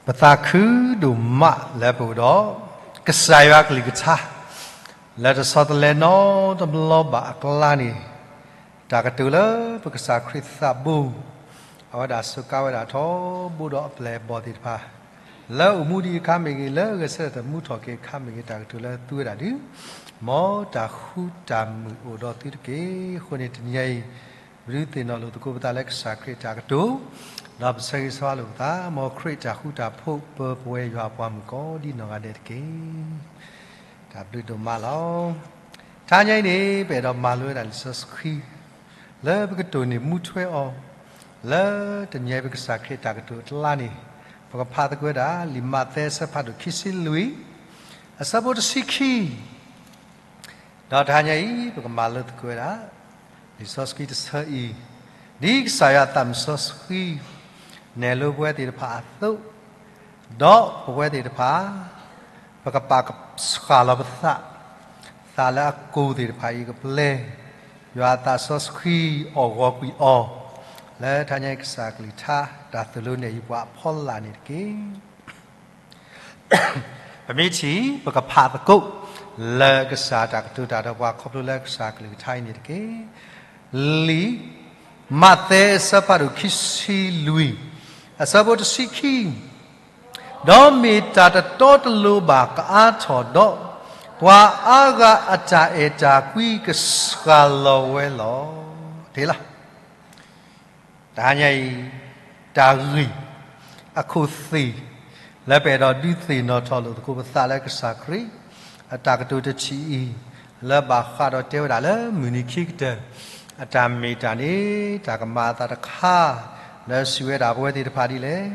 ပသးခုဒိၣ်မးလၢပအိၣ်ဒီး ကစၢ်ယွၤကလုၢ်ကထါ လၢတဆီတလဲနီတဘျီဘၣ်အကျါန့ၣ်, တၢ်ကတိၤလၢပကစၢ်ခရံာ်သးဘိ, အဝဲဒၣ်စူးကါဝဲဒၣ်ထီဘိဒီးအပျဲၢ်အဘီၣ်သ့ၣ်တဖၣ်, လၢအိၣ်မူဒံးအခါမ့ၢ်ဂ့ၤ, လၢဂဲၤဆၢထၢၣ်တမူထီၣ်က့ၤအခါမ့ၢ်ဂ့ၤ, တၢ်ကတိၤလၢသုဝဲဒၣ်ဒုး, မ်တၢ်ဃူတၢ်မုာ်အိၣ်ဒီးသုတက့ၢ်. အဃိန့ၣ်တနံၤညါအံၤ ပဒုးသ့ၣ်နီၣ်လိာ်သကိးပသးလၢကစၢ်ခရံာ်အတၢ်ကတိၤ, ဒီးပဆၢဂ့ၤဆၢဝါလိာ်ပသး, မ်ခရံာ်အတၢ်ဃူတၢ်ဖိးပၢပဝဲယွၤအပှၤမုၣ်ကိးဒ်နီၢ်ဂၤဒဲးတက့ၢ်. တၢ်ဘျုးဒိၣ်မးလီၤ. တဟါညါအံၤန့ၣ် ပအဲၣ်ဒိးမၤလိဝဲဒၣ်လံာ်စီဆှံ လၢပကတိၢ်န့ၢ်မူထွဲအီၤ, လၢတနံၤညါအံၤပကစၢ်ခရံာ်အတၢ်ကတိၤအကျါန့ၣ်, ပကဖးသကိးဝဲဒၣ် လံာ်မးသဲအဆၢဖးဒိၣ်ခံဆံလွံၢ်, အဆၢဖိတဆံခံ ဒီးတဟါညါအံၤ ပကမၤလိသကိးဝဲဒၣ် လံာ်စီဆှံတဆၢအံၤ, ဒ်ကစၢ်ယွၤအသးမုၢ်စီဆှံ နဲၣ်လိပဝဲသ့ၣ်တဖၣ်အသိး, ဒီးပဝဲသ့ၣ်တဖၣ် ပကပာ်ကဆှၣ်လီၤပသး, သးလၢအကိၢ်သ့ၣ်တဖၣ်အံၤကပျဲ ယွၤအသးစီဆှံအီၣ်ဂီၤကွံာ်အီၤ, လၢတဟါညါအံၤကစၢ်ကလုၢ်ကထါ တၢ်သိၣ်လိနဲၣ်ယပှၤအဖီလာ်န့ၣ်တက့ၢ်. ပမ့ၢ်ထံၣ် ပကဖးသကိး လၢကစၢ်တၢ်ကတိၤတၢ်ဒီးပှၤခီဖျိလၢကစၢ်ကလုၢ်ကထါအံၤန့ၣ်တက့ၢ်. လံာ်မးသဲအဆၢဖးဒိၣ်ခံဆံလွံၢ်, အဆၢဖိတဆံခံ, ဒီးမ့ၢ်တၢ်တတီတလိၤဘၣ်ကအါထီၣ်ဒီး, ပှၤအါဂၤအတၢ်အဲၣ်တၢ်ကွံကစှၤလီၤဝဲလီၤ. တ့လီၤ တဟါညါအံၤ တၢ်ဂ့ၢ်အခိၣ်သ့ၣ် လၢပအဲၣ်ဒိးဒုးသ့ၣ်နီၣ်ထီၣ်လိာ်သကိးပသးလၢကစၢ်ခရံာ် အတၢ်ကတိၤတထံၣ်အံၤ လၢဘၣ်ဃးဒီးတဲဝဲဒၣ်လၢမုၢ်နံၤခံကတၢၢ် အတၢ်မ့ၢ်တၢ်န့ၣ် တၢ်ကမၤအသးတခါ လၢစံးဝဲဒၣ်ပဝဲသ့ၣ်တဖၣ်ဒ်လဲၣ်,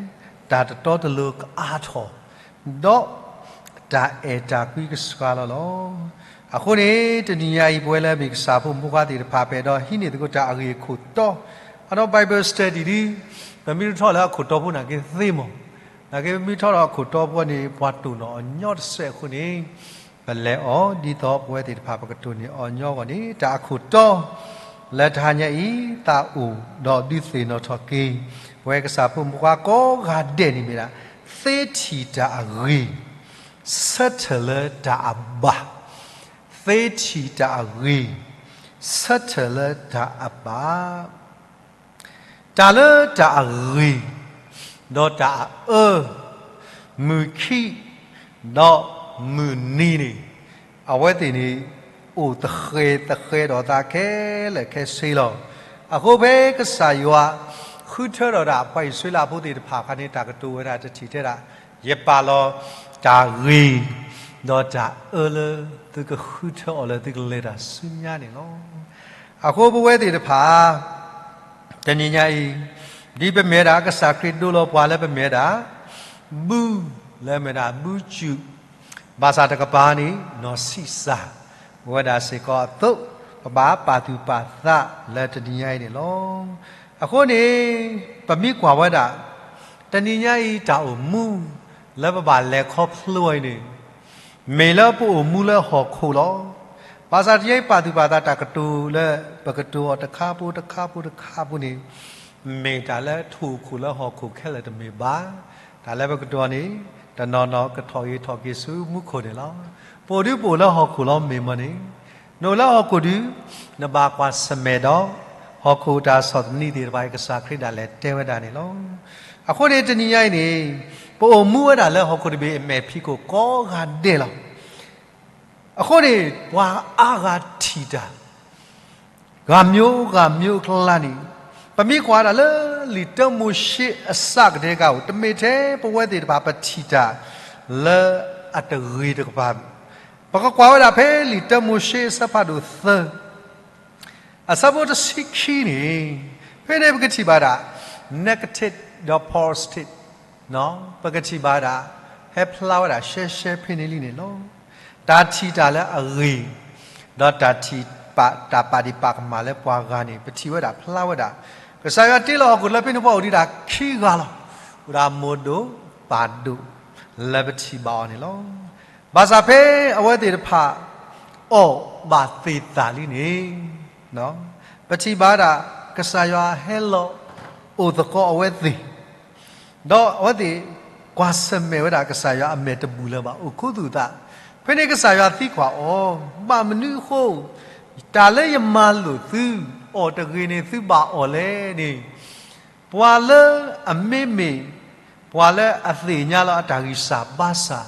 တၢ်တတီတလိၤကအါထီၣ် ဒီးတၢ်အဲၣ်တၢ်ကွံကစှၤလီၤလီၤ. အဃိန့ၣ် တနံၤညါအံၤ ပဝဲလၢမ့ၢ်ကစၢ်ဖိမုၣ်ဖိခွါသ့ၣ်တဖၣ် ပအဲၣ်ဒိးဟံးန့ၢ်သကိးတၢ်အဂ့ၢ်အခိၣ်တီ, အဒီး Bible study ဒ် ပမ့ၢ်ထီၣ်လၢအခိၣ်တီဖိနာ်က့သ့မး, နာ်က့ပမ့ၢ်ထီၣ်လၢအခိၣ်တီဖိန့ၣ် ပှၤတိၢ်နီၣ်အီၤညီတစဲးအဃိန့ၣ်, ပလဲၤအီၤဒ်သိးပဝဲသ့ၣ်တဖၣ် ပကတိၢ်န့ၢ်အီၤညီအဂီၢ်န့ၣ် တၢ်အခိၣ်တီ လၢတဟါညါအံၤ သးအိၣ်ဒီးဒုးသ့ၣ်နီၣ်ထီၣ်က့ၤ ပဝဲကစၢ်ဖိမုၣ်ဖိခွါကိးဂၤဒဲးန့ၣ်မ့ၢ်ဒၣ် သ့ထံၣ်တၢ်အဂ့ၤ ဆၢထၢၣ်လၢတၢ်အဘၣ်, သ့ထံၣ်တၢ်အဂ့ၤ ဆၢထၢၣ်လၢတၢ်အဘၣ်, တၢ်လၢတၢ်အဂ့ၤ ဒီးတၢ်အအၢ, မုၢ်ခံ ဒီးမုၢ်နံၤန့ၣ် အဝဲသ့ၣ်န့ၣ် အိၣ်သဃဲၤသဃဲၤဒီးသးခဲလၢာ်ခဲဆ့လီၤ. အဃိဖဲကစၢ်ယွၤ ဃုထၢထီၣ်ဒၣ်ပှၤအံၣ်စရ့လးဖိသ့ၣ်တဖၣ်အခါန့ၣ် တၢ်ကတိၤဝဲဒၣ်တထံၣ်တဲဒၣ်, ယပာ်လီၤတၢ်ဂ့ၤ ဒီးတၢ်အၢလၢသုကဃုထၢအီၤလၢသုကလဲၤတၢ်ဆူညါန့ၣ်လီၤ. အဃိပဝဲသ့ၣ်တဖၣ် တနံၤညါအံၤ ဒ်ပမ့ၢ်ဝဲဒၣ်ကစၢ်ခရံာ်ဒိလီၤပှၤလၢပမ့ၢ်ဝဲဒၣ် ဘု လၢမ့ၢ်ဒၣ်ဘုစူၣ် ဘၣ်ဆၣ်တကပၤန့ၣ် နီၢ်ဆံးစၢ် အိၣ်ဝဲဒၣ်စ့ၢ်ကီးအသိး ပဘၣ်ပာ်သူၣ်ပာ်သးလၢတနံၤညါအံၤန့ၣ်လီၤ. အဃိန့ၣ် ပမ့ၢ်ကွၢ်ဝဲဒၣ် တနံၤညါအံၤတၢ်အိၣ်မူ လၢပဘၣ်လဲၤခီဖျိအံၤန့ၣ် မ့ၢ်လၢပအိၣ်မူလၢဟီၣ်ခိၣ်လီၤ. ဘၣ်ဆၣ်တနံၤညါအံၤပာ်သူၣ်ပာ်သးတၢ်ကတိၤလၢ ပကတိၤအီၤတခါဖိတခါဖိတခါဖိန့ၣ် မ့ၢ်တၢ်လၢထူၣ်ခိၣ်လၢဟီၣ်ခိၣ်ခဲလၢာ်တမ့ၢ်ဘၣ်. တၢ်လၢပကတိၤအီၤန့ၣ် တနီၤနီၤကထီၣ်ဂ့ၤထီၣ်က့ၤဆူမူခိၣ်န့ၣ်လီၤ. ပအိၣ်ဒုးပအိၣ်လၢဟီၣ်ခိၣ်လီၤမ့ၢ်မ့ၢ်န့ၣ်, နအိၣ်လၢဟီၣ်ခိၣ်ဒုး နဘၣ်ကွၢ်ဆၢၣ်မဲာ်ဒီး ဟီၣ်ခိၣ်တၢ်ဆီၣ်သနံးသ့ၣ်တဖၣ်အံၤ ကစၢ်ခရံာ်ဒၣ်လဲာ်တဲဝဲဒၣ်န့ၣ်လီၤ. အဃိန့ၣ်တနံၤညါအံၤန့ၣ် ပအိၣ်မူဝဲဒၣ်လၢဟီၣ်ခိၣ်တဘ့ၣ်အမဲာ်ဖံးခိၣ်ကိးဂၤဒဲးလီၤ. အဃိန့ၣ် ပှၤအါဂၤထံၣ်တၢ် ဂၤမျိုးဂၤမျိုးအကျါန့ၣ် ပမ့ၢ်ကွၢ်ဒၣ်လၢလံာ်တၢမိၤၡ့အစးကတဲကၤအိၣ် တမ့ၢ်ထဲပဝဲသ့ၣ်တဖၣ်ပထံၣ်တၢ်လၢအတဂ့ၤတကပၤဘၣ်. ပကကွၢ်ဝဲဒၣ်ဖဲလံာ်တၢမိၤၡ့အစးဖးဒိၣ်သၢ အဆၢဖိတဆံခံန့ၣ် ဖဲန့ၣ်ပကထံၣ်ဘၣ်ဒၣ် negative ဒီး positive ပကထံၣ်ဘၣ်ဒၣ် ဟဲဖျါဝဲဒၣ်ရှဲရှဲဖဲန့ၣ်လံန့ၣ်လီၤ. တၢ်ထံၣ်တၢ်လၢအဂ့ၤ ဒီးတၢ်ထံၣ်ပာ် တၢ်ပာ်ဒံးပာ်ကမၣ်လၢပှၤဂၤန့ၣ် ပထံၣ်ဝဲဒၣ်ဖျါဝဲဒၣ် ကစၢ်ယွၤတ့လီၤဟီၣ်ခိၣ်လၢဖဲန့ၣ်ပှၤအိၣ်ဒံးဒၣ်ခံဂၤလီၤ. အိၣ်ဒၣ်မိၢ်ဒိၣ်ပၢ်ဒိၣ်လၢပထံၣ်ဘၣ်အီၤန့ၣ်လီၤ. ဘၣ်ဆၣ်ဖဲအဝဲသ့ၣ်တဖၣ် အီၣ်ဘၣ်သ့ၣ်သၣ်လံန့ၣ် ပထံၣ်ဘၣ်ဒၣ် ကစၢ်ယွၤဟဲလီၤအိၣ်သကိးအဝဲသ့ၣ် ဒီးအဝဲသ့ၣ် ပှၤဆၢၣ်မဲာ်ဝဲဒၣ်ကစၢ်ယွၤအမဲာ်တဘူၣ်လၢၤဘၣ်, အိၣ်ခူသူၣ်သး, ဖဲန့ၣ်ကစၢ်ယွၤသံကွၢ်အီၤ, ဘၣ်မနုၤအဃိ, တၢ်လၢယမၤလိာ်သု, အီၣ်တဂ့ၤန့ၣ် သုဘၣ်အီၣ်လဲၣ်န့ၣ်, ပှၤလၢအမ့မ့ၢ် ပှၤလၢအသ့ၣ်ညါလီၤအတၢ်ဂံၢ်စၢ်ဘါစၢ်,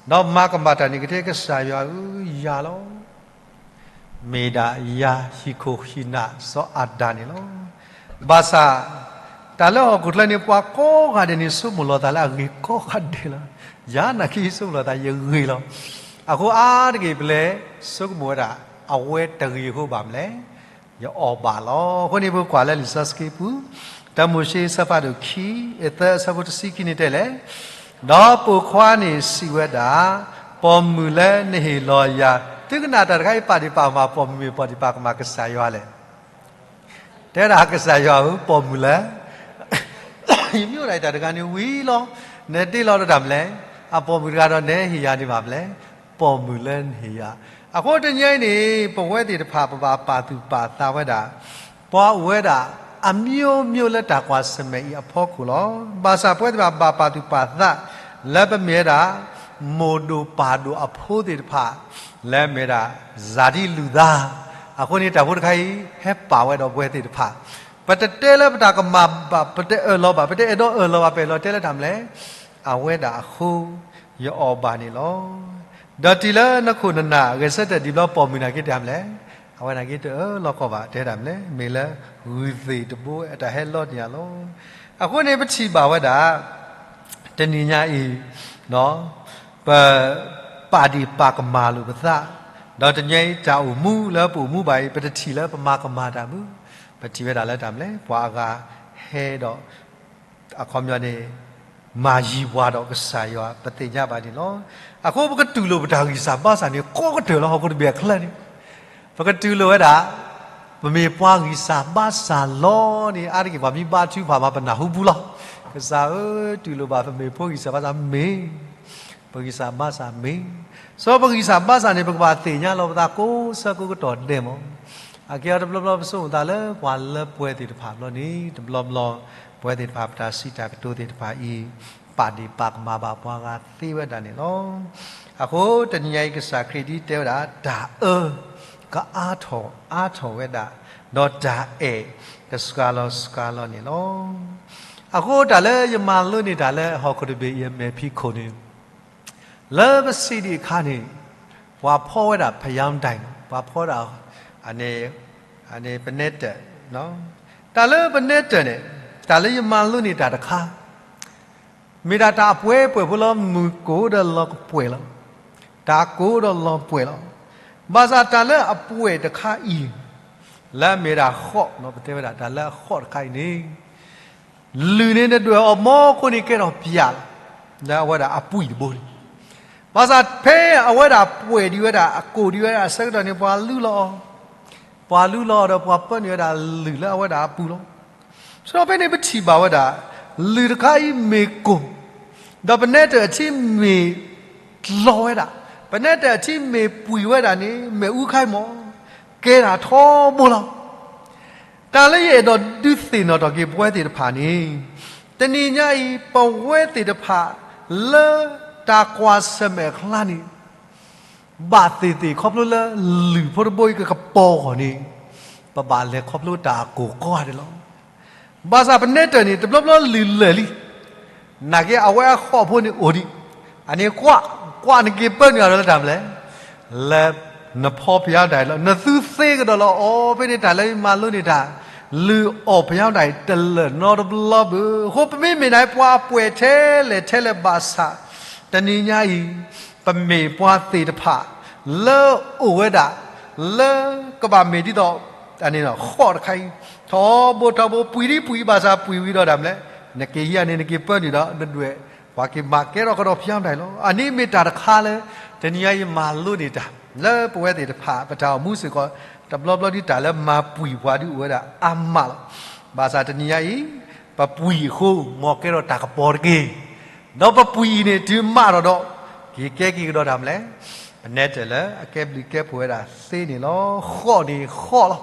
ဒီးမၤကမၣ်တၢ်န့ၣ်ကတဲ ကစၢ်ယွၤဧၢ, ယၤလီၤ. မ့ၢ်ဒၣ်ယၤဟံၣ်ခိၣ်ဟံၣ်နၢ်စီၤအၤဒၣ်န့ၣ်လီၤ. ဘၣ်ဆၣ် တၢ်လၢဟီၣ်ခိၣ်ချၢန့ၣ် ပှၤကိးဂၤဒဲးန့ၣ် ဆိကမိၣ်လီၤသးလၢအဂ့ၤကိးဂၤဒဲးလီၤ. ယၤနာ်က့ဆိကမိၣ်လီၤသးယဂ့ၤလီၤ. အဃိအါတက့ၢ်ပလဲၤဆိကမိၣ်ဝဲဒၣ် အဝဲတဂ့ၤအဃိဘၣ်မနုၤလဲၣ်, ယအီၣ်ဘၣ်လီၤ. အဃိန့ၣ် ပကွၢ်လၢလံာ်စီဆှံပူၤ, တၢမိၤၡ့အဆၢဖးဒိၣ်ခံ, အသၢအဆၢဖိတဆံခံန့ၣ်တဲလဲၣ်, ဒီးပိာ်ခွါန့ၣ်စံးဝဲဒၣ်, ပိာ်မုၣ်လၢနဟ့ၣ်လီၤယၤ, သုကနၣ်တၢ်တခါအံၤ ပာ်ဒံးပာ်ကမၣ်ပိာ်မုၣ်မ့ၢ်ပိာ်ဒံးပာ်ကမၣ်ကစၢ်ယွၤလဲၣ်. တဲဒၣ်ကစၢ်ယွၤဧၢ, ပိာ်မုၣ်လၢ ယမ့ၢ်အိၣ်ဒၣ်အံၤတၢ်တဂၤန့ၣ်ဝံၤလီၤ, နတ့လီၤဒီးတၢ်မနုၤလဲၣ်, အပိာ်မုၣ်တဂၤဒီးနဟ့ၣ်ယၤန့ၣ်ဘၣ်မနုၤလဲၣ်, ပိာ်မုၣ်လၢနဟ့ၣ်ယၤ. အဃိတနံၤအံၤန့ၣ် ပဝဲသ့ၣ်တဖၣ်ပဘၣ်ပာ်သူၣ်ပာ်သးဝဲဒၣ် ပှၤအိၣ်ဝဲဒၣ် အမျိုးမျိုးလၢတၢ်ကွၢ်ဆၢၣ်မဲာ်အံၤအဖီခိၣ်လီၤ. ဘၣ်ဆၣ်ပဝဲသ့ၣ်တဖၣ်ဘၣ်ပာ်သူၣ်ပာ်သး လၢပမ့ၢ်ဝဲဒၣ် မိၢ်ဒိၣ်ပၢ်ဒိၣ်အဖိသ့ၣ်တဖၣ် လၢမ့ၢ်ဝဲဒၣ် စၤဒံလူၢ်သး, အဃိန့ၣ်တၢ်ဖိတခါအံၤ ဟဲပာ်ဝဲဒီးပဝဲသ့ၣ်တဖၣ်, ပတတဲလၢပတၢ်ကမၣ်ဘၣ်, ပတအၢၣ်လီၤဘၣ်, ပတအဲၣ်ဒိးအၢၣ်လီၤဘၣ်, ပအဲၣ်လီၤတဲလၢတၢ်မနုၤလဲၣ်, အဝဲဒၣ်အဃိ ယအီၣ်ဘၣ်န့ၣ်လီၤ. ဒီးတုၤလၢနခိၣ်နနၢ်ဂဲၤဆၢထၢၣ်ဒံးဘျီ ပိာ်မုၣ်နာ်က့တၢ်မနုၤလဲၣ်, အဝဲနာ်က့တအၢၣ်လီၤကီၢ်ဘၣ် တဲဒၣ်မနုၤလဲၣ်, မ့ၢ်လၢဂုၢ်သ့ၣ်တဘိအတၢ်ဟဲလီန့ၢ်ယၤလီၤ. အဃိန့ၣ်ပထံၣ်ဘၣ်ဝဲဒၣ် တနံၤညါအံၤ ပ ပာ်ဒံးပာ်ကမၣ်လိာ်ပသး, ဒီးတနံၤညါအံၤတၢ်အိၣ်မူလၢပအိၣ်မူဘၣ်အံၤ ပတထံၣ်လၢပမၤကမၣ်တၢ်ဘၣ်, ပထံၣ်ဝဲဒၣ်လၢတၢ်မနုၤလဲၣ်, ပှၤအဂၤဟဲဒီး အခီပညီန့ၣ် မၤယံၤပှၤဒီးကစၢ်ယွၤ ပသ့ၣ်ညါဘၣ်န့ၣ်လီၤ. အဃိပကတူၢ်လိာ်ပတၢ်ဂံၢ်စၢ်ဘါစၢ်န့ၣ် ကိးကတၢၢ်လၢဟီၣ်ခိၣ်တဘ့ၣ်အချၢန့ၣ်, ပကတူၢ်လိာ်ဝဲဒၣ် ပမ့ၢ်ပှၤဂံၢ်စၢ်ဘါစၢ်လီၤန့ၣ် အါတက့ၢ်ပှၤမ့ၢ်ဘါထုကဖၣ်မး ပနၢ်ဟူပူၤလီၤ. ကစၢ်ဧၢ, တူၢ်လိာ်ဘၣ်ပမ့ၢ်ဖိဂံၢ်စၢ်ဘါစၢ်မ့ၢ်, ပဂံၢ်စၢ်ဘါစၢ်မ့ၢ်, စီၤပဂံၢ်စၢ်ဘါစၢ်န့ၣ် ပကဘၣ်သ့ၣ်ညါလီၤပသးကိးဆၢကိးကတီၢ်ဒဲးမး. အကဲအီၤတဘျီဘျီပဆိကမိၣ်သးလၢပှၤလၢပှဲၤသ့ၣ်တဖၣ်ဘျီန့ၣ် တဘျီဘျီ ပှဲၤသ့ၣ်တဖၣ်ပတၢ်စံးတၢ်ကတိၤသ့ၣ်တဖၣ်အံၤ ပာ်ဒံးပာ်ကမၣ်ဘၣ်ပှၤဂၤသ့ဝဲဒၣ်န့ၣ်လီၤ. အဃိတနံၤညါအံၤ ကစၢ်ခရံာ်ဒ်တဲဝဲဒၣ် တၢ်အၢ ကအါထီၣ်အါထီၣ်ဝဲဒၣ်, ဒီးတၢ်အဲၣ် ကစှၤလီၤစှၤလီၤန့ၣ်လီၤ. အဃိတၢ်လၢယမၤလိန့ၢ်တၢ်လၢဟီၣ်ခိၣ်တဘ့ၣ်အံၤအမဲာ်ဖံးခိၣ်န့ၣ် လၢပစံးဒံးအခါန့ၣ် ပှၤဖီဝဲဒၣ်ဖယၢဒၣ်, ပှၤဖီဒၣ် ပနဲတၢၢ်, တၢ်လၢပနဲတၢၢ်န့ၣ် တၢ်လၢယမၤလိန့ၢ်တၢ်တခါ မ့ၢ်ဒၣ်တၢ်အပှဲၤပှဲၤဖိလီၤ. မုၢ်ကိၢ်ဒီးလီၤပှဲၤလီၤ, တၢ်ကိၢ်ဒီးလီၤပှဲၤလီၤ. ဘၣ်ဆၣ်တၢ်လၢအပှဲၤတခါအံၤ လၢအမ့ၢ်ဒၣ်ဃိး, ပတဲဝဲဒၣ်တၢ်လၢအဃိးတခါအံၤန့ၣ် လုၢ်န့ၣ်နဒွဲၣ်အီၤမီခိၣ်န့ၣ်ကဲထီၣ်ပၠးလီၤ, လၢအဝဲဒၣ်အပှံၢ်တဘိန့ၣ်. ဘၣ်ဆၣ်ဖဲအဝဲဒၣ်ပှဲၤဒံးဝဲဒၣ် အကိၢ်ဒံးဝဲဒၣ်အဆၢကတီၢ်န့ၣ် ပှၤလူလီၤအီၤ, ပှၤလူလီၤအီၤဒီးပှၤပၢနုာ်ဝဲဒၣ်လုၢ်လၢအဝဲဒၣ်အပူၤလီၤ. ဆိဖဲန့ၣ်ပထံၣ်ဘၣ်ဝဲဒၣ် လုၢ်တခါအံၤမ့ၢ်ကိၢ်, ဒီးပနဲတၢၢ်အထံမ့ၢ်လီၤဝဲဒၣ်, ပနဲတၢၢ်အထံမ့ၢ်ပှံၢ်ဝဲဒၣ်န့ၣ် မ့ၣ်အူခါအံၤမး ကဲဒၣ်ထီဘိလီၤ. တၢ်လၢယအဲၣ်ဒိးဒုးသ့ၣ်နီၣ်ထီၣ်က့ၤပဝဲသ့ၣ်တဖၣ်န့ၣ်, တနံၤညါအံၤ ပဝဲသ့ၣ်တဖၣ်လၢတၢ်ကွၢ်ဆၢၣ်မဲာ်အကျါန့ၣ် ဘၣ်သ့ၣ်သ့ၣ်ခီဖျိလၢလုၢ်ဖိတဘိအံၤကကပီၤအဂီၢ်န့ၣ်, ပဘၣ်လဲၤခီဖျိတၢ်အကိၢ်ကိးဂၤဒဲးလီၤ. ဘၣ်ဆၣ်ပနဲတၢၢ်န့ၣ် တဘျီဘျီလုၢ်လၢာ်လံ, နာ်က့အဝဲအဃိးဖိန့ၣ်အိၣ်ဒံး, အန့ၣ်ကွၢ်, ကွၢ်နက့ၤပၢနုာ်အီၤဒီးလၢတၢ်မနုၤလဲၣ်, လၢနဖီဖယၢဒၣ်လီၤ, နသူသ့ကဒီးလီၤအီၤ, ဖဲန့ၣ်တၢ်လၢယမၤလိန့ၢ်တၢ် လုၢ်အီၣ်ဖယၢဒၣ်အံၤတလၢာ်နီတဘျီဘၣ်. အဃိပမ့မ့ၢ်ဒၣ်ပှၤအပှဲၤထဲလဲၣ်ထဲလဲၣ်ဘၣ်ဆၣ်, တနံၤညါအံၤ ပမ့ၢ်ပှၤသ့ၣ်တဖၣ် လၢအိၣ်ဝဲဒၣ် လၢကဘၣ်မ့ၢ်ဒ်သိး ဃိးတခါအံၤ, ထီဘိထီဘိ ပှံၢ်ဒ်ပှံၢ်ဘၣ်ဆၣ်ပှံၢ်ဝံၤဒီးတၢ်မနုၤလဲၣ်, နက့ၤဟံးန့ၣ် နက့ၤပၢနုာ်ဒီးနဒွဲၣ်, ပှၤက့ၤမၤကဲထီၣ်ကဒီးဖယၢဒၣ်အံၤလီၤ. အန့ၣ်မ့ၢ်တၢ်တခါလၢ တနံၤညါအံၤမၤလိန့ၢ်တၢ် လၢပဝဲသ့ၣ်တဖၣ် ပတၢ်အိၣ်မူစ့ၢ်ကီး တဘျီဘျီဒ်တၢ်လၢမၤပှံၢ်ပှၤဒ်အိၣ်ဝဲဒၣ်အါမးလီၤ. ဘၣ်ဆၣ်တနံၤညါအံၤ ပပှံၢ်အဃိ မ်ကဲထီၣ်တၢ်ကပီၤတက့ၢ်. ဒီးပပှံၢ်အံၤန့ၣ် တုၤမးထီၣ်ဒီး က့ၤကဲက့ၤကဒီးတၢ်မနုၤလဲၣ်, ပနဲတၢၢ်လၢအကဲဘျုးကဲဖှိၣ်ဝဲဒၣ်သ့န့ၣ်လီၤ. ဃိးန့ၣ်ဃိးလီၤ.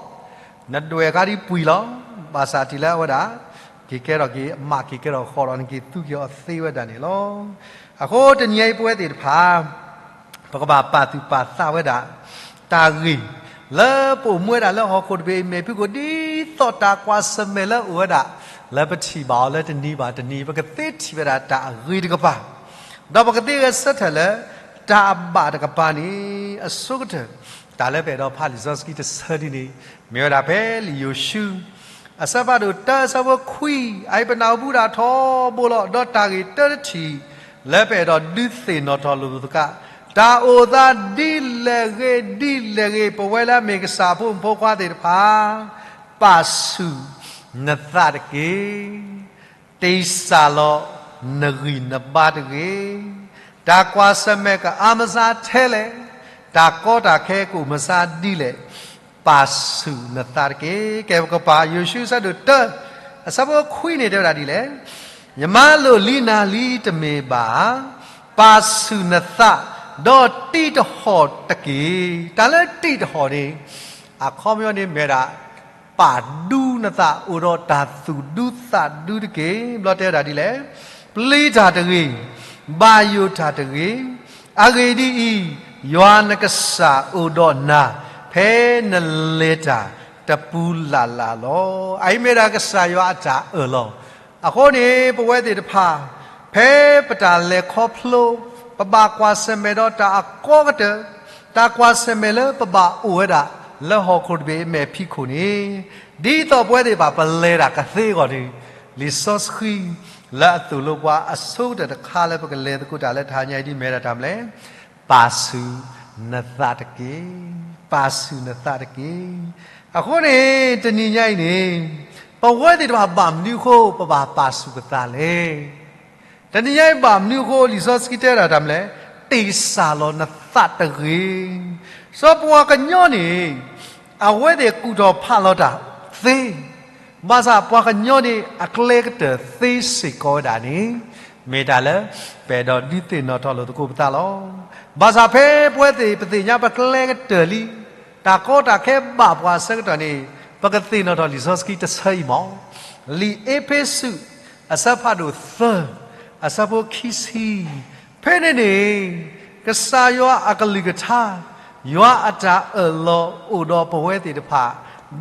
နဒွဲၣ်ခါဒ်ပှံၢ်လီၤ. ဘၣ်ဆၣ်တုၤလၢအဝဲဒၣ် က့ၤကဲထီၣ်က့ၤ မၤက့ၤကဲထီၣ်ဃီဒီး နက့ၤသူက့ၤအီၤသ့ဝဲဒၣ်န့ၣ်လီၤ. အဃိတနံၤအံၤပဝဲသ့ၣ်တဖၣ် ပကဘၣ်ပာ်သူၣ်ပာ်သးဝဲဒၣ် တၢ်ဂ့ၢ် လၢပအိၣ်မူဝဲဒၣ်လၢဟီၣ်ခိၣ်တဘ့ၣ်အမဲာ်ဖံးခိၣ် ဒ်သိးတၢ်ကွၢ်ဆၢၣ်မဲာ်လၢအိၣ်ဝဲဒၣ် လၢပထံၣ်ဘၣ်အီၤလၢတနံၤဘၣ်တနံၤ ပကသ့ထံၣ်ဝဲဒၣ်တၢ်အဂ့ၤတကပၤ ဒီးပကသ့ဂဲၤဆၢထၢၣ်လၢ တၢ်အဘၣ်တကပၤန့ၣ် အဆိကတၢၢ် တၢ်လၢပအဲၣ်ဒိးဖးလံာ်စီဆှံတဆၢဒ်န့ၣ် မ့ၢ်ဝဲဒၣ်ဖဲလံာ်ယိၤၡူ အဆၢဖးဒိၣ်တၢ အဆၢဖိခွံ အအံၤပနၢ်ဟူဘူးဒၣ်ထီဘိလီၤ. ဒီးတၢ်ဂ့ၢ်တၢတထံၣ် လၢပအဲၣ်ဒိးဒုးသ့ၣ်နီၣ်ထီၣ်လိာ်ပသး, တၢ်အိၣ်သးဒ်လဲၣ်ဂ့ၤ ဒ်လဲၣ်ဂ့ၤ ပဝဲလၢအမ့ၢ်ကစၢ်အဖိမုၣ်ဖိခွါသ့ၣ်တဖၣ် ပာ်ဆူၣ်နသးတက့ၢ်. တ့ၢ်စၢ်လီၤနဂံၢ်နဘါတဂ့ၤ. တၢ်ကွၢ်ဆၢၣ်မဲာ်ကအါမဆါထဲလဲၣ်, တၢ်ကီတၢ်ခဲကအိၣ်မဆါဒ်လဲၣ်, ပာ်ဆူၣ်နသးတက့ၢ်. ကဲပကပာ်ယိၤၡူအဆၢဒိၣ်တၢ အဆၢဖိခွံန့ၣ်တဲဝဲဒၣ်ဒ်လဲၣ်, ယမၤလိာ်လံနၤလံတမ့ၢ်ဘၣ်ဧါ, ပာ်ဆူၣ်နသး, ဒီးတံးတဟီၣ်တက့ၢ်. တၢ်လၢတံးတဟီၣ်န့ၣ် အခီပညီန့ၣ်မ့ၢ်ဝဲဒၣ် ပာ်ဒူနသး အိၣ်ဒီးတၢ်သူၣ်ဒူသးဒူတက့ၢ်. ဘျီတဲဝဲဒၣ်ဒ်လဲၣ်, ပျံၤတၢ်တဂ့ၤ, ဘၣ်ယိၣ်တၢ်တဂ့ၤ, အဂ့ၢ်ဒ်အံၤ, ယွၤနကစၢ်အိၣ်ဒီးနၤ, ဖဲနလဲၤတၢ်တပူၤလၢ်လၢ်လီၤ. အအံၤမ့ၢ်ဒၣ်ကစၢ်ယွၤအတၢ်အၢၣ်လီၤ. အဃိန့ၣ် ပဝဲသ့ၣ်တဖၣ် ဖဲပတၢ်လဲၤခီဖျိ ပဘၣ်ကွၢ်ဆၢၣ်မဲာ်ဒီးတၢ်အကီကတၢၢ်, တၢ်ကွၢ်ဆၢၣ်မဲာ်လၢပဘၣ်အိၣ်ဝဲဒၣ် လၢဟီၣ်ခိၣ်တဘ့ၣ်အမဲာ်ဖံးခိၣ်န့ၣ်, ဒ်သိးပဝဲသ့ၣ်တဖၣ်ပလဲၤတၢ်ကသ့အဂီၢ်န့ၣ်, လံာ်စီဆှံ လၢအသိၣ်လိပှၤအဆိကတၢၢ်တခါလၢပကလဲၤသကိးတၢ်လၢတဟါညါအံၤဒ်မ့ၢ်ဒၣ်တၢ်မနုၤလဲၣ်, ပာ်ဆူၣ်နသးတက့ၢ်. ပာ်ဆူၣ်နသးတက့ၢ်. အဃိန့ၣ် တနံၤညါအံၤန့ၣ် ပဝဲသ့ၣ်တဖၣ်ဘၣ်မနုၤအဃိ ပဘၣ်ပာ်ဆူၣ်ပသးလဲၣ်. တနံၤညါအံၤဘၣ်မနုၤအဃိ လံာ်စီဆှံတဲဒၣ်တၢ်မနုၤလဲၣ်, တ့ၢ်စၢ်လီၤနသးတဂ့ၤ. စီၤပှၤကညီန့ၣ် အဝဲသ့ၣ်ကူၣ်ထီၣ်ဖးလီၤတၢ်သ့, ဘၣ်ဆၣ်ပှၤကညီန့ၣ် အကျဲကတၢၢ်သ့စ့ၢ်ကီးဝဲဒၣ်န့ၣ် မ့ၢ်တၢ်လၢ ပအဲၣ်ဒိးဒုးသ့ၣ်နီၣ်ထီၣ်လိာ်သကိးပသးလီၤ. ဘၣ်ဆၣ်ဖဲပဝဲသ့ၣ်ပသ့ၣ်ညါပကျဲကတၢၢ်လံ, တၢ်ကီတၢ်ခဲဘၣ်ပှၤအဆၢကတီၢ်န့ၣ် ပကသ့ၣ်နီၣ်ထီၣ်လံာ်စီဆှံတဆၢအံၤမး, လံာ်အ့းဖ့းစူး အဆၢဖးဒိၣ်သၢ အဆၢဖိခံဆံ, ဖဲန့ၣ်န့ၣ် ကစၢ်ယွၤအကလုၢ်ကထါ, ယွၤအတၢ်အၢၣ်လီၤအိၣ်ဒီးပဝဲသ့ၣ်တဖၣ်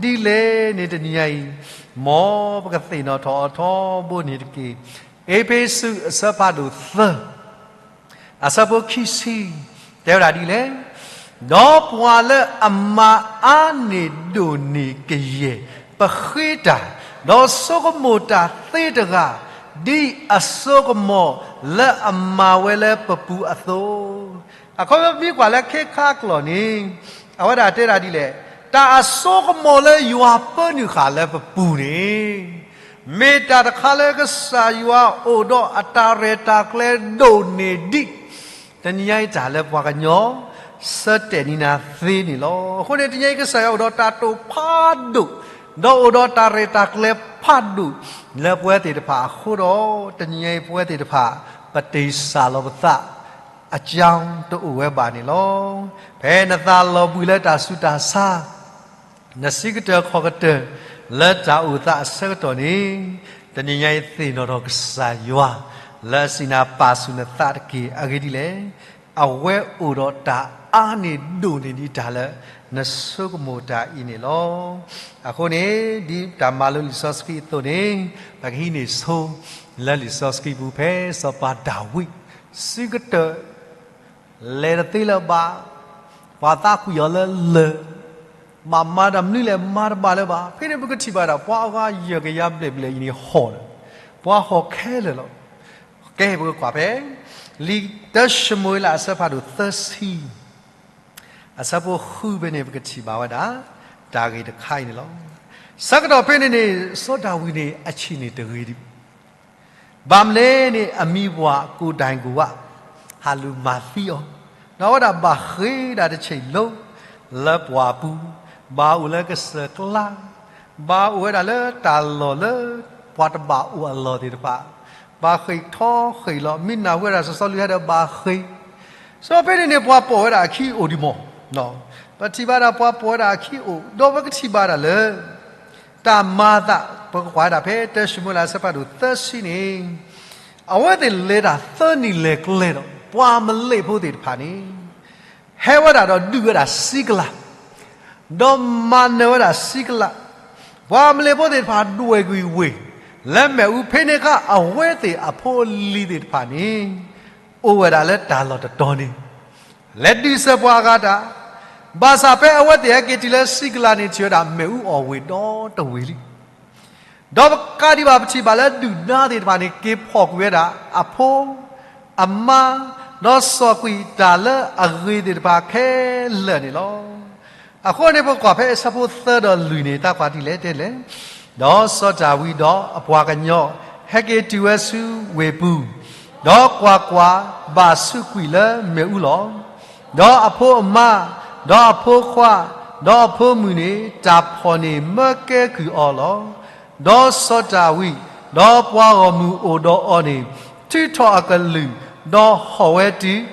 ဒ်လဲၣ်န့ၣ်တနံၤညါအံၤ, မ်ပကသ့ၣ်နီၣ်ထီၣ်အီၤထီဘိန့ၣ်တက့ၢ်. အ့းဖ့းစူးအဆၢဖးဒိၣ်သၢ အဆၢဖိခံဆံ, တဲဝဲဒၣ်ဒ်လဲၣ်, ဒီးပှၤလၢအမၤအါန့ၢ်ဒိၣ်န့ၢ်ကယဲၢ်ပဃ့တၢ်, ဒီးဆိကမိၣ်တၢ်သ့တဂၤ, ဒ်အစိကမီၤလၢအမၤဝဲလၢပပူၤအသိး, အခီပညီမ့ၢ်ကွၢ်လၢခဲခါကျိာ်န့ၣ်, အဝဲဒၣ်တဲဒၣ်ဒ်လဲၣ်, တၢ်အစိကမီၤလၢယွၤပၢနုာ်ဃာ်လၢပပူၤန့ၣ် မ့ၢ်တၢ်တခါလၢကစၢ်ယွၤအိၣ်ဒီးအတၢ်ရဲၣ်တၢ်ကျဲၤဒိၣ်န့ၢ်ဒံး, တနံၤညါအံၤတၢ်လၢပှၤကညီ ဆၢတဲာ်န့ၢ်နၤသ့န့ၣ်လီၤ. အဃိန့ၣ် တနံၤညါအံၤကစၢ်ယွၤအိၣ်ဒီးတၢ်တိာ်ဖးဒိၣ်, ဒီးအိၣ်ဒီးတၢ်ရဲၣ်တၢ်ကျဲၤဖးဒိၣ် လၢပဝဲသ့ၣ်တဖၣ်အဃိဒီး တနံၤညါအံၤပဝဲသ့ၣ်တဖၣ် ပတ့ၢ်စၢ်လီၤပသး အကၠီတအိၣ်ဝဲဘၣ်န့ၣ်လီၤ. ဖဲနသးလီၤဘှံးလၢတၢ်ဆူးတၢ်ဆါ နစံးကတၢၢ်ခီၣ်ကတၢၢ် လၢတၢ်အိၣ်သးအဆၢကတီၢ်န့ၣ်, တနံၤညါအံၤသ့ၣ်နီၣ်ထီၣ်ကစၢ်ယွၤ လၢအစံးနၤပာ်ဆူၣ်နသးတက့ၢ်. အဂ့ၢ်ဒ်လဲၣ်, အဝဲအိၣ်ဒီးတၢ်အါန့ၢ်ဒိၣ်န့ၢ်ဒံးတၢ်လၢ နဆိကမိၣ်တၢ်အံၤန့ၣ်လီၤ. အဃိန့ၣ် ဒ်တၢ်မၤလိလံာ်စီဆှံအသိးန့ၣ်, ပကဟံးန့ၢ်ဆိ လၢလံာ်စီဆှံပူၤဖဲစီၤပၤဒၤဝံး စံးကတၢၢ် လဲၤတသ့လၢၤဘၣ်, ပှၤသးကွံာ်အီၤလၢလၢၢ်, ဘၣ်မၤတၢ်မနုၤလဲၣ်မၤတဘၣ်လၢၤဘၣ်. ဖဲန့ၣ်ပကထံၣ်ဘၣ်ဒၣ် ပှၤအဂၤယဲၢ်ကယၤဘျဲၣ်ဘျဲၣ်အံၤန့ၣ်ဟီၣ်ဒီး, ပှၤဟီၣ်ခဲလၢာ်လီၤ. ကဲပကကွၢ်ဖဲ လံာ်တၢၡမူၤအ့လးအဆၢဖးဒိၣ်သၢဆံ အဆၢဖိဃုဖဲန့ၣ် ပကထံၣ်ဘၣ်ဝဲဒၣ် တၢ်ဂ့ၢ်တခါအံၤန့ၣ်လီၤ. ဆၢကတီၢ်ဖဲန့ၣ်န့ၣ် စီၤဒၤဝံးန့ၣ် အဆံးန့ၣ်တဂ့ၤဒံး ဘၣ်မနုၤလဲၣ်န့ၣ် အမံၤပှၢ်ကိးဒဲးကိးဂၤ ဟးလူၤမၤသံအီၤ, ဒီးအဝဲဒၣ်ဘၣ်ဃ့ဒၣ်တဆံးလိၤ လၢပှၢ်ပူၤ, ဘၣ်အိၣ်လၢကစၢၢ်ကျါ, ဘၣ်အိၣ်ဝဲဒၣ်လၢတၢ်လီၢ်လၢ ပှၤတဘၣ်အိၣ်အလီၢ်သ့ၣ်တဖၣ်, ဘၣ်ဃ့ၢ်ထီဃ့ၢ်လီၤ, မ့ၢ်နၢ်ဟူဝဲဒၣ်စီၤစီလူးဟဲဒီးဘၣ်ဃ့ၢ်, စီၤဖဲန့ၣ်န့ၣ် ပှၤပိာ်ဝဲဒၣ်အခံအိၣ်ဒံးမး, ပထံၣ်ဘၣ်ဒၣ်ပှၤပိာ်ဝဲဒၣ်အခံအိၣ်, ဒီးပကထံၣ်ဘၣ်ဒၣ်လၢ တၢ်မၤအသး ပကကွၢ်ဝဲဒၣ်ဖဲတၢၡမူၤအ့လးအဆၢဖးဒိၣ်သၢဆံန့ၣ်, အဝဲသ့ၣ်လဲၤတၢ်သၢနံၣ်လဲၤကျဲဒီး ပှၤအမလ့းဖိသ့ၣ်တဖၣ်န့ၣ် ဟဲဝဲဒၣ်ဒီးဒုးဝဲဒၣ်ဆံကလး, ဒီးမၤနၢၤဝဲဒၣ်ဆံကလး, ပှၤအမလ့းဖိသ့ၣ်တဖၣ်ဒွဲၣ်ကွံာ်ဝ့ၢ် လၢမ့ၣ်အူ ဖဲန့ၣ်အခါ အဝဲသ့ၣ်အဖိအလံၤသ့ၣ်တဖၣ်န့ၣ် အိၣ်ဝဲဒၣ်လၢတၢ်လီၢ်တတီၤန့ၣ် လဲၤဒုးစၢၤပှၤအဂၤတၢ်, ဘၣ်ဆၣ်ဖဲအဝဲသ့ၣ်ဟဲက့ၤတုၤလၢဆံကလးန့ၣ် ထံၣ်ဝဲဒၣ်မ့ၣ်အူအီၣ်ဝ့ၢ်ဒီတဝ့ၢ်လံ. ဒီးပကးဒံးဘၣ်ပထံၣ်ဘၣ်လၢဒုၣ်ဒါသ့ၣ်တဖၣ်န့ၣ် က့ၤဖီၣ်ကွံာ်ဝဲဒၣ်အဖိ, အမါ, ဒီးစိာ်ကွံာ်တၢ်လၢအဂ့ၤသ့ၣ်တဖၣ်ခဲလၢာ်န့ၣ်လီၤ. အဃိန့ၣ် ပကွၢ်ဖဲအဆၢဖိသၢဒီးလွံၢ်န့ၣ် တၢ်ကွၢ်ဒ်လဲၣ်တဲလဲၣ်, ဒီးစီၤဒၤဝံးဒီးအပှၤကညီ ဟဲက့ၤတုၤဝဲဆူဝ့ၢ်ပူၤ, ဒီးကွၢ်ကွၢ်, ဘၣ်ဆူးကွံာ်လၢမ့ၣ်အူလီၤ. ဒီးအဖိအမါ, ဒီးအဖိခွါ, ဒီးအဖိမုၣ်န့ၣ် တၢ်ဖီၣ်န့ၢ်မၢကဲကုၢ်အီၤလီၤ. ဒီးစီၤဒၤဝံး, ဒီးပှၤဂီၢ်မုၢ်အိၣ်ဒီးအီၤန့ၣ် ထုးထီၣ်အကလုၢ်, ဒီးဟီၣ်ဝဲတုၤ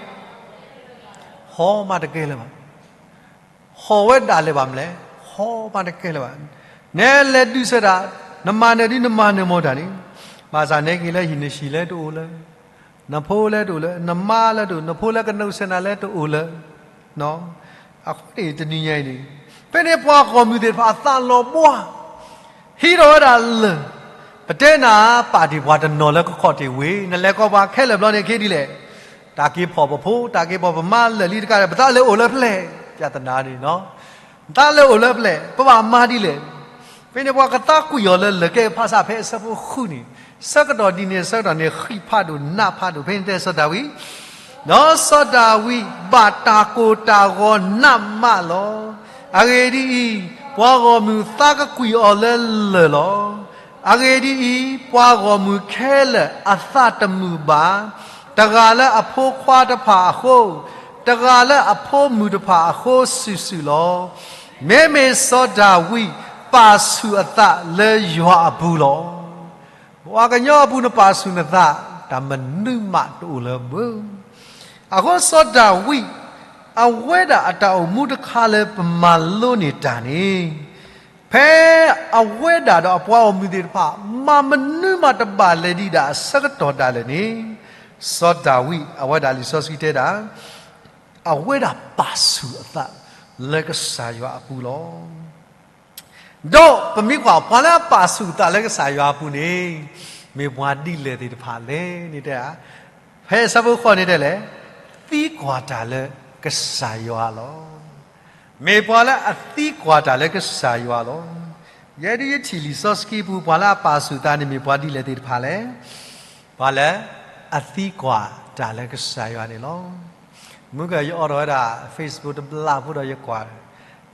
ဟီၣ်မးတကဲလၢၤဘၣ်. ဟီၣ်ဝဲဒၣ်လၢၤဘၣ်မလဲၣ်, ဟီၣ်မးတကဲလၢၤဘၣ်. နဲလဲၤဒုးစၢၤတၢ်, နမၤနၢၤဒ်နမၤနၢၤမီၢ်တၢ်န့ၣ်, ဘၣ်ဆၣ်နဲက့ၤလၢဟံၣ် နဟံၣ်လၢတအိၣ်လၢၤ, နဖိလၢတအိၣ်လၢၤ, နမါလၢတအိၣ်, နဖိလၢကနုးစဲနၤလၢတအိၣ်လၢၤ. အဃိန့ၣ်တနံၤညါအံၤန့ၣ်, ဖဲန့ၣ်ပှၤဂီၢ်မုၢ်သ့ၣ်တဖၣ်အသးလီၤဘှါ ဟံးထီၣ်ဝဲဒၣ်လၢၢ်, ပတဲနၤ ပာ်တ့ၢ်ပှၤတနီၤလၢကခီၣ်ထံးဝ့ၢ်, နလဲၤကီၢ်ပှၤခဲလၢာ်ဘျီန့ၣ် က့ၤဒ်လဲၣ်, တၢ်က့ၤဖီၣ်ပဖိ, တၢ်က့ၤဖီၣ်ပမါလၢာ်လံတကးဒီး ပသးလဲၤအိၣ်လၢဖျဲၣ်, ပြဿနာန့ၣ်, ပသးလဲၤအိၣ်လၢဖျဲၣ် ပဘၣ်မၤဒ်လဲၣ်. ဖဲန့ၣ်ပှၤကသးကွံာ်အီၤလၢလၢၢ်ကဲဖးစၢ်ဖဲအဆၢဖိဃုန့ၣ်, ဆၢကတီၢ်ဒ်န့ၣ် ဆၢကတီၢ်န့ၣ် ဃံးဖးဒိၣ်နးဖးဒိၣ် ဖဲန့ၣ်တဲစီၤဒၤဝံး ဒီးစီၤဒၤဝံးဘၣ်တၢ်ကိၢ်တၢ်ဂီၤနးမးလီၤ. အဂ့ၢ်ဒ်အံၤ, ပှၤဂီၢ်မုၢ်သးကကွံာ်အီၤလၢလၢၢ်လီၤ. အဂ့ၢ်ဒ်အံၤ, ပှၤဂီၢ်မုၢ်ခဲလၢာ်အသးတမုာ်ဘၣ်, တဂၤလၢအဖိခွါတဖၣ်အဃိ, တဂၤလၢအဖိမုၣ်တဖၣ်အဃိစုာ်စုာ်လီၤ. မ့မ့ၢ်စီၤဒၤဝံးပာ်ဆူၣ်အသးလၢယွၤအပူၤလီၤ. ပှၤကညီအပူၤနပာ်ဆူၣ်နသး, တၢ်မနုၤမးတအိၣ်လၢၤဘၣ်. အဃိစီၤဒၤဝံး အဝဲဒၣ်အတၢ်အိၣ်မူတခါလၢပမၤလိန့ၢ်တၢ်န့ၣ်, ဖဲအဝဲဒၣ်ဒီးအပှၤဂီၢ်မုၢ်သ့ၣ်တဖၣ် မၤမနုၤမးတဘၣ်လဲၤဒံးဒၣ်အဆၢကတီၢ်ဒၣ်လဲာ်န့ၣ်, စီၤဒၤဝံး အဝဲဒၣ်လံာ်စီဆှံတဲဒၣ် အဝဲဒၣ်ပာ်ဆူၣ်အသးလၢကစၢ်ယွၤအပူၤလီၤ. ဒီးပမ့ၢ်ကွၢ်ပှၤလၢအပာ်ဆူၣ်အသးလၢကစၢ်ယွၤအပူၤန့ၣ်, မ့ၢ်ပှၤဒ်လဲၣ်သ့ၣ်တဖၣ်လဲၣ်န့ၣ်တဲ, ဖဲအဆၢဖိဃိးန့ၣ်တဲလဲၣ်, သံကွၢ်တၢ်လၢကစၢ်ယွၤလီၤ. မ့ၢ်ပှၤလၢအသံကွၢ်တၢ်လၢကစၢ်ယွၤလီၤ. ယဲဒၣ်ယထံၣ်လံာ်စီဆှံပူၤ ပှၤလၢအပာ်ဆူၣ်သးန့ၣ်မ့ၢ်ပှၤဒ်လဲၣ်သ့ၣ်တဖၣ်လဲၣ်, ပှၤလၢအသံကွၢ်တၢ်လၢကစၢ်ယွၤန့ၣ်လီၤ. မုၢ်ကယအိးထီၣ်ဝဲဒၣ် Facebook တဘျီဖိဒီးယကွၢ်,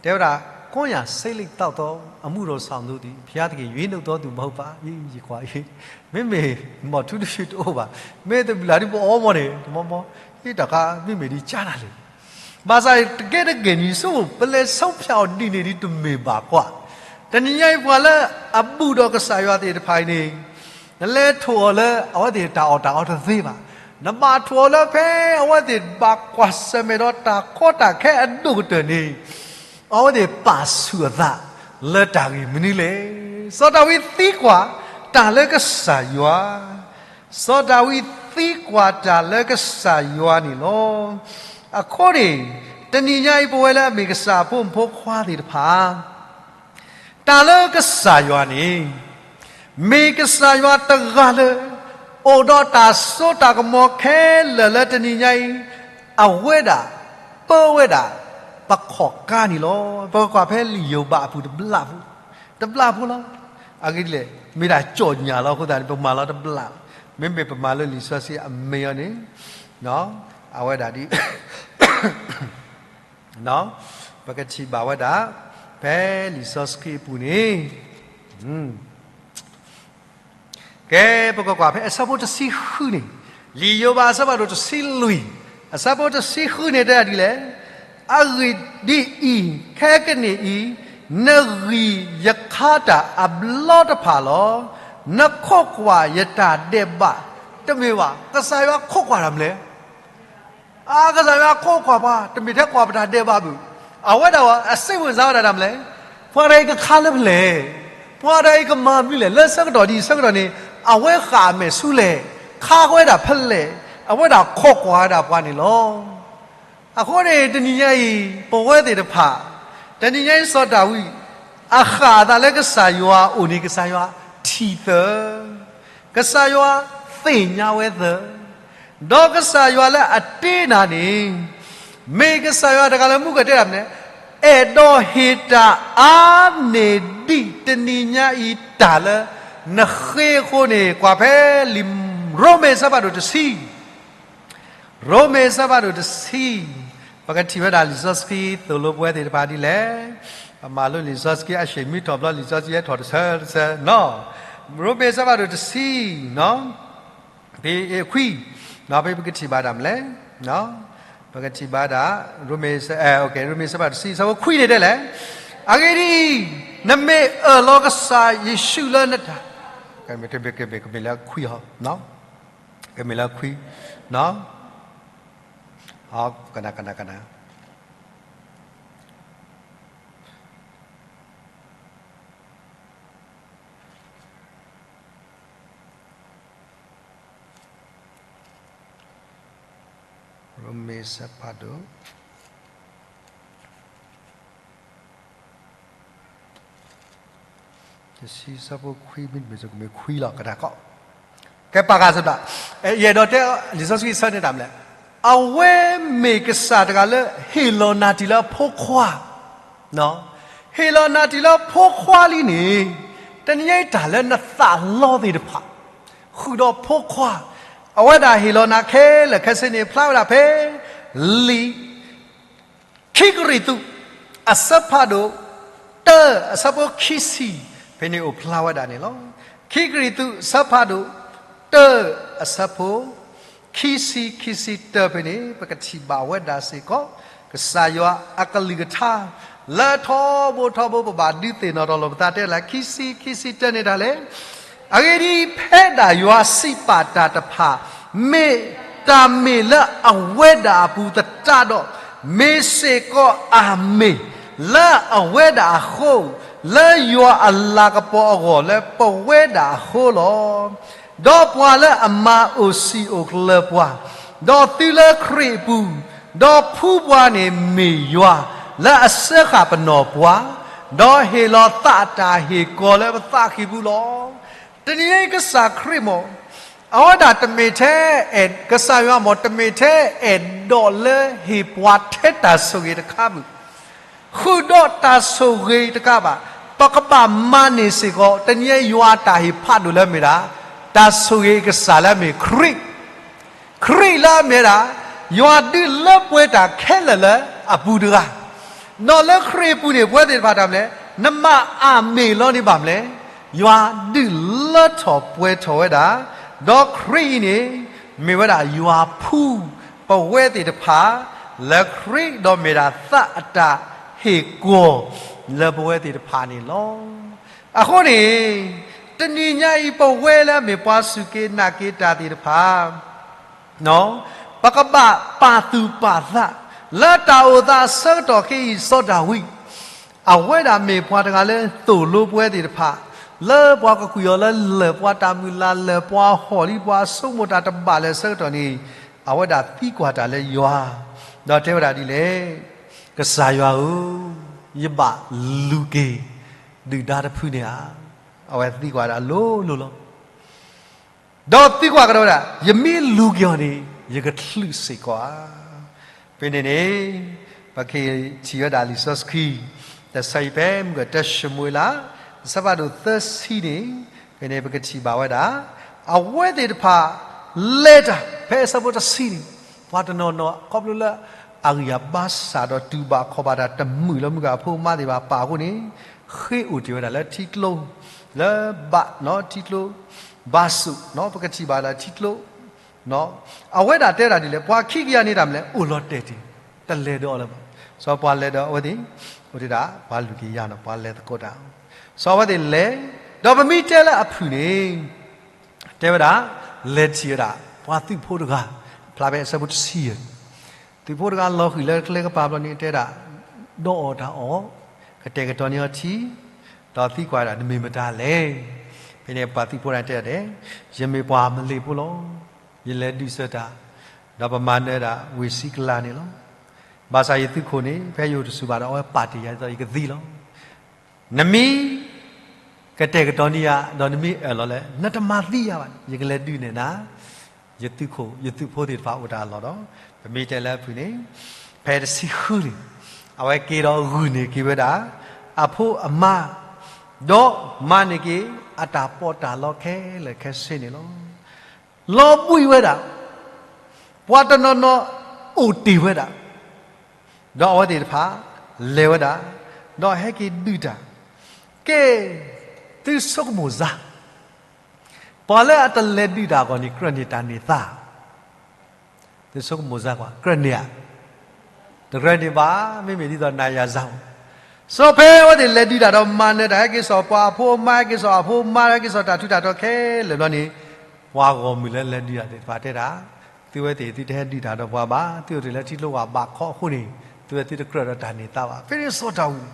တဲဝဲဒၣ် ကိုးရာဆယ့်လေးသောက်သော အမှုတော်ဆောင်သူသည် ဘုရားသခင်ရွေးနှုတ်သောသူမဟုတ်ပါ, ယကွၢ်, မ့မ့ၢ် မီၢ်ထူတဖုတအိၣ်ဘၣ်, မ့ၢ်တဘျုးလၢ်ဒ်ပအီမီၢ်န့ၣ် တမီမီ, ဟ့ၣ်တၢ်ခါ မ့မ့ၢ်ဒ်ကၢ်နၤလဲၣ်. ဘၣ်ဆၣ်တကဲတဂ့ၤန့ၣ် ဆိမိၣ် ပလဲၤဆီဖၠးအီၤဒ်န့ၣ်ဒ်တမ့ၢ်ဘၣ်ကွၢ်, တနံၤညါအံၤပှၤလၢအဘူးဒီးကစၢ်ယွၤသ့ၣ်တဖၣ်အံၤန့ၣ်, နလဲၤထိၣ်အီၤလၢအဝဲသ့ၣ်တၢ်အီၣ်တၢ်အီတသ့ဘၣ်. နဘၣ်ထိၣ်အီၤလၢဖဲအဝဲသ့ၣ်ဘၣ်ကွၢ်ဆၢၣ်မဲာ်ဒီးတၢ်ကီတၢ်ခဲအဒိၣ်ကတၢၢ်န့ၣ်, အဝဲသ့ၣ်ပာ်ဆူၣ်အသးလၢတၢ်ဂ့ၢ်မနုၤလဲၣ်. စီၤဒၤဝံးသံကွၢ်တၢ်လၢကစၢ်ယွၤ, စီၤဒၤဝံးသံကွၢ်တၢ်လၢကစၢ်ယွၤန့ၣ်လီၤ. အဃိန့ၣ်, တနံၤညါအံၤပဝဲလၢအမ့ၢ်ကစၢ်အဖိမုၣ်ဖိခွါသ့ၣ်တဖၣ် တၢ်လၢကစၢ်ယွၤန့ၣ်, မ့ၢ်ကစၢ်ယွၤတဂၤလၢ အိၣ်ဒီးတၢ်စိတၢ်ကမီၤခဲလၢာ်လၢတနံၤညါအံၤ, အဝဲဒၣ် ပၢဝဲဒၣ် ပခီၣ်ကါန့ၣ်လီၤ. ပကကွၢ်ဖဲလံာ်ယိၤဘးအပူၤတဘျီဖိ, တဘျီဖိလီၤ. အဂ့ၢ်ဒ်လဲၣ်, မ့ၢ်ဒၣ်ကၠီၣ်ညၣ်လီၤအဃိသတးန့ၣ် ပမၤလီၤတဘျီ, မ့မ့ၢ်ပမၤလၢလံာ်စီဆှံအမဲာ်အီၤန့ၣ်, အဝဲဒၣ်ဒ် ပကထံၣ်ဘၣ်ဝဲဒၣ် ဖဲလံာ်စီဆှံအပူၤန့ၣ်, ကဲ ပကကွၢ်ဖဲအဆၢဖိတဆံဃုန့ၣ်, လံာ်ယိၤဘးအဆၢဖးဒိၣ်တဆံလွံၢ်, အဆၢဖိတဆံဃုန့ၣ်တဲဒ်လဲၣ်, အဂ့ၢ်ဒ်အံၤ, ခဲကနံၣ်အံၤ, နဂံၢ်ယခါတၢ်အဘျီတဖၣ်လီၤ. နခိးကွၢ်ယတၢ်ဒဲးဘး, တမ့ၢ်ဘၣ်, ကစၢ်ယွၤခိးကွၢ်တၢ်မနုၤလဲၣ်. အကစၢ်ယွၤခိးကွၢ်ပှၤ တမ့ၢ်ထဲကွၢ်ပတၢ်ဒဲးဘးဘၣ်. အဝဲဒၣ်အစိတ်ဝင်စားဝဲဒၣ်တၢ်မနုၤလဲၣ်, ပှၤတဂၤအံၤကခါလၢဖဲလဲၣ်. ပှၤဒၣ်အံၤကမၤမနုၤလဲၣ်, လၢဆၢကတီၢ်ဒ်အံၤဆၢကတီၢ်န့ၣ် အဝဲဃၣ်အမဲာ်ဆူလဲၣ်, ခါဃီဝဲဒၣ်ဖဲလဲၣ်, အဝဲဒၣ်ခိးကွၢ်ဝဲဒၣ်ပှၤန့ၣ်လီၤ. အဃိန့ၣ် တနံၤညါအံၤ ပဝဲသ့ၣ်တဖၣ်, တနံၤညါအံၤစီၤဒၤဝံး အဃၣ်အသးလၢကစၢ်ယွၤအအိၣ်န့ၣ် ကစၢ်ယွၤထံၣ်သၢ, ကစၢ်ယွၤသ့ၣ်ညါဝဲသၢ, ဒီးကစၢ်ယွၤလၢအတ့နၤန့ၣ် မ့ၢ်ကစၢ်ယွၤတဂၤလၢမူကတဲဒၣ်မနုၤလဲၣ်, အဲၣ်ဒိးဟ့ၣ်တၢ်အါန့ၢ်ဒံးတနံၤညါအံၤတၢ်လၢနဃ့အဃိန့ၣ် ကွၢ်ဖဲလံာ်ရိမ့ၤအဆၢဖးဒိၣ်တဆံ, ရိမ့ၤအဆၢဖးဒိၣ်တဆံ, ပကထံၣ်ဝဲဒၣ်လံာ်စီဆှံသိၣ်လိပဝဲသ့ၣ်တဖၣ်ဒ်လဲၣ်, ပမၤလိလံာ်စီဆှံအဆ့ၣ်မံထီၣ်ဘျီ လံာ်စီဆှံဟဲထီၣ်တဆၢတဆၢနီၤ, ရိမ့ၤအဆၢဖးဒိၣ်တဆံနီၤ, ဖဲခွံ, ဖဲပကထံၣ်ဘၣ်ဒၣ်မနုၤလဲၣ်, ပကထံၣ်ဘၣ်ဒၣ် ရိမ့ၤ, ရိမ့ၤအဆၢဖးဒိၣ်တဆံ အဆၢဖိခွံန့ၣ်တဲလဲၣ်, အဂ့ၢ်ဒ်အံၤ, နမ့ၢ်အၢၣ်လီၤကစၢ်ယ့ၣ်ၡူးလၢနတၢ်, ကမ့ၢ်လၢခွံ, ကမ့ၢ်လၢခွံ, ကမ့ၢ်လၢခွံ, ကနၣ်, ကနၣ်, ရိမ့ၤအဆၢဖးဒိၣ် တဆံ အဆၢဖိခွံ မ့တမ့ၢ် ကမ့ၢ်ခွံလီၤ ကနၣ်ကီး, ကဲပာ်ဃာ်စ့ၢ်ကီး, ယအဲၣ်ဒိးတဲ လံာ်စီဆှံအဆၢန့ၣ်တၢ်မနုၤလဲၣ်, အဝဲမ့ၢ်ကစၢ်တဂၤလၢဟ့ၣ်လီၤနၤတံၢ်လၢအဖိခွါ ဟ့ၣ်လီၤနၤတံၢ်လၢဖိခွါလံန့ၣ်, တနံၤညါအံၤတၢ်လၢနသးလီသ့ၣ်တဖၣ်, ဃုာ်ဒီးဖိခွါ, အဝဲဒၣ်ဟ့ၣ်လီၤနၤခဲလၢာ်ခဲဆ့န့ၣ် ဖျါဝဲဒၣ်ဖဲ လံာ် ခံကရံၣ်သူး အဆၢဖးဒိၣ် တၢ အဆၢဖိခံဆံ ဖဲန့ၣ်အိၣ်ဖျါဝဲဒၣ်န့ၣ်လီၤ. ခံကရံၣ်သူး အဆၢဖးဒိၣ် တၢ အဆၢဖိ ခံဆံ ခံဆံတၢ ဖဲန့ၣ် ပကထံၣ်ဘၣ်ဝဲဒၣ်စ့ၢ်ကီး ကစၢ်ယွၤအကလုၢ်ကထါ လၢထီဘိထီဘိ ပဘၣ်ဒုးသ့ၣ်နီၣ်ထီၣ်လိာ်ပသး တဲလၢ ခံဆံ ခံဆံတၢန့ၣ်ဒၣ်လဲာ် အဂ့ၢ်ဒ်အံၤ, ဖဲဒၣ်ယွၤစံးပာ်တၢ်တဖၣ် မ့ၢ်တၢ်မ့ၢ်လၢအဝဲဒၣ်အပူၤသတးဒီး, မ့ၢ်စ့ၢ်ကီးအမ့ၢ်လၢအဝဲဒၣ်အဃိ, လၢယွၤအလၤကပီၤအဂီၢ်လၢပဝဲဒၣ်အဃိလီၤ. ဒီးပှၤလၢအမၤအိၣ်စံာ်အိၣ်ကျၢၤပှၤ, ဒီးသုလၢခရံာ်အပူၤ, ဒီးဖှူပှၤန့ၣ်မ့ၢ်ယွၤလၢအစၢဃာ်ပနီၢ်ပှၤ, ဒီးဟ့ၣ်လီၤသးအတၢ်ဟ့ၣ်ကီၤလၢပသးကံၢ်ပူၤလီၤ. တနံၤအံၤကစၢ်ခရံာ်မ့ၢ် အဝဲဒၣ်တမ့ၢ်ထဲအဲၣ်, ကစၢ်ယွၤမ့ၢ်တမ့ၢ်ထဲအဲၣ်ဒိးလၢဟ့ၣ်ပှၤထဲတၢ်ဆိၣ်ဂ့ၤတခါဘၣ်, ဃုာ်ဒီးတၢ်ဆိၣ်ဂ့ၤတခါဘၣ်, ပကဘၣ်မၤန့ၢ်စ့ၢ်ကီး တနံၤအံၤယွၤတၢ်ဟ့ၣ်ဖးဒိၣ်လၢအမ့ၢ်ဒၣ် တၢ်ဆိၣ်ဂ့ၤအကစၢ်လၢအမ့ၢ်ခရံာ် ခရံာ်လၢအမ့ၢ်ဒၣ် ယွၤဒုးလၢပှဲၤတၢ်ခဲလၢာ်လၢအပူၤတဂၤ, ဒီးလၢခရံာ်အပူၤန့ၣ် ပဝဲသ့ၣ်တဖၣ်တၢ်မနုၤလဲၣ်, နမၤအမ့ၢ်လီၤန့ၣ်ဘၣ်မနုၤလဲၣ်, ယွၤဒုးလၢထီၣ်ပှဲၤထီၣ်ဝဲဒၣ်, ဒီးခရံာ်အံၤန့ၣ် မ့ၢ်ဝဲဒၣ်ယွၤဖှူ ပဝဲသ့ၣ်တဖၣ် လၢခရံာ်ဒီးမ့ၢ်ဒၣ်သးအတၢ်ဟ့ၣ်ကီၤ လၢပဝဲသ့ၣ်တဖၣ်န့ၣ်လီၤ. အဃိန့ၣ် တနံၤညါအံၤပဝဲလၢအမ့ၢ်ပှၤစူၢ်က့ၤနာ်က့ၤတၢ်သ့ၣ်တဖၣ် ပကဘၣ်ပာ်သူၣ်ပာ်သး လၢတၢ်အိၣ်သးအဆၢကတီၢ်ခဲအံၤ စီၤဒၤဝံး အဝဲဒၣ်မ့ၢ်ပှၤတဂၤလၢသိၣ်လိပဝဲသ့ၣ်တဖၣ် လၢပှၤကကွံာ်အီၤလၢလၢၢ် ပှၤတၢ်မုၢ်လၢ်လၢၢ် ပှၤဟီၣ်လံ ပှၤဆိကမိၣ်တၢ်တဘၣ်လၢၤအဆၢကတီၢ်န့ၣ် အဝဲဒၣ်သံကွၢ်တၢ်လၢယွၤ ဒီးတဲဝဲဒၣ်ဒ်လဲၣ်, ကစၢ်ယွၤဧၢ, ယဘၣ်လူၤက့ၤ ဒုၣ်ဒါတဖုန့ၣ်ဧါ. အဝဲသံကွၢ်ဒၣ်လိၤလိၤလီၤ. ဒီးသံကွၢ်ကဒီးဝဲဒၣ် ယမ့ၢ်လူၤက့ၤအီၤန့ၣ် ယကချုးစ့ၢ်ကီးဧါ. ဖဲန့ၣ်န့ၣ် ပကထံၣ်ဝဲဒၣ်လံာ်စီဆှံ တၢ်ဆၢအံၤဖဲမုၢ်ကတၢၢ်ၡမူၤအ့လး အဆၢဖးဒိၣ်သၢဆံန့ၣ် ဖဲန့ၣ်ပကထံၣ်ဘၣ်ဝဲဒၣ် အဝဲသ့ၣ်တဖၣ် လဲၤတၢ် ဖဲအဆၢဖိတဆံန့ၣ် ပှၤတနီၤနီၤ ခီဖျိလၢ အဂံၢ်အဘါစၢ်ဒီးတူၢ်ဘၣ်ခီၣ်ဘၣ်တၢ်တမုာ်လၢမုၢ်ဂၤအဖိအမါသ့ၣ်တဖၣ်ပာ်အဃိန့ၣ် ဃ့အိၣ်တ့ၢ်ဝဲဒၣ်လၢထံကျိ လၢဘၣ်နီၤထံကျိ ဘၣ်စိၣ်နီၤ ပကထံၣ်ဘၣ်လၢထံကျိ အဝဲဒၣ်တဲဒၣ်ဒ်လဲၣ် ပှၤခံကယၤန့ၣ်တၢ်မနုၤလဲၣ် အိၣ်လီၤတဲာ်တ့ၢ် တလဲၤဒီးအီၤလၢၤဘၣ်. စီၤပှၤလဲၤဒီးအဝဲသ့ၣ် အိၣ်တ့ၢ်ဒၣ် ပှၤလူၤက့ၤယၤနီၤ ပှၤလဲၤသကိးတၢ် စီၤအဝဲသ့ၣ်လဲၤ ဒီးပမ့ၢ်တဲလၢအဖုၣ်န့ၣ် တဲဝဲဒၣ် လဲၤထံၣ်ဝဲဒၣ် ပှၤသုးဖိတဂၤ ဖျါဖဲအဆၢဖိတဆံယဲၢ် သုးဖိတဂၤလီၤဃံၤလၢကျဲကပၤဘျီန့ၣ် တဲဒၣ် ဒီးအီၣ်တၢ်အီၣ် ကတဲာ်ကတီၤန့ၢ်အီၤထံ ဒီးသံကွၢ်ဒၣ် နမ့ၢ်မတၤလဲၣ်. ဖဲန့ၣ်ပှၤသုးဖိန့ၣ်တဲဒၣ်, ယမ့ၢ်ပှၤမလ့ၤဖိလီၤ. ယလဲၤဒုးဆၢတၢ်, ဒီးပမၤနၢၤဒၣ်ဝ့ၢ်စံကလၢ်န့ၣ်လီၤ. ဘၣ်ဆၣ်ယသုးခိၣ်န့ၣ် ဖဲယအိၣ်တဆူၣ်ဘၣ်ဒီး အဝဲပာ်တ့ၢ်ယၤဒ်သိးယကသံလီၤ. နမ့ၢ်ကတဲာ်ကတီၤန့ၢ်ယၤ ဒီးနမ့ၢ်အၢၣ်လီၤလဲၣ်, နတမၤသံယၤဘၣ်, ယကလဲၤဒုးနဲၣ်နၤ ယသုးခိၣ် ယသုးဖိသ့ၣ်တဖၣ်အိၣ်တၢ်အလီၢ်ဒီး, ပမ့ၢ်တဲလၢအဖုၣ်န့ၣ်, ဖဲတဆံဃုန့ၣ်, အဝဲက့ၤဒီးဂုာ်န့ၢ်က့ၤဝဲဒၣ် အဖိအမါ, ဒီးမၤန့ၢ်က့ၤအတၢ်ပီးတၢ်လီခဲလၢာ်ခဲဆ့န့ၣ်လီၤ. လီၤဘှံးဝဲဒၣ်, ပှၤတနီၤနီၤအိၣ်တ့ၢ်ဝဲဒၣ်, ဒီးအဝဲသ့ၣ်တဖၣ်လဲၤဝဲဒၣ်, ဒီးဟဲက့ၤဒုးတၢ်, ကဲ, သုဆိကမိၣ်စါ ပှၤလၢအတလဲၤဒုးတၢ်အဂီၢ်န့ၣ် ကြၢးန့ၢ်တၢ်န့ၢ်သါ, သုဆိကမိၣ်စါကွၢ်, ကြၢးန့ၢ်ဧါ, တကြၢးန့ၢ်ဘၣ်, မ့မ့ၢ်ဒ်သိးနၤယၤစါ, စီၤဖဲအဝဲသ့ၣ်လဲၤဒုးတၢ်ဒီးမၤနၢၤတၢ် ဟဲက့ၤစိာ်ပှၤအဖိအမါ ဟဲက့ၤစိာ်အဖိအမါ ဟဲက့ၤစိာ်တၢ်ထူးတၢ်တီၤခဲလၢာ်ဘျီန့ၣ်, ပှၤဂီၢ်မုၢ်လၢလဲၤဒုးတၢ်သ့ၣ်တဖၣ်တဲဒၣ်, သုဝဲသ့ၣ်သုတဟဲဒုးတၢ်ဒီးပှၤဘၣ်, သုအိၣ်တ့ၢ်လၢထံကျိဝၢ်ဘးခီအဃိန့ၣ်, သုဝဲသုတကြၢးဒီးတၢ်န့ၢ်သါဘၣ်. ဖဲန့ၣ်စီၤဒၤဝံး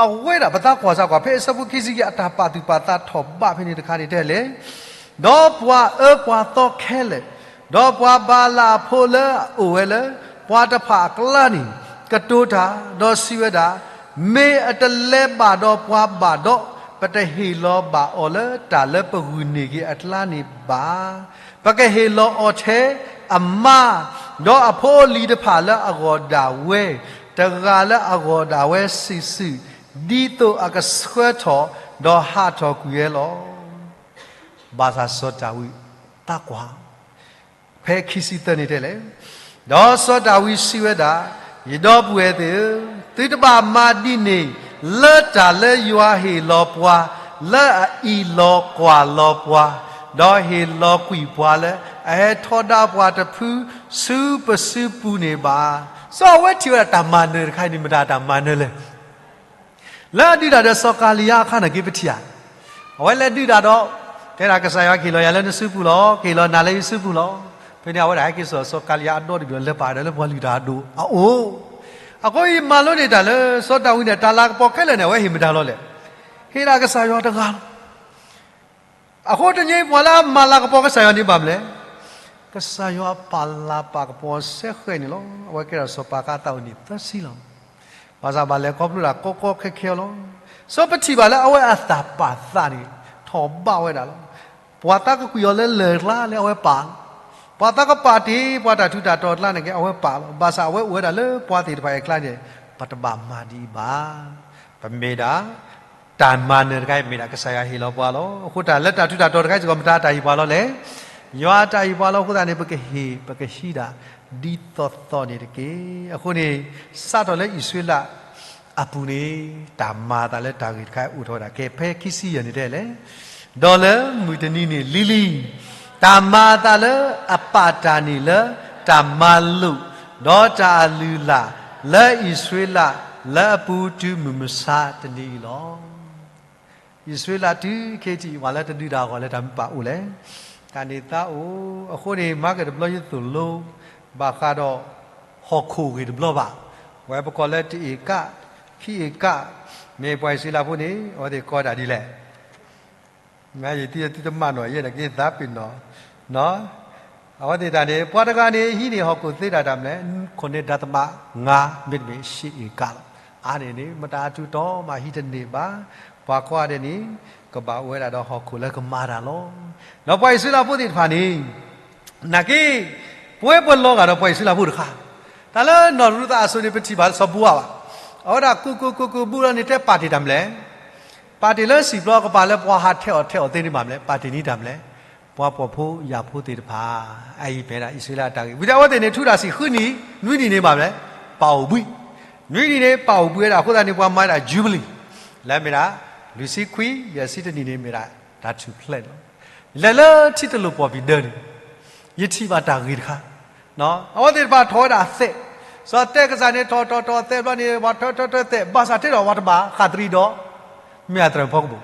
အဝဲဒၣ်ပသးကွၢ်စၢ်ကွၢ် ဖဲအဆၢဖိခံဆံယဲၢ်အတၢ်ပာ်သူၣ်ပာ်သးထီၣ်ဘးဖဲန့ၣ်တခါန့ၣ်တဲလဲၣ်, ဒီးပှၤအၢပှၤသီခဲလၢာ်, ဒီးပှၤဘၤလးအဖိလၢအအိၣ်ဝဲလၢ ပှၤတဖၣ်အကျါန့ၣ် ကတိၤတၢ်, ဒီးစံးဝဲဒၣ်, မ့ၢ်အတလဲၤဘၣ်ဒီးပှၤဘၣ်ဒီး, ပတဟ့ၣ်လီၤဘၣ်အီၤလၢတၢ်လၢပဂုာ်န့ၢ်က့ၤအကျါန့ၣ်ဘၣ်. ပကဟ့ၣ်လီၤအီၤထဲအမါ, ဒီးအဖိအလံၤတဖၣ်လၢအဂီၢ်ဒၣ်ဝဲ, တဂၤလၢအဂီၢ်ဒၣ်ဝဲစုာ်စုာ်, ဒ်သိးအကဆှၢထီၣ်, ဒီးဟးထီၣ်ကွံာ်ဝဲလီၤ. ဘၣ်ဆၣ်စီၤဒၤဝံးသးကွၢ် ဖဲခံဆံသၢန့ၣ်တဲလဲၣ်, ဒီးစီၤဒၤဝံးစံးဝဲဒၣ်, ယဒီပုၢ်ဝဲၢ်သ့ၣ်ဧၢ, သုတဘၣ်မၤဒ်န့ၣ်, လၢတၢ်လၢယွၤဟ့ၣ်လီၤပှၤ, လၢအအံးလီၤကွၢ်လီၤပှၤ, ဒီးဟ့ၣ်လီၤကွံာ်ပှၤလၢအဟဲထီဒါပှၤတဖုဆူပစုပူၤန့ၣ်ဘၣ်. စီၤအဝဲထံၣ်ဝဲဒၣ်တၢ်မၤနၢၤတခါအံၤန့ၣ် မတၤတၢ်မၤနၢၤလဲၣ် လၢအဒုးတၢ်ဒီးစီၤကၤလံယါအခါန့ၣ်က့ၤပထံၣ်ဧါ. အဝဲလဲၤဒုးတၢ်ဒီး, တဲဒၣ်ကစၢ်ယွၤကဟ့ၣ်လီၤယၤလၢနစုပူၤလီၤ, ကဟ့ၣ်လီၤနၤလၢယစုပူၤလီၤ. ဖဲန့ၣ်အဝဲဒၣ်ဟဲက့ၤစိာ်စီၤကၤလံယါအဒီတဘ့ၣ်ဒီး လဲၤပာ်ဒီးလၢပှၤလုၢ်တၢ်အဒိၣ်အအိၣ်. အဃိယမၤလိန့ၢ်တၢ်လၢစီၤဒၤဝံးန့ၣ် တၢ်လၤကပီၤခဲလၢာ်န့ၣ် အဝဲဟ့ၣ်မတၤလီၤလဲၣ်. ဟ့ၣ်ဒၣ်ကစၢ်ယွၤတဂၤလီၤ. အဃိတနံၤအံၤပှၤလၢအမၤလၤကပီၤကစၢ်ယွၤန့ၣ်ဘၣ်မနုၤလဲၣ်. ကစၢ်ယွၤပာ်လၤပာ်ကပီၤစဲဃဲးန့ၣ်လီၤ. အဝဲကဲထီၣ်စီၤပၤအခါအသးအိၣ်နံၣ်သၢဆံလီၤ. ဘၣ်ဆၣ်ဘၣ်လဲၤခီဖျိဒၣ်ကီကီခဲခဲလီၤ. စီၤပထံၣ်ဘၣ်လၢအဝဲအသးပာ်သးန့ၣ် ထီၣ်ဘးဝဲဒၣ်လီၤ. ပှၤသးကကွံာ်အီၤလၢလၢၢ်ကျါလၢအဝဲပာ်လီၤ. ပှၤသးကပာ်တ့ၢ်ပှၤတၢ်ထူးတၢ်တီၤအကျါန့ၣ်က့ၤ အဝဲပာ်လီၤ. ဘၣ်ဆၣ်အဝဲအိၣ်ဝဲဒၣ်လၢပှၤသ့ၣ်တဖၣ်အကျါန့ၣ် ပတဘၣ်မၤဒ်အံၤဘၣ်. ပမ့ၢ်ဒၣ် တၢ်မၤနၢၤတခါအံၤမ့ၢ်ဒၣ်ကစၢ်ယွၤဟ့ၣ်လီၤပှၤလီၤ. အဃိတၢ်လၢတၢ်ထူးတၢ်တီၤတခါစ့ၢ်ကီး မတၤတၢ်ဟ့ၣ်ပှၤလီၤလဲၣ်. ယွၤတၢ်ဟ့ၣ်ပှၤလီၤ. အဃိသတးန့ၣ် ပကဟ့ၣ်ပကဟံးဒၣ်ဒ်သိးသိးန့ၣ်တက့ၢ်. အဃိန့ၣ် စးထီၣ်လၢအံၣ်စရ့လးအပူၤန့ၣ် တၢ်မၤအသးလၢတၢ်ဂ့ၢ်တခါအိၣ်ထီၣ်ဝဲဒၣ် ကဲဖဲခံဆံယဲၢ်န့ၣ်တဲလဲၣ် ဒီးလၢမုၢ်တနံၤန့ၣ်လံၤလံၤ တၢ်မၤအသးလၢအပာ်တၢ်န့ၣ်လၢတၢ်မၤလိာ် ဒီးတၢ်အလုၢ်အလၢ်လၢအံၣ်စရ့လးလၢအပူၤတုၤမုၢ်မဆါတနံၤအံၤလီၤ. အံၣ်စရ့လးတုၤခဲအံၤ ပှၤလၢတဒုးတၢ်အဂီၢ်လၢတၢ်မ့ၢ်ပာ်အိၣ်လဲၣ်. တၢ်န့ၢ်သါအိၣ် အဃိန့ၣ် မၤက့ၤတဘျီယသိၣ်လိ ဘၣ်ဃးဒီး ဟီၣ်ခိၣ်ဂ့ၢ်တဘျီဘၣ်. ဝဲပကိးလၢတအ့ၣ်ကၣ် ခံအ့ၣ်ကၣ် မ့ၢ်ပှၤအံၣ်စရ့လးဖိန့ၣ် အဝဲသ့ၣ်ကိးတၢ်ဒ်လဲၣ် မ့ၢ်ယတံၤသုတမၤနီၣ်ယဲဒၣ်က့ၤသးပ့ၤနီၣ်, အဝဲသ့ၣ်တၢ်န့ၣ် ပှၤတဂၤန့ၣ် ဟံးန့ၢ်ဟီၣ်ခိၣ်သ့ဒၣ်တၢ်မနုၤလဲၣ်, ခိၣ်န့ၢ်ဒၣ်သမး ငါး မ့တမ့ၢ် ရှစ် အ့ၣ်ကၣ်လီၤ. အါန့ၢ်န့ၣ် မတၤအထူးတီမးဟံးတန့ၢ်ဘၣ်, ပှၤကိးဂၤဒဲးန့ၣ် ကဘၣ်အိၣ်ဝဲဒၣ်ဒီးဟီၣ်ခိၣ်လၢကမၤတၢ်လီၤ. ဒီးပှၤအံၣ်စရ့လးဖိသ့ၣ်တဖၣ်န့ၣ် နာ်က့ ပဝဲပလီၤဂာ်ဒီးပှၤအံၣ်စရ့လးဖိတခါ, တၢ်လၢနီၢ်ရူၤသးအစိၤန့ၣ် ပထံၣ်ဘၣ်စီၤဘိအၤဘၣ်. အဝဲဒၣ်ကူကူကူကူဘုလီၤန့ၣ် တဲပာ်တ့ၢ်တၢ်မနုၤလဲၣ်, ပာ်တ့ၢ်လၢစံၣ်ပျီကပၤလၢပှၤဟးထဲးအီၤထဲးအီၤသ့န့ၣ်ဘၣ်မနုၤလဲၣ်, ပာ်တ့ၢ်န့ၢ်တၢ်မနုၤလဲၣ်, ပှၤပိာ်ဖိယာ်ဖိသ့ၣ်တဖၣ်, အအံၤမ့ၢ်ဒၣ်အံၣ်စရ့လးတၢ်ဂ့ၢ်, ဝံၤဒီးအဝဲသ့ၣ်န့ၣ် ထုးတၢ်စံၣ်ဃုနံၣ်, နွံနံၣ်န့ၣ်ဘၣ်မနုၤလဲၣ်, ပာ်အိၣ်ဘှံး, နွံနံၣ်န့ၣ် ပာ်အိၣ်ဘှံးဝဲဒၣ်အဃိသတးန့ၣ် ပှၤမၤဝဲဒၣ် ယူဘလံၤ, လၢမ့ၢ်ဒၣ် လွံၢ်ဆံခွံ ယဲၢ်ဆံတနံၣ်န့ၣ်မ့ၢ်ဒၣ်တၢ်ထူၣ်ဖျဲးန့ၣ်လီၤ. လဲၤလၢထံတလိာ်ပီၣ်ပံၤဒၢန့ၣ်, ယထံၣ်ဘၣ်တၢ်ဂ့ၢ်တခါ, အဝဲသ့ၣ်တဖၣ်ထီၣ်ဝဲဒၣ်အသဲး, စီၤသဲးကစၢ်န့ၣ် ထီၣ်ထီၣ်ထီၣ်သဲးဘျီန့ၣ် ပှၤထၢထၢထၢသဲး ဘၣ်ဆၣ်တဲဒီးပှၤတဘၣ်ဃးတရံးဒီး, မ့ၢ်အသရၣ်ဖီ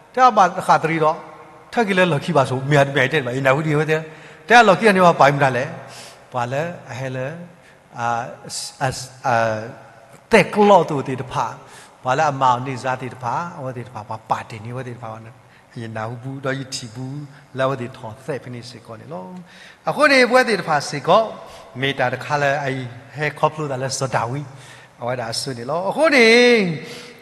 ကဘိၣ်, တဲဘၣ်ဃးတရံးဒီး, ထၢက့ၤလၢလီၢ်ခံဘၣ်ဆိး မ့ၢ်အတမ့ၢ်တဲဘၣ် ယနၢ်ဟူဒ်အဝဲသ့ၣ်, တဲအလီၢ်ခံဂၤန့ၣ် ပှၤပာ်မတၤလဲၣ်, ပှၤလၢအဟဲလၢ သဲးကျီအသိးသ့ၣ်တဖၣ်, ပှၤလၢအမၤအီၤန့ၢ်စါသ့ၣ်တဖၣ် အဝဲသ့ၣ်တဖၣ် ပှၤပာ်တ့ၢ်န့ၢ်အဝဲသ့ၣ်တဖၣ်န့ၣ် ယနၢ်ဟူပူၤ ဒီးယထံၣ်ပူၤ လၢအဝဲသ့ၣ်ထီၣ်သဲးဖဲန့ၣ်စ့ၢ်ကီးန့ၣ်လီၤ. အဃိန့ၣ် ပဝဲသ့ၣ်တဖၣ်စ့ၢ်ကီး မ့ၢ်တၢ်တခါလၢအအံၤ ဟဲခီဖျိသးလၢစီၤဒၤဝံး အဝဲဒၣ်အစိန့ၣ်လီၤ. အဃိန့ၣ်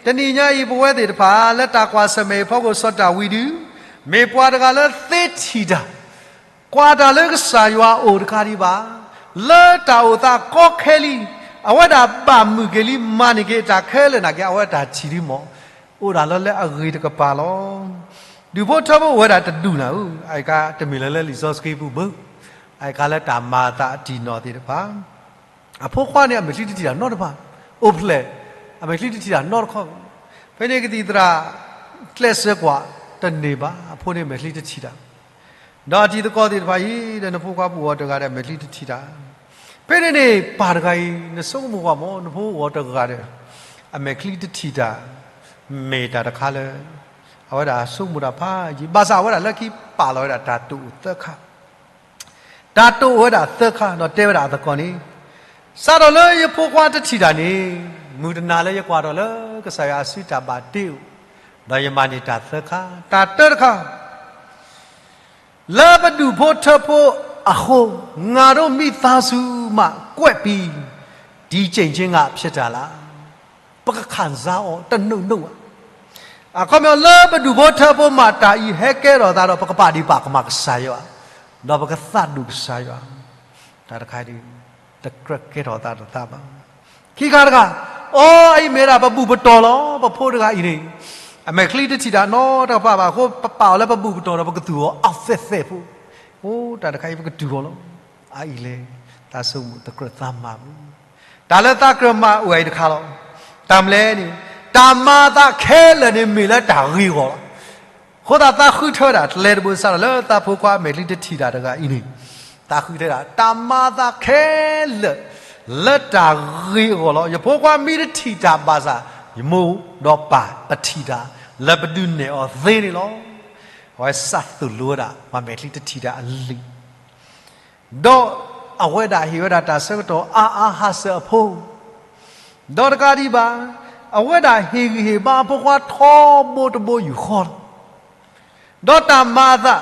တနံၤညါအံၤ ပဝဲသ့ၣ်တဖၣ် လၢတၢ်ကွၢ်ဆၢၣ်မဲာ်အဖီခိၣ် စီၤဒၤဝံးဒုး မ့ၢ်ပှၤတဂၤလၢသ့ထံၣ်တၢ် ကွၢ်တၢ်လၢကစၢ်ယွၤအအိၣ်တကးဒံးဘၣ်, လၢတၢ်အိၣ်သးကီခဲလံ, အဝဲဒၣ်ဘၣ်မုာ်က့ၤလံ မၤန့ၢ်က့ၤတၢ်ခဲလၢာ်နာ်က့ အဝဲတၢ်ထံၣ်ဒုးမ့ၢ် အိၣ်ဒၣ်လၢလၢအဂ့ၤတကပၤလီၤ. ဒူၣ်ဖိထၢဖိအိၣ်ဝဲဒၣ်တဒူၣ်နၤဧၢ, အကါတမ့ၢ်လၢလၢလံာ်စီဆှံပူၤဘၣ်, အကါလၢတၢ်မၤအသးအတံၢ်နီၢ်သ့ၣ်တဖၣ် အဖိခွါန့ၣ် အမဲာ်ချံတထံၣ်တၢ်နီတဖၣ်, အိၣ်ဖျဲၣ် အမဲာ်ချံတထံၣ်တၢ်နီတခီ, ဖဲန့ၣ်ကသံၣ်သရၣ် ကျဲးစၢးကွၢ် တန့ၢ်ဘၣ်, အဖိန့ၣ်မဲာ်ချံတထံၣ်တၢ်, ဒီးအတံၤသကိးသ့ၣ်တဖၣ်အံၤဒီး နဖိခွါပူၤအီၤတဂၤဒီး အမဲာ်ချံတထံၣ်တၢ်, ဖဲန့ၣ်န့ၣ် ပၢ်တဂၤအံၤ နဆိကမိၣ်ကွၢ်မ့ၢ် နဖိအီၤတဂၤဒီး အမဲာ်ချံတထံၣ်တၢ်, မ့ၢ်တၢ်တခါလၢ အဝဲဒၣ်ဆိကမိၣ်တၢ်ဖးယံာ်, ဘၣ်ဆၣ်အဝဲဒၣ်လၢခံပာ်လီၤဝဲဒၣ်တၢ်တိာ်အိၣ်သၢခါ တၢ်တိာ်အိၣ်ဝဲဒၣ်သၢခါ ဒီးတဲဝဲဒၣ်အသကိးန့ၣ်, စးထီၣ်လၢယဖိခွါတထံၣ်တၢ်န့ၣ်, မုၢ်တနၤလၢယကွၢ်ထီၣ်လၢကစၢ်ယွၤအစုတၢ်ဘၣ်တ့အိၣ်, ဒီးယမၤန့ၢ်တၢ်သၢခါ, တၢ်တၢတခါ လၢပဒူၣ်ဖိထၢဖိအဃိ, ငါတို့မိသားစုမှကွဲပြီး ဒီကြိမ်ခြင်းက ဖြစ်တာလား. ပကခံစားအီၤတနုာ်နုာ်ဧါ. အခီပညီ လၢပဒူၣ်ဖိထၢဖိမးတၢ်အံၤဟဲကဲထီၣ်သးဒီး ပကပာ်ဒ့ၣ်ပာ်ကမၣ်ကစၢ်ယွၤ, ဒီးပကသးဒူၣ်ကစၢ်ယွၤ, တၢ်တခါဒ် တကြၢးကဲထီၣ်သးတသးဘၣ်. ခံခါတခါ, အိ အအံၤမ့ၢ်ဒၣ်ပဘူၣ်ပတီၢ်လီၤ. ပဖိတဂၤအံၤန့ၣ် အမဲာ်ချံတထံၣ်တၢ်နီတကပၤဘၣ်အဃိ ပပာ်အီၤလၢပဘူၣ်ပတီၢ်ဒီး ပကသူၣ်အီၤအါသဲးသဲးဖိ, အိ တၢ်တခါအံၤပကတုၤအီၤလီၤ. အအံၤလဲၣ်, သးဆိကမိၣ်တကြၢးသးမၤဘၣ်. တၢ်လၢသးကြၢးမၤအိၣ်ဝဲအံၤတခါလီၤ. တၢ်မနုၤလဲၣ်န့ၣ်, တၢ်မၤအသးခဲလၢာ်န့ၣ်မ့ၢ်လၢတၢ်ဂ့ၤအဂီၢ်လီၤ. အဃိသတးသးဃုထၢဝဲဒၣ်ကျဲတဘိစးထီၣ်လၢသးဖိခွါအမဲာ်ချံတထံၣ်တၢ်တဂၤအံၤန့ၣ်, သးဃုထၢဝဲဒၣ် တၢ်မၤအသးခဲလၢာ် လၢတၢ်ဂ့ၤအဂီၢ်လီၤ. ယဖိခွါမ့ၢ်တထံၣ်တၢ်ဘၣ်ဆၣ်, ယမိၢ်ဒီးပၢ်ပထံၣ်တၢ် လၢပဒုးနဲၣ်အီၤသ့န့ၣ်လီၤ. အဝဲစးသိၣ်လိဝဲဒၣ် ပှၤမဲာ်ချံတထံၣ်တၢ်အလံာ် ဒီးအဝဲဒၣ်ဟ့ၣ်ဝဲဒၣ်တၢ်ဆၢကတီၢ်အါအါဟးစၢၤအဖိ, ဒီးတကးဒံးဘၣ်, အဝဲဒၣ်ဟ့ၣ်ဂံၢ်ဟ့ၣ်ဘါအဖိခွါထီဘိတဘိယူၢ်ဃီလီၤ. ဒီးတၢ်မၤအသး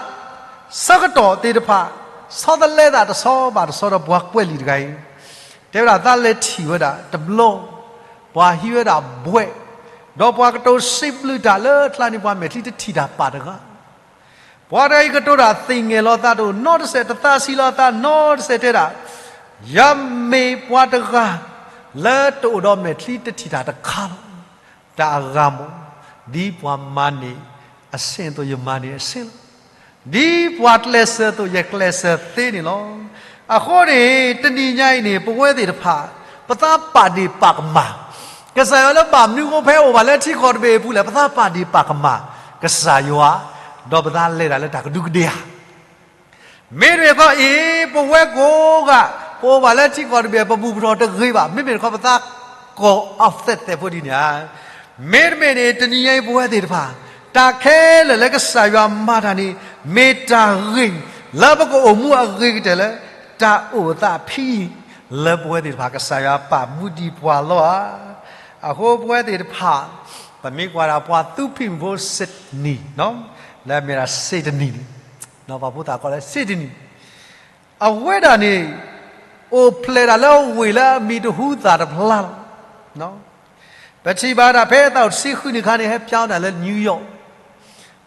ဆၢကတီၢ်သ့ၣ်တဖၣ် ဆီတလဲသးတဆီဘၣ်တဆီဒီးပှၤကွဲးလံာ်တဂၤအံၤ, တဲဝဲဒၣ်သးလဲၤထံၣ်ဝဲဒၣ်တဘျီ, ပှၤဟံးဝဲဒၣ်ဘှဲး, ဒီးပှၤကတိၤစံးဘျုးတၢ်လၢကျါန့ၣ် ပှၤမဲာ်ချံတထံၣ်တၢ်ပၢ်တဂၤ ပှၤတဂၤအံၤကတိၤတၢ်သ့ၣ်ငဲၤလီၤသးတအိၣ်နီတစဲး, တသးဆံးလီၤသးနီတစဲးတဲဒၣ်, ယမ့ၢ်ပှၤတဂၤ လၢတအိၣ်ဒီးမဲာ်ချံတထံၣ်တၢ်တခါလီၤ. တၢ်အဂၤမ့ၢ် ဒ်ပှၤမၤန့ၢ်အဆ့ၣ်အသိး ယမၤန့ၢ်အဆ့ၣ်လီၤ. ဒ်ပှၤကျဲးစၢးအသိး ယကျဲးစၢးသ့န့ၣ်လီၤ. အဃိန့ၣ် တနံၤညါအံၤန့ၣ် ပဝဲသ့ၣ်တဖၣ် ပသးပာ်ဒ့ၣ်ပာ်ကမၣ် ကစၢ်ယွၤလၢဘၣ်မနုၤအဃိဖဲအိၣ်ဘၣ်လၢထံကီၢ်တဘ့ၣ်အပူၤလဲၣ်, ပသးပာ်ဒ့ၣ်ပာ်ကမၣ် ကစၢ်ယွၤ, ဒီးပသးလဲၤတၢ်လၢတၢ်ကဒူးကဒ့ဧါ. မ့တမ့ၢ်တခီအံၤ ပဝဲကိးဂၤ ပအိၣ်ဘၣ်လၢထံကီၢ်တဘ့ၣ် ပဘူၣ်ပတီၢ်တဂ့ၤဘၣ်. မ့မ့ၢ်တခီ ပသးကိးအီၤသဲးသဲးဖိဒ်န့ၣ်ဧါ. မ့တမ့ၢ်န့ၣ် တနံၤညါအံၤပဝဲသ့ၣ်တဖၣ် တၢ်ခဲလၢာ်လၢကစၢ်ယွၤမၤတၢ်န့ၣ် မ့ၢ်တၢ်ဂ့ၤ လၢပကအိၣ်မူအဂ့ၤကတၢၢ်လၢ တၢ်အိၣ်သးဖံ လၢပဝဲသ့ၣ်တဖၣ် ကစၢ်ယွၤပာ်မူဒံးပှၤလီၤဧါ. အဃိပဝဲသ့ၣ်တဖၣ် ပမ့ၢ်ကွၢ်ဒၣ်ပှၤသူဖံးမုၢ်ဖိ Sydney နီၤ, လၢအမ့ၢ်ဒၣ် Sydney န့ၣ်, ပှၤဖိသၣ်ကိးလၢ Sydney အဝဲဒၣ်န့ၣ် အိၣ်ဖျဲၣ်ဒၣ်လၢဝ့ၢ်လၢအမံၤတဟူသၣ်တဖျါလီၤ. ပထံၣ်ဘၣ်ဒၣ်ဖဲအသးအိၣ်တဆံဃုနံၣ်အခါန့ၣ် ဟဲဖျါဝဲဒၣ်လၢ New York,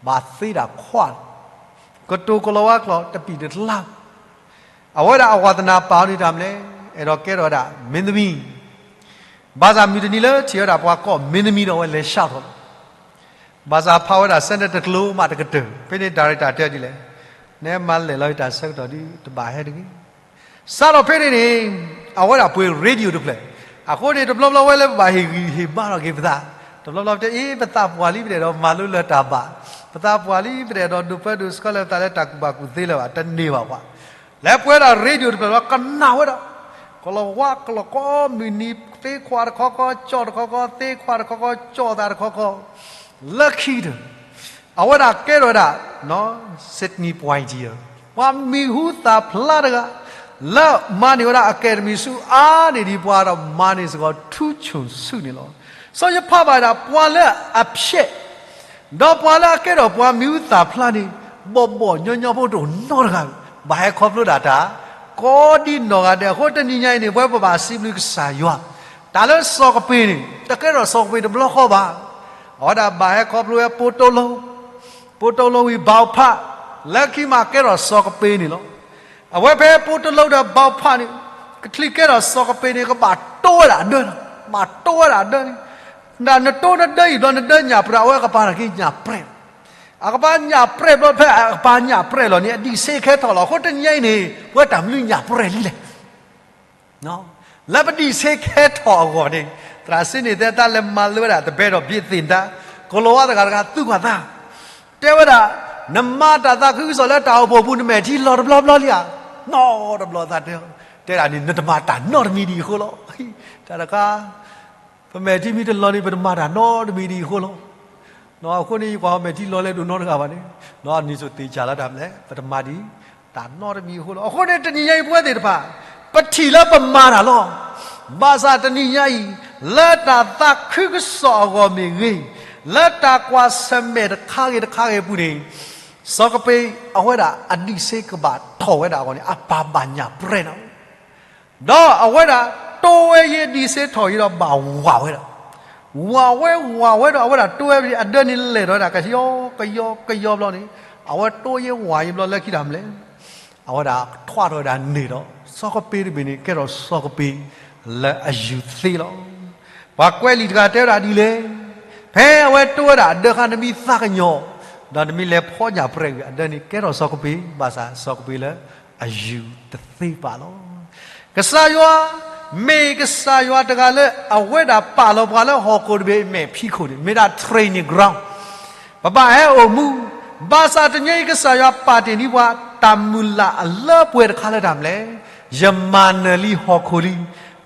ဘၣ်သ့ဒၣ်ခွါလီၤ. ကတိၤကလီၤဝါကျိာ်တပံာ်တလါ အဝဲဒၣ်အဝၤသနာ်ပာ်အီၤန့ၣ်တၢ်မနုၤလဲၣ်, အဲၣ်ဒိးကဲထီၣ်ဝဲဒၣ်မင်းသမီး, ဘၣ်ဆၣ်မုၢ်တနံၤလၢထံၣ်ဝဲဒၣ်ပှၤကိးမင်းသမီးဒီးအဝဲလဲၤဆှးထီၣ်လီၤ. ဘၣ်ဆၣ်ဖးဝဲဒၣ်ဆၢန့ၣ်တကျိၤမးတကတၢၢ်, ဖဲန့ၣ် director တဲဒ်လဲၣ်, နမၤလဲၤလီၤတၢ်ဆၢကတီၢ်ဒုးတဘၣ်ဟဲတဂ့ၤ. စးထီၣ်ဖဲန့ၣ်န့ၣ် အဝဲဒၣ်ပှ့ၤ radio တဖျၢၣ်, အဃိန့ၣ် တဘျီဘျီဝဲလၢပဘၣ်ဟ့ၣ်ဂံၢ်ဟ့ၣ်ဘါထီၣ်က့ၤပသး, တဘျီဘျီပတဲအ့ ပသးပှၢ်လံ ပတအဲၣ်ဒိးမၤလိလၢၤတၢ်ဘၣ်, ပသးပှၢ်လံ ပတအဲၣ်ဒိးဒိးပၢဒိးဆှၢလၢၤပသးလၢတၢ်ကူၣ်ဘၣ်ကူၣ်သ့လၢၤဘၣ်, တန့ၢ်ဘၣ်ပှၤ လဲၤပှ့ၤဒၣ် radio တဖျၢၣ်လီၤကနၣ်ဝဲဒၣ်, ကလီၤဝါကလီၤကီ မုၢ်နံၤသ့ခွါတခီခီ ကၠီၣ်တခီခီ သ့ခွါတခီခီ ကၠီၣ်သးတခီခီ, လၢခံကတၢၢ် အဝဲဒၣ်ကဲထီၣ်ဝဲဒၣ် Sydney Poitier ပှၤမံၤဟူသၣ်ဖျါတဂၤ လၢမၤန့ၢ်ဝဲဒၣ် Academy ဆုအါန့ၢ်ဒံးပှၤဒီးမၤန့ၢ်စ့ၢ်ကီး ထူးချွန်ဆု န့ၣ်လီၤ. စီၤယိၤဖးဘၣ်ဒၣ်ပှၤလၢအဖျဲး, ဒီးပှၤလၢအကဲထီၣ်ပှၤမံၤဟူသၣ်ဖျါန့ၣ် ဘီၣ်ဘီၣ်ညီညီဖိတအိၣ်နီတဂၤ, ဘၣ်ဟဲခီဖျိဒၣ်တၢ် ကိးဒံနီၢ်ဂၤဒဲး. အဃိတနံၤညါအံၤန့ၣ် ပဝဲပဘၣ်စံးဘျုးကစၢ်ယွၤ, တၢ်လၢစီၤကပ့ၤန့ၣ် တကဲထီၣ်စီၤကပ့ၤတဘျီဃီဘၣ်. အဝဲဒၣ်ဘၣ်ဟဲခီဖျိဝဲပိတိလိ, ပိတိလိဝံၤဘီဖး, လၢခံမးကဲထီၣ်စီၤကပ့ၤန့ၣ်လီၤ. အဝဲဖဲပိတိလိဒီးဘီဖးန့ၣ် ကချံးကဲထီၣ်စီၤကပ့ၤန့ၣ် ကဘၣ်တိဝဲဒၣ်အဒၢလီၤ. ဘၣ်တိဝဲဒၣ်အဒၢန့ၣ်, နတိနဒၢအံၤဘျီ နဒၢညၣ်ပြဲး အဝဲကပၤန့ၣ်က့ညၣ်ပြဲး, အကပၤညၣ်ပြဲးဘျီ ဖဲအကပၤညၣ်ပြဲးလီၤန့ၣ် အဒံးဆ့ခဲထီၣ်လီၤ. အဃိတနံၤညါအံၤန့ၣ် ပဝဲတၢ်မနုၤညၣ်ပြဲးလံလဲၣ်. လၢပဒံးဆ့ခဲထီၣ်အဂီၢ်န့ၣ် သရၣ်စ့န့ၣ်တဲတၢ်လဲၤမၤလၢဝဲဒၣ် တဘဲဒီးဘ့းသ့ၣ်ဒါ, ကိၤလၤဝါတဂၤတဂၤသူၣ်ကွၢ်သး, တဲဝဲဒၣ်, နမၤတၢ်သးခုကစီၣ်လၢတၢ်အိၣ်ဖှိၣ်ပူၤ နမဲာ်ထံလီၤတဘျီဘျီလံဧါ. နီတဘျီသးတဲ, တဲဒၣ်န့ၣ် နတမၤတၢ်နီတမံၤဒံးအဃိလီၤ. တၢ်တခါ ပမဲာ်ထံမ့ၢ်တလီၤန့ၣ် ပတမၤတၢ်နီတမံၤဒံးအဃိလီၤ. အဃိန့ၣ် ယကွၢ်အီၤမဲာ်ထံလီၤလဲဒိၣ်နီတဂၤဘၣ်န့ၣ်, နံၤစိၤသ့ၣ်ဆၣ်လၢတၢ်မလဲၣ် ပတမၤဒံး တၢ်နီတမံၤအဃိလီၤ. အဃိန့ၣ် တနံၤညါအံၤပဝဲသ့ၣ်တဖၣ် ပထံၣ်လၢပမၤတၢ်လီၤ. ဘၣ်ဆၣ်တနံၤညါအံၤ လၢတၢ်သးခုကစီၣ်အဂီၢ်မ့ၢ်ဂ့ၤ, လၢတၢ်ကွၢ်ဆၢၣ်မဲာ်တခါဂ့ၤတခါဂ့ၤအပူၤန့ၣ်, စီၤကပ့ၤအဝဲဒၣ်အဒံးဆ့ကဘၣ်ထီၣ်ဝဲဒၣ်အဂီၢ်န့ၣ် အပၢ်ဘၣ်ညၣ်ပြဲးနီၤ ဒီးအဝဲဒၣ်တိဝဲယဲဒံးဆ့ထီၣ်ယဲဒီးဘၣ်ဝးဝဲဒၣ်, ဝးဝဲဝးဝဲဒီးအဝဲဒၣ်တိဝဲအဒၢန့ၣ်လဲၣ်ဒီးဝဲဒၣ်ကယီကယီကယီဘျီန့ၣ်, အဝဲတိယဲဝးယဲဘျီလၢခံတၢ်မလဲၣ်, အဝဲဒၣ်ထွါထီၣ်ဝဲဒၣ်န့ၣ်ဒီး စီၤကပ့ၤတဘ့ၣ်န့ၣ် ကဲထီၣ်စီၤကပ့ၤလၢအယူၤသ့လီၤ. ပှၤကွဲးလံာ်တဂၤတဲဝဲဒၣ်ဒ်လဲၣ်, ဖဲအဝဲတိဝဲဒၣ်အဒၢအခါ နမ့ၢ်သးကညီၤ, ဒီးနမ့ၢ်လဲၤဖီညၣ်ပြဲးကွံာ်အဒၢန့ၣ် ကဲထီၣ်စီၤကပ့ၤ, ဘၣ်ဆၣ်စီၤကပ့ၤလၢအယူၤတသ့ဘၣ်လီၤ. ကစၢ်ယွၤ မ့ၢ်ကစၢ်ယွၤတဂၤလၢအဝဲဒၣ်ပာ်လီၤပှၤလၢဟီၣ်ခိၣ်တဘ့ၣ်အမဲာ်ဖံးခိၣ်န့ၣ် မ့ၢ်ဒၣ် training ground, ပဘၣ်ဟဲအိၣ်မူ, ဘၣ်ဆၣ်တနံၤအံၤကစၢ်ယွၤပာ်တ့ၢ်န့ၢ်ပှၤ တၢ်မုၢ်လၢ်အလၢပှဲၤတခါလၢတၢ်မလဲၣ်, ယမၤနၢၤလံဟီၣ်ခိၣ်လံ,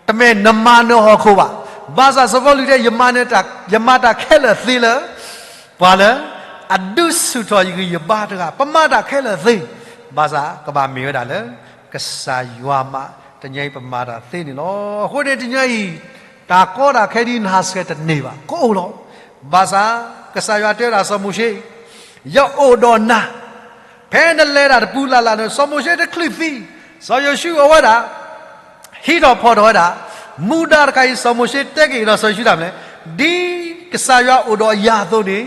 တမ့ၢ်နမၤနၢၤဟီၣ်ခိၣ်ဘၣ်, ဘၣ်ဆၣ်စီၤပီလူးတဲ ယမၤနၢၤတၢ်, ယမၤတၢ်ခဲလၢာ်သ့လၢ ပှၤလၢ အဒုးဆူၣ်ထီၣ်ယဂံၢ်ယဘါတဂၤ ပမၤတၢ်ခဲလၢာ်သ့, ဘၣ်ဆၣ်ကဘၣ်မ့ၢ်ဝဲဒၣ်လၢ ကစၢ်ယွၤမး တနံၤအံၤပမၤတၢ်သ့န့ၣ်လီၤ. အဃိန့ၣ်တနံၤအံၤ တၢ်ကီတၢ်ခဲဒ်နဟးဆှဲးတန့ၢ်ဘၣ် ကအိၣ်လီၤ. ဘၣ်ဆၣ် ကစၢ်ယွၤတဲဝဲဒၣ်စီၤမိၤၡ့ ယအိၣ်ဒီးနၤ, ဖဲနလဲၤတၢ်တပူၤလၢ်လၢ်န့ၣ် စီၤမိၤၡ့တချုးသံ, စီၤယိၤၡူအဝဲဒၣ် ဟံးထီၣ်ဖီၣ်ထီၣ်ဝဲဒၣ်, မူဒါတခါအံၤ စီၤမိၤၡ့တဲက့ၤကဒီးစီၤယိၤၡူတၢ်မလဲၣ်, ဒ်ကစၢ်ယွၤအိၣ်ဒီးယၤအသိးန့ၣ်,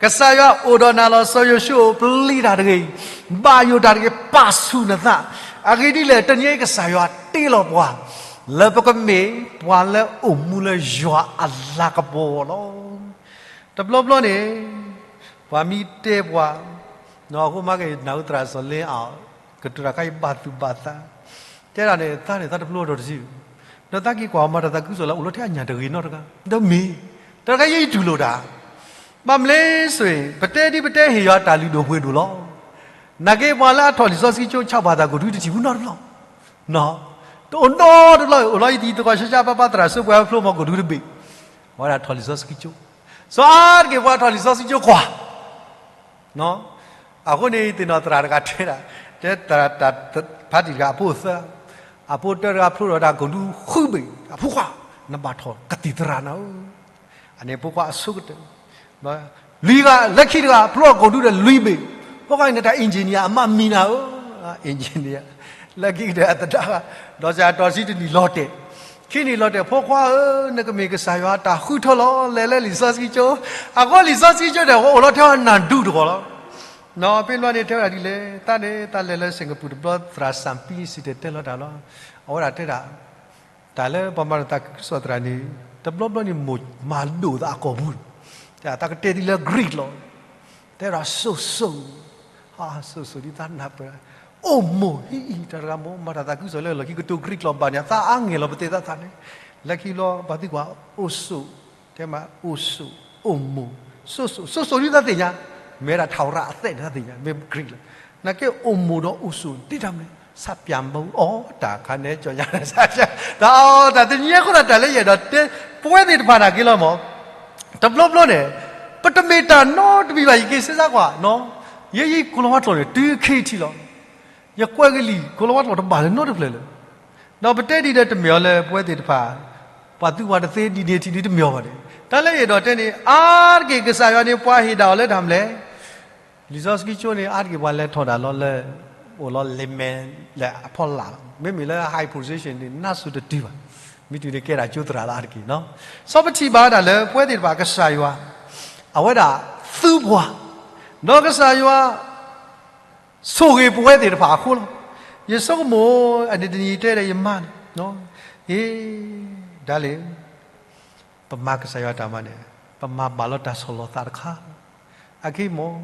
ကစၢ်ယွၤအိၣ်ဒီးနၤလီၤ. စီၤယိၤၡူအိၣ်ပျံၤတၢ်တဂ့ၤ, ဘၣ်ယိၣ်တၢ်တဂ့ၤ, ပာ်ဆူၣ်နသး, အဂ့ၢ်ဒ်လဲၣ် တနံၤအံၤကစၢ်ယွၤတ့လီၤပှၤ, လၢပကမ့ၢ်ပှၤလၢအိၣ်မူလၢယွၤအလၤကပီၤလီၤ. တဘျီဘျီန့ၣ် ပှၤမ့ၢ်တဲပှၤ, အဃိမ့ၢ်က့ၤနၢ်ဟူသရၣ်စီၤလ့အး ကတိၤတၢ်ခါအံၤဘၣ်သူၣ်ဘၣ်သး, တဲဒၣ်န့ၣ် သးန့ၣ် သးတဖျိအတီၤတစု, ဒီးသးက့ၤကွၢ်အီၤမၤတၢ်သးခုကစီၣ်လၢအိၣ်လီၤထဲအညၣ်တဂ့ၤနီတဂၤ, ဒီးမ့ၢ်, တၢ်တခါယဲယတူၢ်လိာ်တၢ်, ဘၣ်မနုၤလဲၣ်စ့ၢ် ပတဲဒ်ပတဲဟ့ၣ်ယွၤတၢ်လုၢ်ဒိၣ်ပှ့ၤဒိၣ်လီၤ. နာ်က့ပှၤလၢအထီၣ်လံာ်စီဆှံကၠိဆၣ်ဘၣ်သးကိၣ်ဒူတထံၣ်ဘူးနီတဘျီ, တအိၣ်နီတဘျီ, အိၣ်လီၤယသံၣ်သကိးဆါဆါဘၣ်ဘၣ်သရၣ်စိပှဲၤဖျိမၤကိၣ်ဒူတဘ့ၣ်, အဝဲဒၣ်ထီၣ်လံာ်စီဆှံကၠိ, စီၤအါတက့ၢ်ပှၤထီၣ်လံာ်စီဆှံကၠိကွၢ် အဃိန့ၣ် သ့ၣ်နီၣ်သရၣ်တဂၤတဲဒၣ်, တဲသရၣ်တၢ်ဖးတံၢ်တဂၤအဖိသၢ, အဖိတၢတဂၤဖျိထီၣ်ဝဲဒၣ်ကိၣ်ဒူဃုဘ့ၣ်, အဖိခွါ, နဘၣ်ထီၣ်ကသံၣ်သရၣ်နၤဧၢ, အန့ၣ်ဖိခွါအဆိကတၢၢ်, လွံၢ်ဂၤ, လၢခံတဂၤဖျိအီၤကိၣ်ဒူဒီးလွံၢ်ဘ့ၣ်, ဖိခွါအံၤန့ၣ်တၢ် engineer အမးမံၤနၤဧၢ, engineer, လၢခံကတၢၢ်အသဒါဂၤ, ဒီးစးတီၤဆံတနံၣ်လီၤတဲာ်, ခံနံၣ်လီၤတဲာ် ဖိခွါဧၢ, နကမ့ၢ်ကစၢ်ယွၤတၢ်ဃုထၢလီၤ, လဲၤလၢလံာ်စီဆှံကၠိ, အဃိလံာ်စီဆှံကၠိန့ၣ် အဃိအိၣ်လီၤထဲအီၤနၢ်ဒူတဂီၢ်လီၤ. နီၢ်ဖဲလီၤန့ၣ် တဲဝဲဒၣ်ဒ်လဲၣ်, တၢ်န့ၣ် တၢ်လဲၤလၢစ့ၣ်ကပူၤတဘျီ သရၣ်စၣ်ပံစံၣ်တဲၤတဲလီၤတၢ်လီၤ. အဝဲဒၣ်တဲဒၣ်, တၢ်လၢပှၤမၤတၢ်သးခုကစီၣ်သရၣ်န့ၣ်, တဘျီဘျီန့ၣ် မိၢ်မၤဒိၣ်သးအကိာ်ပူၤ, တၢ်ကတဲဒ်လၢ Greek လီၤ. တဲဒၣ်စိၣ်စိၣ်, စိၣ်စိၣ်ဒ်သးနၢ်ပၢၢ်, အိၣ်မိၢ်ဟံၣ်အံၤ တၢ်တဂၤမိၢ်မၤတၢ်သးခုကစီၣ်လၢလီၢ်ခံကတိၤ Greek လီၤဘၣ်န့ၣ် သးအါငဲၢ်လီၤပသ့ၣ်သးသးန့ၣ်, လၢခံဘျီပှၤသံကွၢ်အိၣ်စိၣ်, တဲမးအိၣ်စိၣ်, အိၣ်မိၢ်, စိၣ်စိၣ်, စိၣ်စိၣ်ဒ်သးသ့ၣ်ညါ, မ့ၢ်ဝဲဒၣ်ထးဝရၣ်အသဲၣ်န့ၣ်သးသ့ၣ်ညါ, မ့ၢ် Greek လီၤ. နာ်က့အိၣ်မိၢ်ဒီးအိၣ်စိၣ်ဒ်တၢ်မနုၤလဲၣ်, ဆၣ်ပၠၣ်ဘီအီၤတၢ်ခါန့ၣ် ကၠီၣ်ညါ, တၢ်အီၣ်တၢ်တနံၤအဃိဒီးတၢ်လၢယအဲၣ်ဒိးတဲ, ပဝဲသ့ၣ်တဖၣ်နာ်က့လီၤမး, တဘျီဘျီန့ၣ်, ပတမ့ၢ်တၢ်နီတမံၤဘၣ် ယက့ၤစ့စါကွၢ်နီၤ, ယဲယကိၤလၤဝါကျိာ်န့ၣ် တုၤခဲအံၤထံးလီၤ. ယကွဲးကလံာ် ကိၤလၤဝါကျိာ်တဘၣ်လၢၤနီတဖျၢၣ်လၢၤ. ဒီးပတဲဒ်ဒီးတမ့ၢ်အီၤလၢပဝဲသ့ၣ်တဖၣ်, ပ ပှၤသုပှၤတသ့ဒ်န့ၣ်ထံဒ်တမ့ၢ်ဘၣ်န့ၣ်, တၢ်လၢယအဲၣ်ဒိးတဲန့ၣ် အါတက့ၢ်ကစၢ်ယွၤန့ၣ် ပှၤဟ့ၣ်ဒၣ်အီၤလၢတၢ်မနုၤလဲၣ်. လံာ်စီဆှံကၠိန့ၣ် အါတက့ၢ်ပှၤလဲၤထီၣ်ဒၣ်လီၤလၢ အိၣ်လီၤ လ့မဲ လၢအဖီလာ်လီၤ. မ့မ့ၢ်လၢ high position န့ၣ် နးစူၤတတုၤဘၣ်. မ့ၢ်တုၤန့ၣ်ကဲဒၣ်ကၠိသရၣ်လၢအါတက့ၢ်နီၤ. စီၤပထံၣ်ဘၣ်ဝဲဒၣ်လၢပဝဲသ့ၣ်တဖၣ်ကစၢ်ယွၤ အဝဲဒၣ်သူပှၤ, ဒီးကစၢ်ယွၤ ဆိၣ်ဂ့ၤပဝဲသ့ၣ်တဖၣ်အဃိလီၤ. ယဆိကမိၣ် အန့ၣ်တနံၤတဲဒီးယမါန့ၣ်, အ့ ဒါလံ, ပမၤကစၢ်ယွၤတၢ်မၤန့ၣ် ပမၤဘၣ်လီၤတၢ်ဆီၣ်လီၤသးတခါလီၤ. အခဲအံၤမ့ၢ်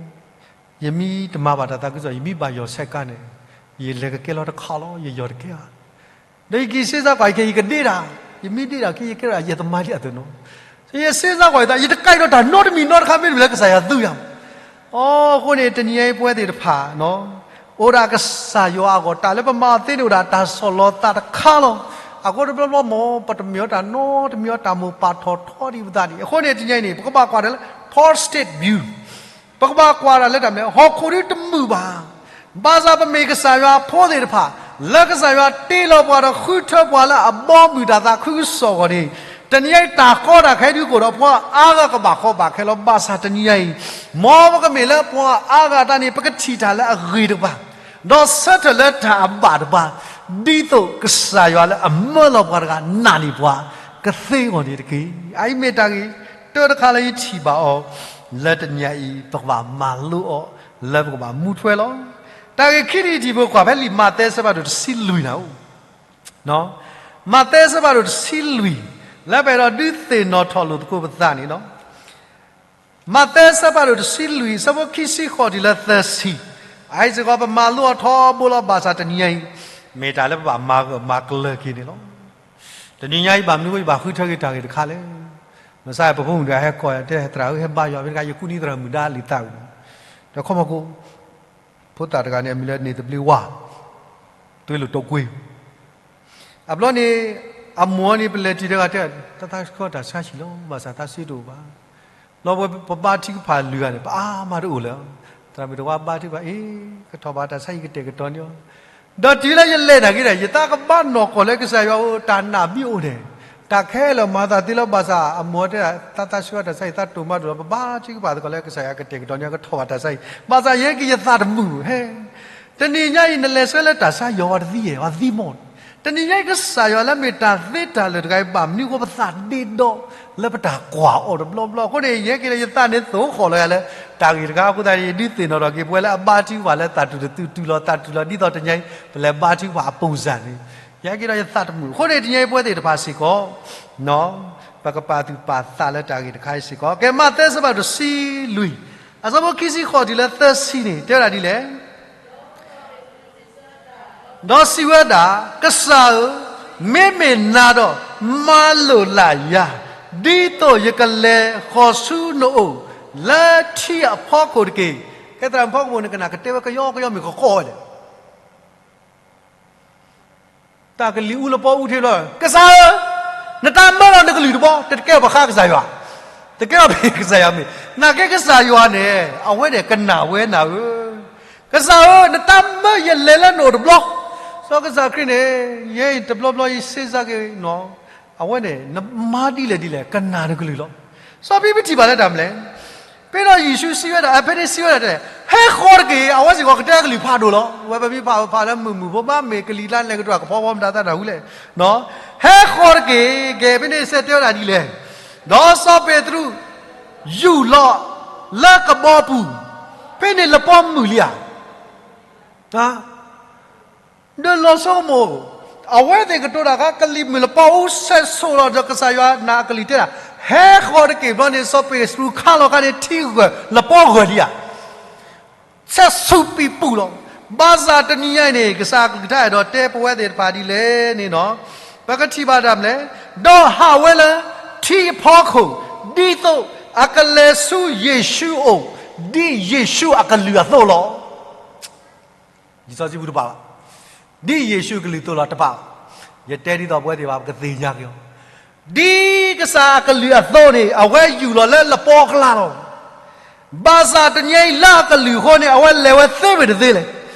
ယမ့ၢ်တမၤဘၣ်တၢ်သးခုကစီၣ် ယမ့ၢ်ဘၣ်ယီၢ်ဆဲးကါန့ၣ် ယလဲၤကကဲလီၤတခါလီၤ ယယီၢ်တကဲဧါ. ဒီးယက့ၤစ့ၢ်စါကွၢ် ယကဲ ယကဒ့တၢ်, ယမ့ၢ်ဒ့တၢ်ခဲ ယကဲထီၣ်ယဲၢ်သမါလံအသိးနီၤ. ယစ့ၢ်စါကွၢ်ယသး ယတကဲဒီးတၢ်နီတမံၤနီတခါ မ့တမ့ၢ်လၢကစၢ်ယွၤသူယၤမး. အဃိန့ၣ် တနံၤအံၤပဝဲသ့ၣ်တဖၣ် အိၣ်ဒၣ်ကစၢ်ယွၤအဂီၢ် တၢ်လၢပမၤအီၤသ့န့ၣ် အိၣ်ဒၣ်တၢ်ဆီၣ်လီၤသးတခါလီၤ. အဃိတဘျီဘျီမ့ၢ် ပတမ့ၢ်အီၤတၢ်နီတမံၤအီၤ တၢ်မိၢ်ပၢ်ထီၣ်ထီဒံးပသးန့ၣ်. အဃိန့ၣ် တနံၤအံၤန့ၣ် ပကဘၣ်ကွၢ်တၢ်လၢ positive view ပကဘၣ်ကွၢ်တၢ်လၢတၢ်မနုၤလဲၣ် ဟီၣ်ခိၣ်ဒ်တမုာ်ဘၣ်. ဘၣ်ဆၣ်ပမ့ၢ်ကစၢ်ယွၤအဖိသ့ၣ်တဖၣ် လၢကစၢ်ယွၤတ့လီၤပှၤဒီးဃုထၢပှၤလၢအဘီအမုၢ်တၢ်သးခုကစီၣ်အဂီၢ်န့ၣ်, တနံၤအံၤတၢ်ကီတၢ်ခဲဒုးကအိၣ်ဒီးပှၤအါဂၤကဘၣ်ကီဘၣ်ခဲလီၤ. ဘၣ်ဆၣ်တနံၤအံၤ မ်ပကမ့ၢ်လၢပှၤအါဂၤအသးန့ၣ် ပကထံၣ်တၢ်လၢအဂ့ၤတကပၤ ဒီးဆၢထၢၣ်လၢတၢ်အဘၣ်တကပၤ, ဒ်သိးကစၢ်ယွၤလၢအမၢလီၤပှၤတဂၤနာ်န့ၢ်ပှၤ ကသ့အဂီၢ်န့ၣ်တက့ၢ်. အအံၤမ့ၢ်တၢ်ဂ့ၢ်တၢတခါလၢယထံၣ်ဘၣ်အီၤ လၢတနံၤအံၤ ပကဘၣ်မၤလိအီၤ လၢပကဘၣ်မူထွဲလီၤ. တၢ်ဂ့ၢ်ခံထံၣ်တထံၣ် ပကွၢ်ဖဲလံာ်မးသဲအဆၢဖးဒိၣ်တဆံလွံၢ်န့ၣ်, မးသဲအဆၢဖးဒိၣ်တဆံလွံၢ် လၢပအဲၣ်ဒိးဒုးသ့ၣ်နီၣ်ထီၣ်လိာ်သကိးပသးန့ၣ်လီၤ. မးသဲအဆၢဖးဒိၣ်တဆံလွံၢ် အဆၢဖိခံဆံဃိးတုၤလၢသၢဆံ, အအံၤစ့ၢ်ကီး ပမၤလိအီၤထီဘိလီၤ. ဘၣ်ဆၣ်တနံၤညါအံၤ မ့ၢ်တၢ်လၢပဘၣ်မၤဂၢၢ်မၤကျၢၤက့ၤန့ၣ်လီၤ. တနံၤညါအံၤ ဘၣ်မနုၤအဃိ ယဘၣ်ဃုထၢက့ၤတၢ်ဂ့ၢ်တခါလဲၣ်. မ့ၢ်စ့ၢ် ပဖိမုၣ်တဂၤဟဲကိးယၤ တဲ သရၣ်ဧၢ ဟဲဘါယွၤမ့ၢ်တခါ ယကူၣ်န့ၢ်သရၣ်မုၣ်ဒါလံာ်သးဝံၤ ဒီးခီမီၤကိ ဖိသၣ်တဂၤန့ၣ် အမံၤလၢန့ၣ်သဘျ့ဝါ, သွေးလွန်တုပ်ကွေး. အဘျီန့ၣ် အမိၢ်န့ၣ် ပလဲၤတုၤတဂၤတဲ တၢ်သးဆှီတၢ်ဆါဆံးလီၤ, ဘၣ်ဆၣ်သးစ့တအိၣ်ဘၣ်. လီၤပဝဲပဘါထုကဖၣ်လုၢ်ဂၤန့ၣ် ပအါမးတအိၣ်လၢၤ. သရၣ်မုၣ်တဝါဘါထုကဖၣ် အ့ ကထီၣ်ဘၣ်တၢ်ဆါဟံၣ် ကတဲာ်ကတီၤန့ၢ်အီၤ ဒီးတုၤလၢယလဲၤနာ်က့ဒီး ယသးကဘၣ်နီၢ်ကီၢ်လၢကစၢ်ယွၤဧၢ, တၢ်နာ်မ့ၢ်အိၣ်န့ၣ် တၢ်ခဲလၢာ်မၤသးသ့လီၤ. ဘၣ်ဆၣ်အမိၢ်တဲ သးသးဆှီတၢ်ဆါဟံၣ် သးတိၢ်မးတအိၣ်လီၤ, ပဘါထုကဖၣ်သကိးလၢကစၢ်ယွၤကတဲာ်ကတီၤန့ၢ် ကထီၣ်ဘၣ်တၢ်ဆါဟံၣ်. ဘၣ်ဆၣ်ယဲက့ၤယသးတမုာ်ဧဲ. တနံၤညါအံၤ နလဲၤဆှၢလၢတၢ်ဆါယွၤဝဲတသံဧဲ, အသံမီၢ်. တနံၤညါအံၤ ကစၢ်ယွၤလၢမ့ၢ်တၢ်သ့တၢ်လၢာ်တဂၤအံၤ ဘၣ်မနုၤအဃိ ပသးဒ့ဒီလၢပတၢ်ကွၢ်အီၤတဘျီဘျီအဃိန့ၣ် ယဲက့ၤဒီးယသးန့ၣ်သိၣ်ဃီၣ်လီၤယၤလၢ တၢ်ဂ့ၢ်တခါအဃိသတးန့ၣ် ယဒုးသ့ၣ်နီၣ်ထီၣ်က့ၤ ပဝဲလၢအဘါထုကဖၣ်လၢသးတူၢ်တသူၣ်တုၤလီၤ သးတူၢ်လီၤ ဒ်သိးတနံၤအံၤ ပလဲၤဘါထုကဖၣ်အပူၤစၢ်န့ၣ် ယဲက့ၤဒီးယသးတမုာ်အဃိန့ၣ် တနံၤအံၤပဝဲသ့ၣ်တဖၣ်စ့ၢ်ကီး ပကပာ်သူၣ်ပာ်သးလၢတၢ်ဂ့ၢ်တခါအံၤစ့ၢ်ကီး. ကဲ မးသဲအဆၢဖးဒိၣ်တဆံလွံၢ် အဆၢဖိခံဆံဃိးတုၤလၢသၢဆံန့ၣ် တဲဝဲဒၣ်ဒ်လဲၣ်. ဒီးစံးဝဲဒၣ်, ကစၢ်ဧၢ, မ့မ့ၢ်နၤဒီး မၤလိာ်လၢ်ယၤ, ဒ်သိးယကလဲၤဃီၤဆူနအိၣ် လၢထံအဖီခိၣ်တက့ၢ်. ကဲသရၣ်မုၣ်ဖီခိၣ်န့ၣ် ကနၣ်ကတဲဝဲကယီကယီမ့ၢ်ကကီဝဲလဲၣ် တၢ်ကလံၤအူလပီအူထံဘျီ, ကစၢ်ဧၢ, နတၢ်မၢလီၤနကလုၢ်တဘျီ, တကဲဘၣ်ဃးကစၢ်ယွၤ, တကဲဘၣ်ဖဲကစၢ်ယွၤမ့ၢ်, နာ်က့ကစၢ်ယွၤန့ၣ် အဝဲန့ၣ်ကနၣ်ဝဲနၤဧၢ, ကစၢ်ဧၢ, နတၢ်မၢယလဲၤလၢနအိၣ်တဘျီ, စီၤကစၢ်ခရံာ်န့ၣ်, ယဲအံၤတဘျီဘျီယစ့စါက့ၤနီၤ, အဝဲန့ၣ် နမၤဒ်လဲၣ်ဒ်လဲၣ် ကနၣ်နကလုၢ်လီၤ. စီၤပံပထံၣ်ဘၣ်လၢတၢ်မနုၤလဲၣ် ဖဲဒီးယ့ၣ်ၡူးစံးဝဲဒၣ်, ဖဲန့ၣ်စံးဝဲဒၣ်တဲ, ဟဲဃီၤတက့ၢ်, အဝဲစ့ၢ်ကီးကတဲကလုၢ်ဖးဒိၣ်လီၤ. ဝဲပမ့ၢ်ဖးဖးလၢမုာ်မုာ်ဖိမး မ့ၢ်ကလံၤကျါလဲၤကဒွးကဖီဖီမတၤသၣ်တၢ်ဟူလဲၣ်, ဟဲဃီၤတက့ၢ်, ကဲ ဖဲန့ၣ်စဲးတဲဝဲဒၣ်ဒ်လဲၣ်, ဒီးစီၤပ့းတရူး ယူာ်လီၤလၢကဘီပူၤ, ဖဲန့ၣ်လပီမုၢ်လံဧါ ဒီးလီၤဆီကမိၣ်, အဝဲသ့ၣ်ကတိၤတၢ်အခါ ကလံၤမုၢ်လပီအူဆဲးဆိးလီၤဒီးကစၢ်ယွၤနာ်အကလုၢ်တဲဒၣ်, ဟဲဃီၤတက့ၢ်ဘျီန့ၣ် စီၤပ့းတရူးခါလီၤခါန့ၣ် ထံဂၢၢ် လပီဂၢၢ်လံဧါ, ဆဲးဆူးပံာ်ပူၤလီၤ. ဘၣ်ဆၣ်တနံၤညါအံၤန့ၣ် ကစၢ်အကလုၢ်ကထါအဲၣ်ဒိးတဲပဝဲသ့ၣ်တဖၣ်ဒ်လဲၣ်န့ၣ်နီၤ, ပကထံၣ်ဘၣ်တၢ်မနုၤလဲၣ်, ဒီးဟးဝဲလၢထံအဖီခိၣ်, ဒ်သိးအကလဲၤဆူယ့ၣ်ၡူးအအိၣ်, ဒ်ယ့ၣ်ၡူးအကလုၢ်အသိးလီၤ. လံာ်စီဆှံပူၤတဘၣ်ဘၣ်, ဒ်ယ့ၣ်ၡူးအကလုၢ်အသိးလီၤတဘၣ်ဘၣ်. ယတဲဒ်သိးပဝဲသ့ၣ်တဖၣ် ပကသ့ၣ်ညါက့ၤအီၤ, ဒ်ကစၢ်အကလုၢ်အသိးန့ၣ် အဝဲယူာ်လီၤလၢလပီအကျါလီၤ. ဘၣ်ဆၣ်တနံၤအံၤလၢအကလုၢ်အဃိန့ၣ် အဝဲလဲၤဝဲသ့မ့ၢ်တသ့လဲၣ်,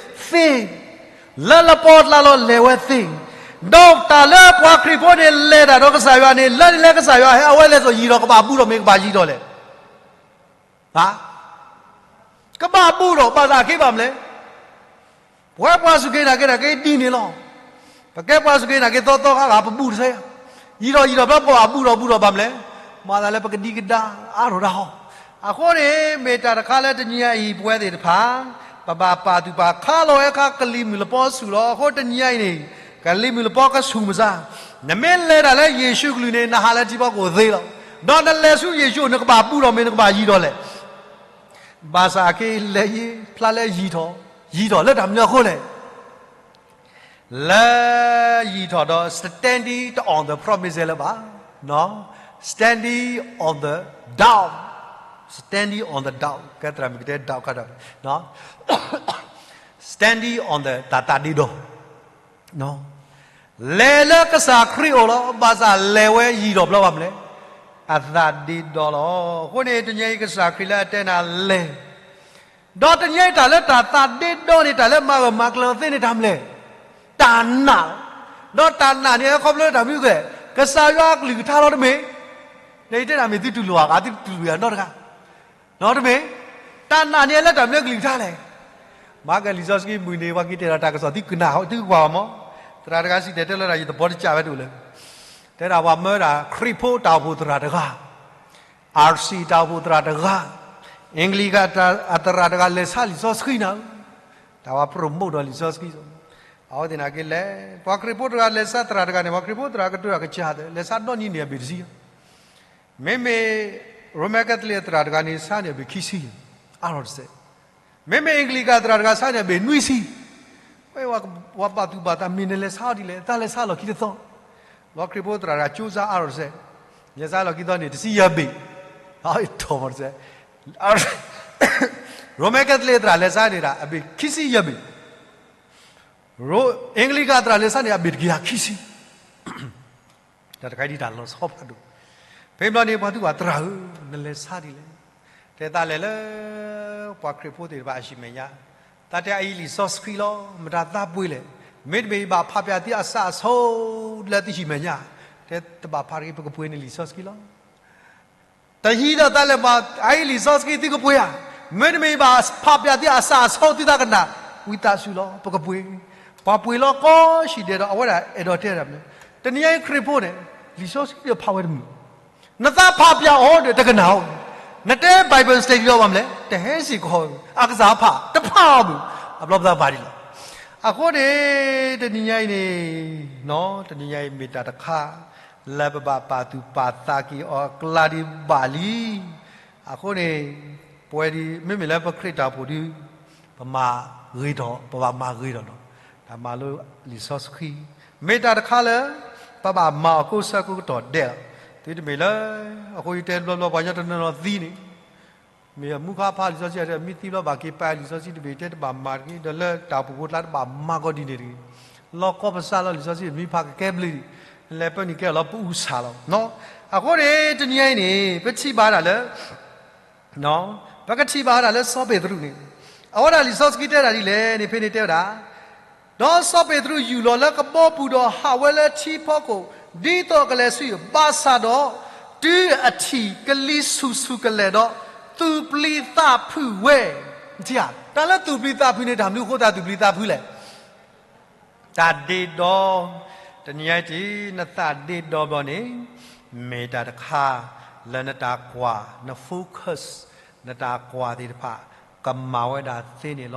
သ့, လၢလပီအကျါလီၤ လဲၤဝဲသ့, ဒီးတၢ်လၢပှၤခရံာ်ဖိန့ၣ် လဲၤတၢ်ဒီးကစၢ်ယွၤန့ၣ် လၢန့ၣ်လၢကစၢ်ယွၤဟဲအဝဲလဲၤသိးယံာ်ဒီး ကဘၣ်ဘူးဒီးမ့ၢ်ကဘၣ်ယံာ်ဒီးလဲၣ်. ကဘၣ်ဘူးဒီး ဘၣ်သးက့ဘၣ်မနုၤလဲၣ်. ပဝဲပှၤစူၢ်က့ၤနာ်က့ၤတၢ်က့ဒ်န့ၣ်လီၤ. ပကဲပှၤစူၢ်က့ၤနာ်က့ၤသီသီခါဂၤ ပဘူးတသ့, ယံာ်ဒီးယံာ်ဒီးဘျီပကဘၣ်ဘူးဒီးဘူးဒီးဘၣ်မနုၤလဲၣ်. မၤသးလၢပကဒံကဒါအါထီၣ်ဒၣ်ဟီ. အဃိန့ၣ် မ့ၢ်တၢ်တခါလၢတနံၤညါအံၤ ပဝဲသ့ၣ်တဖၣ် ပဘၣ်ပာ်သူၣ်ပာ်ခါလီၤဝဲအခါ ကလံၤမုၢ်လပီဆူၣ်လီၤ. အဃိတနံၤညါအံၤန့ၣ် ကလံၤမုၢ်လပီကဆူၣ်မစါ, နမ့ၢ်လဲၤတၢ်လၢယ့ၣ်ၡူးကလုၢ်န့ၣ် နဟးလၢထံဖီခိၣ်သ့လီၤ. ဒီးနလဲၤဆူယ့ၣ်ၡူး နကဘၣ်ဘူးဒီးမ့ၢ်နကဘၣ်ယံာ်ဒီးလဲၣ်. ဘၣ်ဆၣ်အက့လဲၤယံာ် ဖျါလၢယံာ်ထီၣ်, ယံာ်ထီၣ်လၢတၢ်မနုၤအဃိလဲၣ်. လၢယံာ်ထီၣ်ဒီး standing on the promise လၢၤဘၣ်, standing on the doubt, standing on the doubt ကဲသရၣ်မုၣ်ကတဲ doubt ခါဒီး standing on the တၢ်သးဒ့ဒီ, လဲၤလၢကစၢ်ခရံာ်အိၣ်လီၤ. ဘၣ်ဆၣ်လဲၤဝဲယံာ်ဒီးဘျီဘၣ်မနုၤလဲၣ်, အသးဒ့ဒီလီၤ. အဃိန့ၣ် တနံၤအံၤကစၢ်ခရံာ်လၢအတဲနၤလဲၤ ဒီးတနံၤအံၤတၢ်လၢတၢ်သးဒ့ဒီန့ၣ် တၢ်လၢမၤဂၢၢ်မၤကျၢၤသ့န့ၣ်တၢ်မနုၤလဲၣ်, တၢ်နာ်, ဒီးတၢ်နာ်န့ၣ် အခီဖျိလၢတၢ်မနုၤလဲၣ်, ကစၢ်ယွၤအကလုၢ်ကထါလီၤတမ့ၢ်, ဒီးယတဲတၢ်မ့ၢ်သုတူၢ်လိာ်အဂၤ သုတူၢ်လိာ်ယၤနီတဂၤ နီတမ့ၢ်, တၢ်နာ်န့ၣ်လၢတၢ်မနုၤကလုၢ်ကထါလဲၣ်. မၤကလံာ်စီဆှံမုၢ်န့ၣ် ပှၤက့ၤတဲဒီးတၢ်ကစီၣ်သုကနၣ် သုကကွၢ်ဘၣ်မး, သရၣ်တဂၤစံၣ်တဲၤတဲလၢတၢ်ယသဘီတကးဝဲတအိၣ်လၢၤ, တဲဒၣ်ပှၤမၢဒၣ် ခရံာ်ဖိတၢ်အိၣ်ဖှိၣ်သရၣ်တဂၤ RC တၢ်အိၣ်ဖှိၣ်သရၣ်တဂၤ, အ့ၣ်ကလံးကၤအသရၣ်တဂၤ လဲၤဆါလံာ်စီဆှံနၤ, တၢ်ဝဲ promote ဒီးလံာ်စီဆှံ, အဝဲသ့ၣ်နာ်က့လဲၤ, ပှၤခရံာ်ဖိတဂၤလဲၤဆါသရၣ်တဂၤန့ၣ် ပှၤခရံာ်ဖိသရၣ်ကတိၤတၢ်ကစၢ်သ့ လဲၤဆါနီၢ်နံၤန့ၣ်အဘ့ၣ်တဆံ မ့မ့ၢ် ရိမ့ကက်သလံးအသရၣ်တဂၤန့ၣ် ဆါန့ၢ်အဘ့ၣ်ခံဆံ, အါထီၣ်တစဲး, မ့မ့ၢ်အ့ၣ်ကလံးကၤအသရၣ်တဂၤ ဆါန့ၢ်အဘ့ၣ်နွံဆံ, ဝဲပှၤဘၣ်သူၣ်ဘၣ်သးမ့ၢ်နလဲၤဆါအီၤဒ်လဲၣ်, တၢ်လဲၤဆါလီၢ်ခံတသီ, ပှၤခရံာ်ဖိသရၣ်တဂၤ ကၠိစါအါထီၣ်တစဲး, လဲၤဆါလီၢ်ခံသီန့ၣ် တဆံယဲၢ်ဘ့ၣ်, ထီၣ်မတစဲး, ရိမ့ကက်သလံးအသရၣ်လဲၤဆါန့ၢ်ဒၣ် အဘ့ၣ်ခံဆံယဲၢ်ဘ့ၣ် အ့ၣ်ကလံးကၤအသရၣ်လဲၤဆါန့ၢ် အဘ့ၣ်တကယၤခံဆံ, တၢ်တခါဒ်တၢ်လီၤဆီဖးဒိၣ်, ဖဲဘျီန့ၣ် ပှၤသူၣ်ဘၣ်သရၣ်ဧၢ, နလဲၤဆါဒ်လဲၣ်, တဲသးလဲၤလၢ ပှၤခရံာ်ဖိသ့ၣ်တဖၣ်အဟံၣ်မဲာ်ညါ, သးတဲအအံၤလံာ်စီဆှံလီၤ, မတၤသးပှ့ၤလဲၣ်, မ့တမ့ၢ်ဘၣ်ဖးပၠးသုအစၢ်အဆီလၢသုဟံၣ်မဲာ်ညါ, တဲတဘၣ်ဖးတဂ့ၤ ပကပှ့ၤန့ၢ်လံာ်စီဆှံလီၤ တဟံးဒီးသးလဲၤဘၣ် အအံၤလံာ်စီဆှံသုကပှ့ၤဧါ, မ့တမ့ၢ်ဘၣ်ဖးပၠးသုအစၢ်အဆီသုသးကနၣ်, ဝံသးစူၤလီၤ ပကပှ့ၤ, ပှၤပှ့ၤလီၤကီၢ်ဆံးဒဲးဒီး အဝဲဒၣ်အဲၣ်ဒိးတဲဒၣ်မနုၤ, တနံၤအံၤခရံာ်ဖိန့ၣ် လံာ်စီဆှံဒီးဖးဝဲတမုာ်, နသးဖးပၠးအီၤဒီးတကနၣ်ဧိၤ, နတဲ Bible study လီၤဘၣ်မနုၤလဲၣ်, တဟဲစ့ၢ်ကီး, အကစၢ်ဖး တဖးအီၤမုာ်, အဘျီပသးဘၣ်ဒံးလီၤ, အဃိန့ၣ် တနံၤညါအံၤန့ၣ် တနံၤညါအံၤမ့ၢ်တၢ်တခါ လၢပဘၣ်ပာ်သူၣ်ပာ်သးက့ၤအီၤအကျါဒံးဘၣ်လံ. အဃိန့ၣ် ပဝဲဒၣ် မ့မ့ၢ်လၢပခရံာ်တၢ်အိၣ်ဖှိၣ်ဒီး ပမၤဂ့ၤထီၣ် ပဘၣ်မၤဂ့ၤထီၣ်လီၤ. တၢ်မၤလိလံာ်စီဆှံ မ့ၢ်တၢ်တခါလၢ ပဘၣ်မၤအီၤကိးဆၢကိးကတီၢ်ဒဲးလီၤ. သုတမ့ၢ်လၢ အဃိယတဲဘျီဘျီ ပှၤကညီတနီၤနီၤသံန့ၣ် မ့ၢ်အမူခါဖးလံာ်စီဆှံ မ့ၢ်သံဘျီဘၣ်က့ၤပာ်လံာ်စီဆှံတဘ့ၣ် တဲတဘၣ်မၤတဂ့ၤ, ဒီးလၢတၢ်အိၣ်ဖှိၣ်ဖိကျါတဘၣ်မၤကီးဒ်န့ၣ်တဂ့ၤ. လီၤကီပစးလီၤလံာ်စီဆှံ မ့ၢ်ဖးကကဲဘျုးဒံး, လဲၤပၢနုာ်ကဲအီၤလီၤ ပအူစၢ်လီၤ. အဃိန့ၣ် တနံၤအံၤန့ၣ် ပထံၣ်ဘၣ်ဒၣ်လၢ ပကထံၣ်ဘၣ်ဒၣ်လၢစီၤပ့းတရူးန့ၣ် အဝဲဒၣ်လံာ်စီဆှံတဲဒၣ်ဒ်လဲၣ်န့ၣ် ဖဲန့ၣ်တဲဝဲဒၣ် ဒီးစီၤပ့းတရူးယူၢ်လီၤလၢကဘီပူၤဒီးဟးဝဲလၢထံဖီခိၣ် ဒ်သိးအကလဲၤဆူ ဘၣ်ဆၣ်ဒီး တုၤအထံၣ်ကလံၤဆူၣ်ဆူၣ်ကလဲာ်ဒီး သူၣ်ပျံၤသးဖုးဝဲ. တၢ်လၢသူၣ်ပျံၤသးဖုးန့ၣ် တၢ်မနုၤအဃိသတးသူၣ်ပျံၤသးဖုးလဲၣ်. တၢ်ဒ့ဒီ တနံၤအံၤတ့ၢ် နသးဒ့ဒီဘျီန့ၣ် မ့ၢ်တၢ်တခါလၢနတၢ်ကွၢ် န focus နတၢ်ကွၢ်သ့ၣ်တဖၣ် ကမၤဝဲဒၣ်သ့န့ၣ်လီၤ.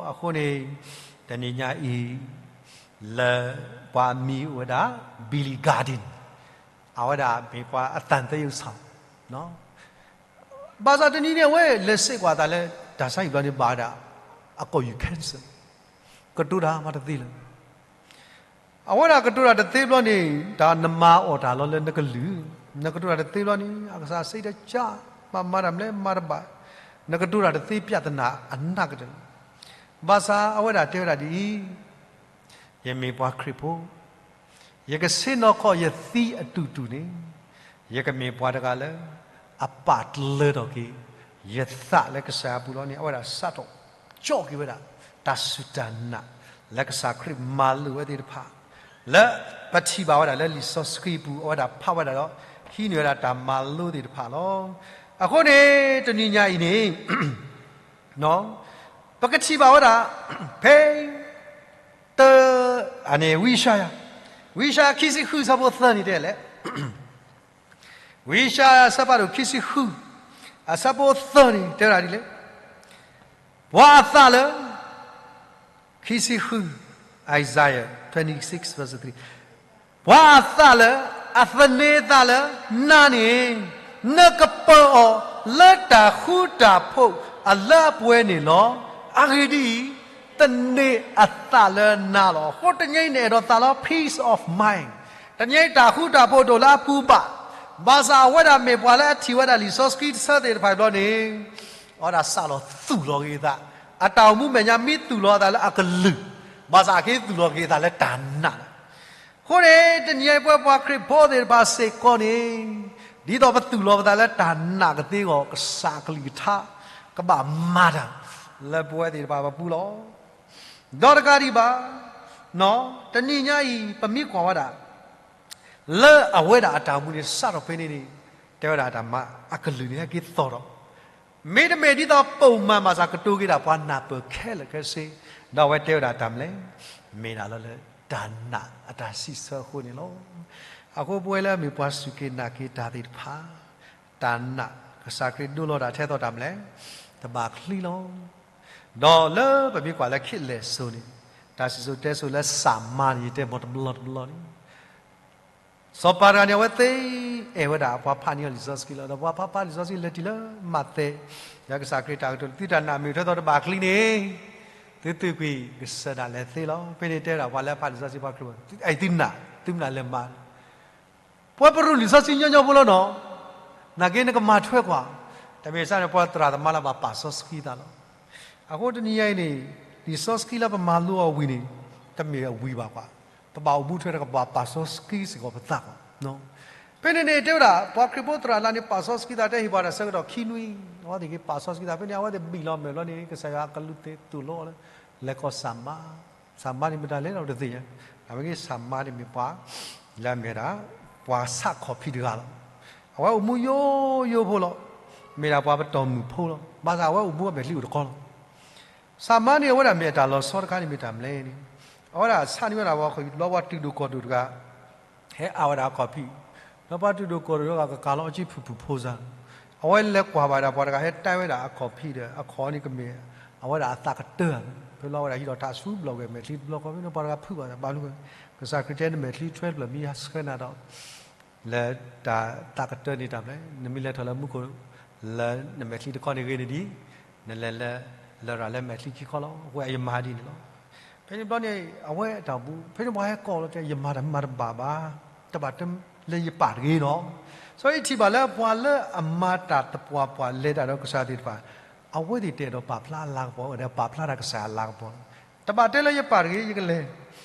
အဃိန့ၣ် တနံၤညါအံၤ လၢပှၤအမံၤအိၣ်ဝဲဒၣ် Billy Gardin အဝဲဒၣ်မ့ၢ်ပှၤအသံသရုပ်ဆောင် ဘၣ်ဆၣ်တနံၤန့ၣ် အဝဲလဲၤစ့ၢ်ကီးအသးလၢ တၢ်ဆါဟံၣ်ဘျီန့ၣ်ဘၣ်ဝဲဒၣ် အကိာ်ယူၤ cancer ကတိၤတၢ်မၤတသ့လၢၤ. အဝဲဒၣ်ကတိၤတၢ်တသ့ဘျီန့ၣ် တၢ်နမၤအီၣ်တၢ်လီၤလၢနကလုၢ်, နကတိၤတၢ်တသ့ဘျီန့ၣ် အကစၢ်စံးတကး မၤမၤတၢ်မနုၤမၤတဘၣ်, နကတိၤတၢ်တသ့ ပြဿနာအနးကတၢၢ်လီၤ. ဘၣ်ဆၣ်အဝဲဒၣ်တဲဝဲဒၣ်ဒ်အံၤ, ယမ့ၢ်ပှၤခရံာ်ဖိ ယကဆ့ၣ်နီၤခီၣ်ယသံအတူၢ်တူၢ်န့ၣ် ယကမ့ၢ်ပှၤတဂၤလၢ အပာ်တလၢထီၣ်က့ၤ ယသးလၢကစၢ်အပူၤလီၤန့ၣ် အဝဲဒၣ်စးထီၣ် ကၠီၣ်က့ၤဝဲဒၣ် တၢ်စူၢ်တၢ်နာ် လၢကစၢ်ခရံာ်မၤလိာ်ဝဲသ့ၣ်တဖၣ် လၢပထံၣ်ဘၣ်ဝဲဒၣ်လၢလံာ်စီဆှံပူၤ အဝဲဒၣ်ဖးဝဲဒၣ်ဒီး ဟံးန့ၢ်ဝဲဒၣ်တၢ်မၤလိသ့ၣ်တဖၣ်လီၤ. အဃိန့ၣ် တနံၤညါအံၤန့ၣ် ပကထံၣ်ဘၣ်ဝဲဒၣ် ဖဲ တ အန့ၣ် ဝံယၡါယၤ, ဝံယၡါယၤခံဆံဃုအဆၢဖိသၢန့ၣ်တဲလဲၣ်, ဝံယၡါယၤအဆၢဖးဒိၣ်ခံဆံဃု အဆၢဖိသၢန့ၣ် တဲဝဲဒၣ်ဒ်လဲၣ်, ပှၤအသးလၢ ခံဆံဃု Isaiah twenty-six verse three, ပှၤအသးလၢ အသန့ၤအသးလၢနၤန့ၣ် နကပၢၤအီၤလၢတၢ်ဃူတၢ်ဖိးအလၢအပှဲၤန့ၣ်လီၤ. အဂ့ၢ်ဒ်အံၤ, သန့ၤအသးလၢနၤလီၤ. အဃိတနံၤအံၤန့ၣ်အဲၣ်ဒိးသးလီ peace of mind, တနံၤအံၤတၢ်ဃူတၢ်ဖိးဒိၣ်လၢအပူၤဘၣ်, ဘၣ်ဆၣ်အဝဲဒၣ်မ့ၢ်ပှၤလၢအထံၣ်ဝဲဒၣ်လံာ်စီဆှံတဆၢသ့ၣ်တဖၣ်ဘျီန့ၣ် အဝဲဒၣ်စးထီၣ်သူၣ်လီၤက့ၤအသး, အတၢ်အိၣ်မူမဲာ်ညါမ့ၢ်သူၣ်လီၤအသးလၢအကလုၢ်, ဘၣ်ဆၣ်အက့ၤသူၣ်လီၤက့ၤအသးလၢတၢ်နာ်လီၤ. အဃိန့ၣ် တနံၤအံၤပဝဲပှၤခရံာ်ဖိသ့ၣ်တဖၣ်စ့ၢ်ကီးန့ၣ် ဒ်သိးပသူၣ်လီၤပသးလၢတၢ်နာ်ကသ့အဂီၢ် ကစၢ်အကလုၢ်ကထါ ကဘၣ်မၤတၢ် လၢပဝဲသ့ၣ်တဖၣ်ပပူၤလီၤ. ဒီးတကးဒံးဘၣ်, တနံၤညါအံၤ ပမ့ၢ်ကွၢ်ဝဲဒၣ် လၢအဝဲဒၣ်အတၢ်အိၣ်မူန့ၣ် စးထီၣ်ဖဲန့ၣ်န့ၣ် တဲဝဲဒၣ်တၢ်မၤအကလုၢ်န့ၣ် ဟဲက့ၤသီၣ်ဒီး မ့တမ့ၢ်ဒ်သိးပိာ်မုၣ်မၤစၢၤကတိၤက့ၤဒၣ်ပှၤနၢ်ပၢၢ်ခဲလၢာ်ခဲဆ့, ဒီးအဝဲတဲဝဲဒၣ်တၢ်မနုၤလဲၣ်, မ့ၢ်ဒၣ်လၢလၢတၢ်နာ်အတၢ်စံးဆၢအဃိန့ၣ်လီၤ. အဃိပဝဲလၢအမ့ၢ်ပှၤစူၢ်က့ၤနာ်က့ၤတၢ်သ့ၣ်တဖၣ်, တၢ်နာ်ကစၢ်ခရံာ်ဒိလီၤတၢ်ထဲသိးတၢ်မနုၤလဲၣ်, တဘၣ်ချံလီၤ. ဒီးလၢပမ့ၢ်ကွၢ်လၢခံလၢာ်စိၤန့ၣ်, တၢ်စံၣ်စိၤတဲစိၤလၢစၢ်မါန့ၣ် ယတဲမ့ၢ်တဘျီတဘျီန့ၣ် စီၤပၤတဂၤန့ၣ် အဝဲသ့အဲၣ်ဝဲဒၣ်ပှၤဖးန့ၢ်အီၤလံာ်စီဆှံလီၤ. ဒီးပှၤဖးဖးလံာ်စီဆှံလဲၤတုၤလၢမးသဲ, ယကစၢ်ခရံာ်တၢ်ကတိၤ သုတၢ်နာ်မ့ၢ်ထဲသိးတဘၣ်ချံန့ၣ်, သုသုကွံာ်ကစၢၢ်ဒၣ်လဲာ်သ့လီၤ. ဖဲန့ၣ်တဲဝဲဒၣ်ပှၤလၢအဖးလံာ်စီဆှံ ပှၤခရံာ်ဖိ, အဲၣ်သုနာ်, သုမနုၤလဲၤမၤ ပှၤပရူၢ်လံာ်စီဆှံညီညီဖိလီၤနီၤ, နာ်က့နကမၤထွဲကွၢ်, တမ့ၢ်စ့ၢ်န့ၣ် ပှၤသရၣ်သမါလၢဘၣ်ပာ်စီဆှံသးလီၤ. အဃိတနံၤညါအံၤန့ၣ်, လံာ်စီဆှံလၢပမၤလိအီၤဝံၤန့ၣ်, တမ့ၢ်အဝံၤဘၣ်ကွၢ်, ပဘၣ်အိၣ်မူထွဲဒီးကဘၣ်ပာ်စီဆှံစ့ၢ်ကီးပသးကွၢ်. ဖဲန့ၣ်န့ၣ် တဲဝဲဒၣ် ပှၤခရံာ်ဖိသရၣ်လၢန့ၣ် ပာ်စီဆှံသး တဲဟ့ၣ်ပှၤတၢ်ဆၢကတီၢ်ခံနွံ, အဝဲသ့ၣ်က့ၤပာ်စီဆှံသး ဖဲန့ၣ် အဝဲသ့ၣ်ဘံၣ်လီၤမဲာ်ဘျီန့ၣ် ကစၢ်ယွၤအကလူးသ့ၣ်သိၣ်လိအီၤလၢ လဲၤကီၢ်စၢ်မါ, စၢ်မါန့ၣ်မတၤလဲၣ်လီၤတသ့ၣ်ညါ, အဝဲက့ၤစၢ်မါန့ၣ်မ့ၢ်ပှၤ လၢအမ့ၢ်ဝဲဒၣ် ပှၤဆးခီၣ်ဖံးတဂၤလီၤ. အဝဲအိၣ်မူယိယိဖိလီၤ. မ့ၢ်ဒၣ်ပှၤပတီၢ်မုၢ်ဖိလီၤ. ဘၣ်ဆၣ်အဝဲအိၣ်မူအမဲာ်ချံအိၣ်တခီလီၤ. စၢ်မါန့ၣ် အဝဲဒၣ်မ့ၢ်အတၢ်လီၤဆီတခါန့ၣ်မ့ၢ်တၢ်မနုၤလဲၣ်န့ၣ်, အဝဲဒၣ်ဆါန့ၢ်ဝဲဒၣ်ပှၤခီၣ်ဖံးတဘျီ ပှၤတုၤဒိၣ်ကီၢ်ဒိၣ်တဂၤ ဟဲအါဝဲဒၣ်အခီၣ်ဖံး, ဒီးပှၤတုၤဒိၣ်ကီၢ်ဒိၣ်တဂၤကကၤလီၤအစုဖုၣ်ဖုၣ်ဖိစၢ်, အဝဲလဲၤကွၢ်ဘၣ်ဒၣ်ပှၤတဂၤဟဲတဲဝဲဒၣ်အခီၣ်ဖံးဒီး အခီၣ်န့ၣ်ကမ့ၢ် အဝဲဒၣ်အသးကတၢၢ်ဧါန့ၣ်, ဖဲလီၤအဝဲဒၣ်ဟံးထီၣ်ထးဆူဘျီၣ်ဝဲမဲာ်ချံတဘျီဃီ ဖဲန့ၣ်ပှၤတဂၤဖုးဘၣ်သးဘၣ်လူၤဝဲ, ကစၢ်ခရံာ်တဲနမဲာ်ချံထွဲတဖျၢၣ်မ့ၢ်ယဆှၢနၤဒီး လၢတၢ်သးကတၢၢ်န့ၣ်တၢ်ဘျဲၣ်, နမ့ၢ်လဲၤထီၣ်လၢမူခိၣ် လၢနမဲာ်ချံတခီန့ၣ်ဂ့ၤန့ၢ်ဒံး, နလဲၤလၢ လရာ်လၢမဲာ်ချံခံခီလီၤ. အဃိယမၤဒ်န့ၣ်လီၤ. ဖဲန့ၣ်ဘျီန့ၣ် အဝဲအတၢ်အိၣ်မူ ဖဲန့ၣ်ပှၤဟဲကိးလီၤတဲ ယမၤတၢ်မၤတဘၣ်ဘၣ်, တဘၣ်တဲလၢယပၢ်တဂ့ၤနီၤ. စီၤအံၤထံၣ်ဘၣ်လၢပှၤလၢအမၤတၢ်သပှၢ်ပှၢ်လဲၤတၢ်ဒီးကစၢ်သ့ၣ်တဖၣ် အဝဲသ့ၣ်တအဲၣ်ဒိးပာ်ဖျါအလၤကပီၤ, ဒီးပာ်ဖျါတၢ်ကစၢ်အလၤကပီၤလီၤ. တဘၣ်တဲလၢယပၢ်တဂ့ၤ ယကလဲၤ.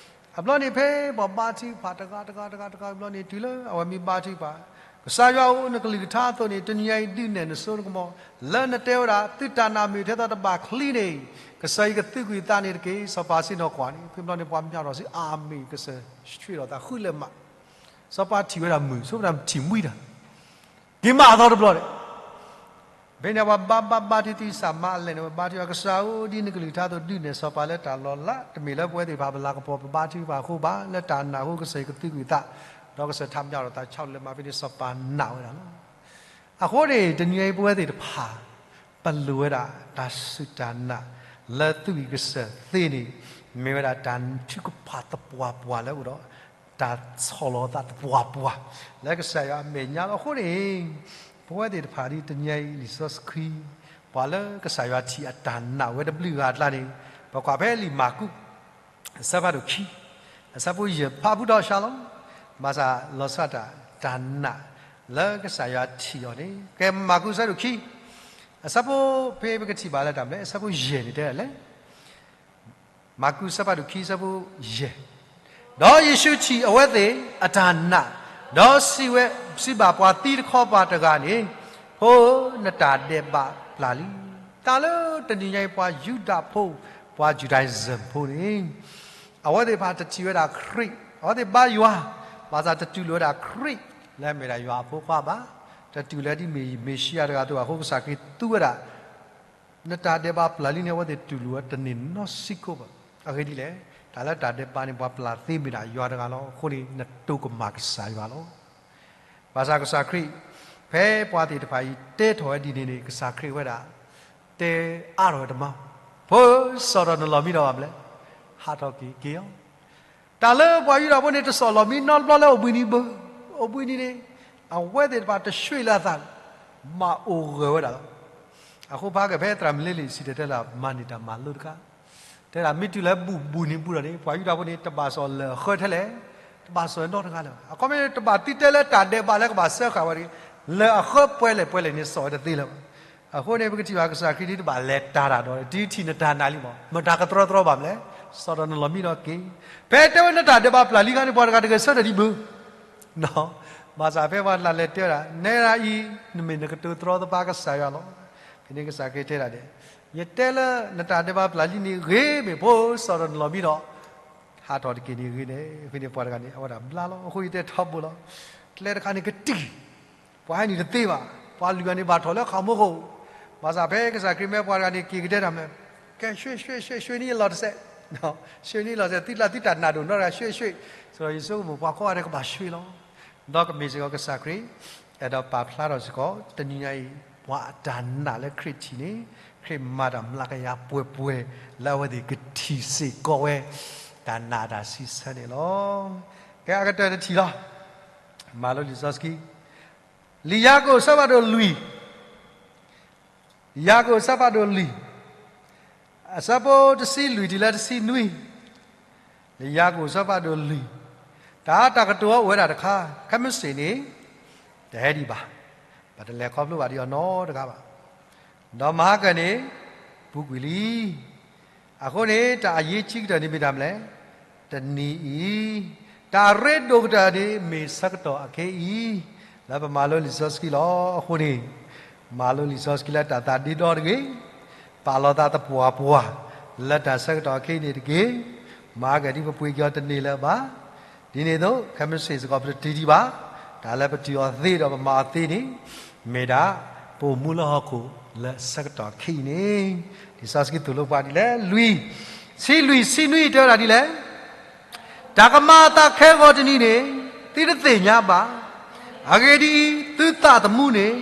အဘျီန့ၣ် ဖဲပှၤဘါထုကဖၣ်တဂၤတဂၤတဂၤတဂၤဘျီန့ၣ် တုၤလၢအဝဲမ့ၢ်ဘါထုကဖၣ်, ကစၢ်ယွၤဧၢ, နကလုၢ်ကထါအသိးန့ၣ် တနံၤညါအံၤဒုးနဲၣ်နစိနကမီၤ, လၢနတဲဝဲဒၣ် သုတၢ်နာ်မ့ၢ်ထဲသိးတဘၣ်ချံန့ၣ် ကစၢ်ယွၤကသုးကွံာ်သးန့ၣ်တက့ၢ်. စီၤပၤစံၣ်ညီၣ်ကွီၢ်န့ၣ် ဖဲဘျီန့ၣ် ပှၤမၠးထီၣ်စ့ၢ် အၤမ့ၣ်, ကစၢ်ဆှံထီၣ်သးဃုလၢမး. စီၤပၤထံၣ်ဝဲဒၣ်မုာ်, စီၤပၤထံၣ်မှံဒၣ် က့ၤမၤအသီတဘျီဒီး ဖဲန့ၣ်ပှၤဘါဘါဘါထုကဖၣ် စၢ်မါအလဲၣ်န့ၣ် ပဘါထုကဖၣ်, ကစၢ်ဧၢ, ဒ်နကလုၢ်ကထါအသိး ဒုးနဲၣ်စီၤပၤလၢတၢ်လီၤလး, တမ့ၢ်လၢပဝဲသ့ၣ်တဖၣ်ပလၤကပီၤပဘါထုကဖၣ်အဃိဘၣ်, လၢတၢ်နာ်အဃိ ကစၢ်ယွၤကသုးကွံာ်သး, ဒီးကစၢ်ထးမၠးထီၣ်သးဆူလၢမး, ဖဲန့ၣ်စီၤပၤနာ်ဝဲဒၣ်လီၤ. အဃိန့ၣ် တနံၤအံၤပဝဲသ့ၣ်တဖၣ် ပလိၣ်ဝဲဒၣ်တၢ်စူၢ်တၢ်နာ် လၢသုးက့ၤကစၢၢ်သ့န့ၣ် မ့ၢ်ဝဲဒၣ်တၢ်ထုကဖၣ်သပှၢ်ပှၢ်လၢအအိၣ်ဒီး တၢ်ဆီၣ်လီၤသးသပှၢ်ပှၢ် လၢကစၢ်ယွၤအမဲာ်ညါလီၤ. အဃိန့ၣ် ပဝဲသ့ၣ်တဖၣ်ဒ်တနံၤအံၤ လံာ်စီဆှံ ပှၤလၢကစၢ်ယွၤထံၣ်အတၢ်နာ်ဝဲတဘျုးဂၤအကျါန့ၣ် ပကွၢ်ဖဲလံာ်မၢ်ကူး အဆၢဖးဒိၣ်ခံ အဆၢဖိယဲၢ် ဖးဖုးဒီးစှၤလီၤ. ဘၣ်ဆၣ်လီၤဆီဒၣ်တၢ် တၢ်နာ်လၢကစၢ်ယွၤထံၣ်အီၤန့ၣ် ကဲမၢ်ကူးအဆၢဒိၣ်ခံ အဆၢဖိဖဲပကထံၣ်ဘၣ်လၢတၢ်မနုၤလဲၣ်, အဆၢဖိယဲၢ်န့ၣ်တဲဒ်လဲၣ်. မၢ်ကူးအဆၢဖးဒိၣ်ခံ အဆၢဖိယဲၢ်, ဒီးယ့ၣ်ၡူးထံၣ်အဝဲသ့ၣ်အတၢ်နာ်, ဒီးစံးဝဲ, စံးဘၣ်ပှၤသံတခီပၤတဂၤန့ၣ်, ဖိဧၢ, နတၢ်ဒဲးဘးပျၢ်လံ. တၢ်လၢတနံၤညါအံၤ ပှၤယူဒၤဖိ, ပှၤ Judaism ဖိန့ၣ် အဝဲသ့ၣ်တဖၣ်တထံၣ်ဝဲဒၣ်ခရံာ် အဝဲသ့ၣ်ဘါယွၤ, ဘၣ်ဆၣ်တတူၢ်လိာ်ဝဲဒၣ်ခရံာ်လၢအမ့ၢ်ဒၣ်ယွၤအဖိခွါဘၣ်, တတူၢ်လိာ်ဒ်မ့ၢ်မ့ၣ်ၡံအၤတဂၤအသိးဘၣ်အဃိ ကစၢ်ခရံာ်သူဝဲဒၣ် နတၢ်ဒဲးဘးပျၢ်လံန့ၣ် အဝဲသ့ၣ်တူၢ်လိာ်ဝဲတန့ၢ်နီတစဲးဖိဘၣ်. အဂ့ၢ်ဒ်လဲၣ်, တၢ်လၢတၢ်ဒဲးဘးန့ၣ် ပှၤပျၢ်သ့မ့ၢ်ဒၣ်ယွၤတဂၤလီၤ. အဃိန့ၣ် နတိၢ်ကမၣ်ကစၢ်ယွၤလီၤ. ဘၣ်ဆၣ်ကစၢ်ခရံာ် ဖဲပှၤသ့ၣ်တဖၣ်အံၤတဲထီၣ်ဝဲဒ်န့ၣ်န့ၣ် ကစၢ်ခရံာ်ဝဲဒၣ် တဲအါထီၣ်ဝဲတမံၤ, ဖိစီၤဒီးနလီၤမံဒီးဘၣ်မနုၤလဲၣ်, ဟးထီၣ်က့ၤက့ၤအီၤ တၢ်လၢပှၤယူဒၤဖိန့ၣ် တစိၢ်လီၤမံနီတဘျီလၢအိၣ်ဘှံးနံၤဘၣ်, အိၣ်ဘှံးနံၤန့ၣ် အဝဲသ့ၣ်တဖၣ်တဆှ့လၢအသး, မၤအိၣ်ဂၢၢ်ဝဲဒၣ်လီၤ. အဃိဖဲကဖဲသရၣ်မုၣ်လ့လ့ၣ်စံၣ်တဲၤတဲလီၤ မၤန့ၢ်တၢ်မၤလိတခါ, တဲဒၣ်မ့ၢ်တုၤလၢဘူၣ်ဘူၣ်နံၤဘူးဒီးန့ၣ် ပှၤယူဒၤဖိန့ၣ် တဘၣ်စိာ်လၢၢ်အဃၢထဲလဲၣ်, တဘၣ်စိာ်နီတဂၤလၢၤဘၣ်. အခီပညီတဘၣ်သံတဲလၢတၢ်ဒဲးဘးလၢကဘၣ်စၢဃာ်ဝဲတဂ့ၤ, လၢၢ်အဃၢပှဲၤလဲၣ်ပှဲၤလဲၣ်န့ၣ် စိာ်ဝဲတသ့လၢၤဘၣ်. အဃိန့ၣ် ပကထံၣ်ဘၣ်ကစၢ်ခရံာ်ဒ်တဘၣ်လဲၤတၢ်တၢ်ဒီး တုၤထံၣ်နတၢ်နာ်လံမး, မတၤကတြီတြီဘၣ်မနုၤလဲၣ်, စီၤဒီးနလီၤမံဒီးက့ၤ, ဖဲတဲဝဲနတၢ်ဒဲးဘးပျၢ်လံခါန့ၣ် ပှၤတဂၤတဂဲၤဆၢထၢၣ်ဒံးဘၣ် ဘၣ်ဆၣ်ဖဲပှၤတလၢ်လဲၤတဲဝဲဒၣ် နဲဒၣ်အံၤ နမ့ၢ်နကတိၤတြီသပှၢ်ကစၢ်ယွၤလီၤ. ဖဲန့ၣ်ကစၢ်ခရံာ်တဲဒၣ်ဒဲး, ယတဲလၢနတၢ်ဒဲးဘးပျၢ်လံန့ၣ်ဂ့ၤမ့ၢ်ဖိစီၤဒီးနလီၤမံဒီး ဟးထီၣ်တက့ၢ်န့ၣ်ဂ့ၤန့ၣ်, ဖဲန့ၣ်ပှၤတဂၤန့ၣ် အဝဲဒၣ်ဘျါလီၤ. အဃိယတဲထီဘိလီၤ, ကျဲတခါန့ၣ်ကတံၢ်, ပှၤဟဲနုာ်တသ့ဘၣ်, ပှၤလုၢ်အီၤန့ၣ်ဘၣ်ထီၣ်လၢခီၣ်မူခိၣ်, ဘၣ်ဆၣ်ဖဲကစၢ်ခရံာ်မ့ၢ်ပှၤတဂၤန့ၣ် က့ၤကတဲတၢ်မနုၤလဲၣ်, ကဲ ရွှေ့ ရွှေ့ ရွှေ့ ရွှေ့နံၣ်အလီၢ်တစဲး, ရွှေ့နံၣ်အလီၢ်တစဲး သုတၢ် သုတၢ်နာ်ဒိၣ်နီတဂၤ ရွှေ့ ရွှေ့, ဆိုတော့ ယဆိကမိၣ်ပှၤကိးဂၤဒဲးကဘၣ် ရွှေ့ လီၤ. ဒီးကမ့ၢ်စ့ၢ်ကီးကစၢ်ခရံာ် အဲၣ်ဒိးပာ်ဖျါထီၣ်စ့ၢ်ကီး တနံၤညါအံၤ ပှၤအတၢ်နာ်လၢခရံာ်ထံးန့ၣ် ခရံာ်မၤတၢ်မျးကယၤပှဲၤပှဲၤ လၢအဝဲသ့ၣ်ကထံၣ်စ့ၢ်ကီးဝဲ တၢ်နာ်တၢ်စံးဆၢန့ၣ်လီၤ. ကဲအကတၢၢ်တထံၣ်လီၤ. မၤလိလံာ်စီဆှံ လံာ်ယၤကိာ်အဆၢဖးဒိၣ်လွံၢ်, ယၤကိာ်အဆၢဖးဒိၣ်လွံၢ်, အဆၢဖိတဆံလွံၢ်တုၤလၢတဆံနွံ, လံာ်ယၤကိာ်အဆၢဖးဒိၣ်လွံၢ်, တၢ်တၢ်ကတိၤအီၤအိၣ်ဝဲဒၣ်တခါ, ခဲမုၢ်ဆ့ၣ်န့ၣ် တဟဲဒံးဘၣ်, ပတလဲၤခီဖျိဘၣ်ဒံးအီၤနီတဂၤဘၣ်. ဒီးမဟါကၢန့ၣ် ပူၤကွံာ်လံ. အဃိန့ၣ် တၢ်အရေးကြီးကတၢၢ်န့ၣ်မ့ၢ်တၢ်မနုၤလဲၣ်, တနံၤအံၤ, တၢ်အရ့ဒိၣ်ကတၢၢ်န့ၣ် မ့ၢ်ဆၢကတီၢ်အခဲအံၤ, လၢပမၤလိလံာ်စီဆှံလီၤ. အဃိန့ၣ် မၤလိလံာ်စီဆှံလၢတၢ်သးဒ့ဒီတဂ့ၤ, ပာ်လီၤသးသပှၢ်ပှၢ် လၢတၢ်ဆၢကတီၢ်အခဲအံၤန့ၣ်တက့ၢ်. မဟါကၢဒ်ပပှ့ၤက့ၤအီၤတန့ၢ်လၢၤဘၣ်. ဒ်န့ၣ်အသိး ခဲမုၢ်ဆ့ၣ်စ့ၢ်ကီးပတတုၤဒံးဘၣ်, တၢ်လၢပတုၤအီၤသ့ဒီးပမၤအီၤသ့န့ၣ် မ့ၢ်ဒၣ် ပအိၣ်မူလၢဟီၣ်ခိၣ်လၢဆၢကတီၢ်ခဲအံၤန့ၣ်, လံာ်စီဆှံသိၣ်လိပှၤဒ်လဲၣ်, လွံၢ်, ဆံလွံၢ်ဆံနွံတဲဝဲဒၣ်ဒ်လဲၣ်, တၢ်ကမၤအသးခဲဂီၤတနံၤန့ၣ် သုတသ့ၣ်ညါဘၣ်. အဂ့ၢ်ဒ်အံၤ, သုသးသမူန့ၣ်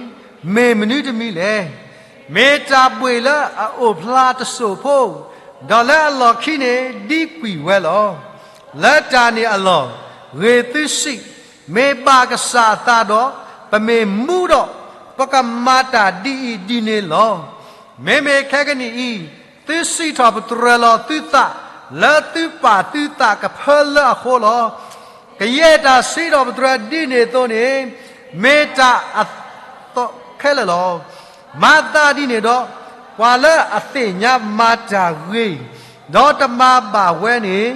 မ့ၢ်မနုၤတမံၤလဲၣ်. မ့ၢ်တၢ်ဘှ့ၣ်လၢအအိၣ်ဖျါတစိၢ်ဖိ, ဒီးလၢအလီၢ်ခံန့ၣ် ဒံကွံာ်ဝဲလီၤ. လၢတၢ်န့ၣ်အလီၢ်, ဂ့ၤသုစံး, မ့ၢ်ဘၣ်ကစၢ်အသးဒီး, ပမ့ၢ်မူဒီး, ပကမၤတၢ်ဒ်အံၤဒ်န့ၣ်လီၤ. မ့မ့ၢ်ခဲကနံၣ်အံၤ, သုစံးထီၣ်ပတြၢၤလီၤသုသး လၢသုပာ်သုသးကဖၢလၢအဃိလီၤ. ကယဲၢ်တၢ်စံးထီၣ်ပတြၢၤဒ်န့ၣ်အသိးန့ၣ်, မ့ၢ်တၢ်အသီခဲလၢာ်လီၤ. မၤသးဒ်န့ၣ်ဒီး, ပှၤလၢအသ့ၣ်ညါမၤတၢ်ဂ့ၤ, ဒီးတမၤဘၣ်ဝဲန့ၣ်,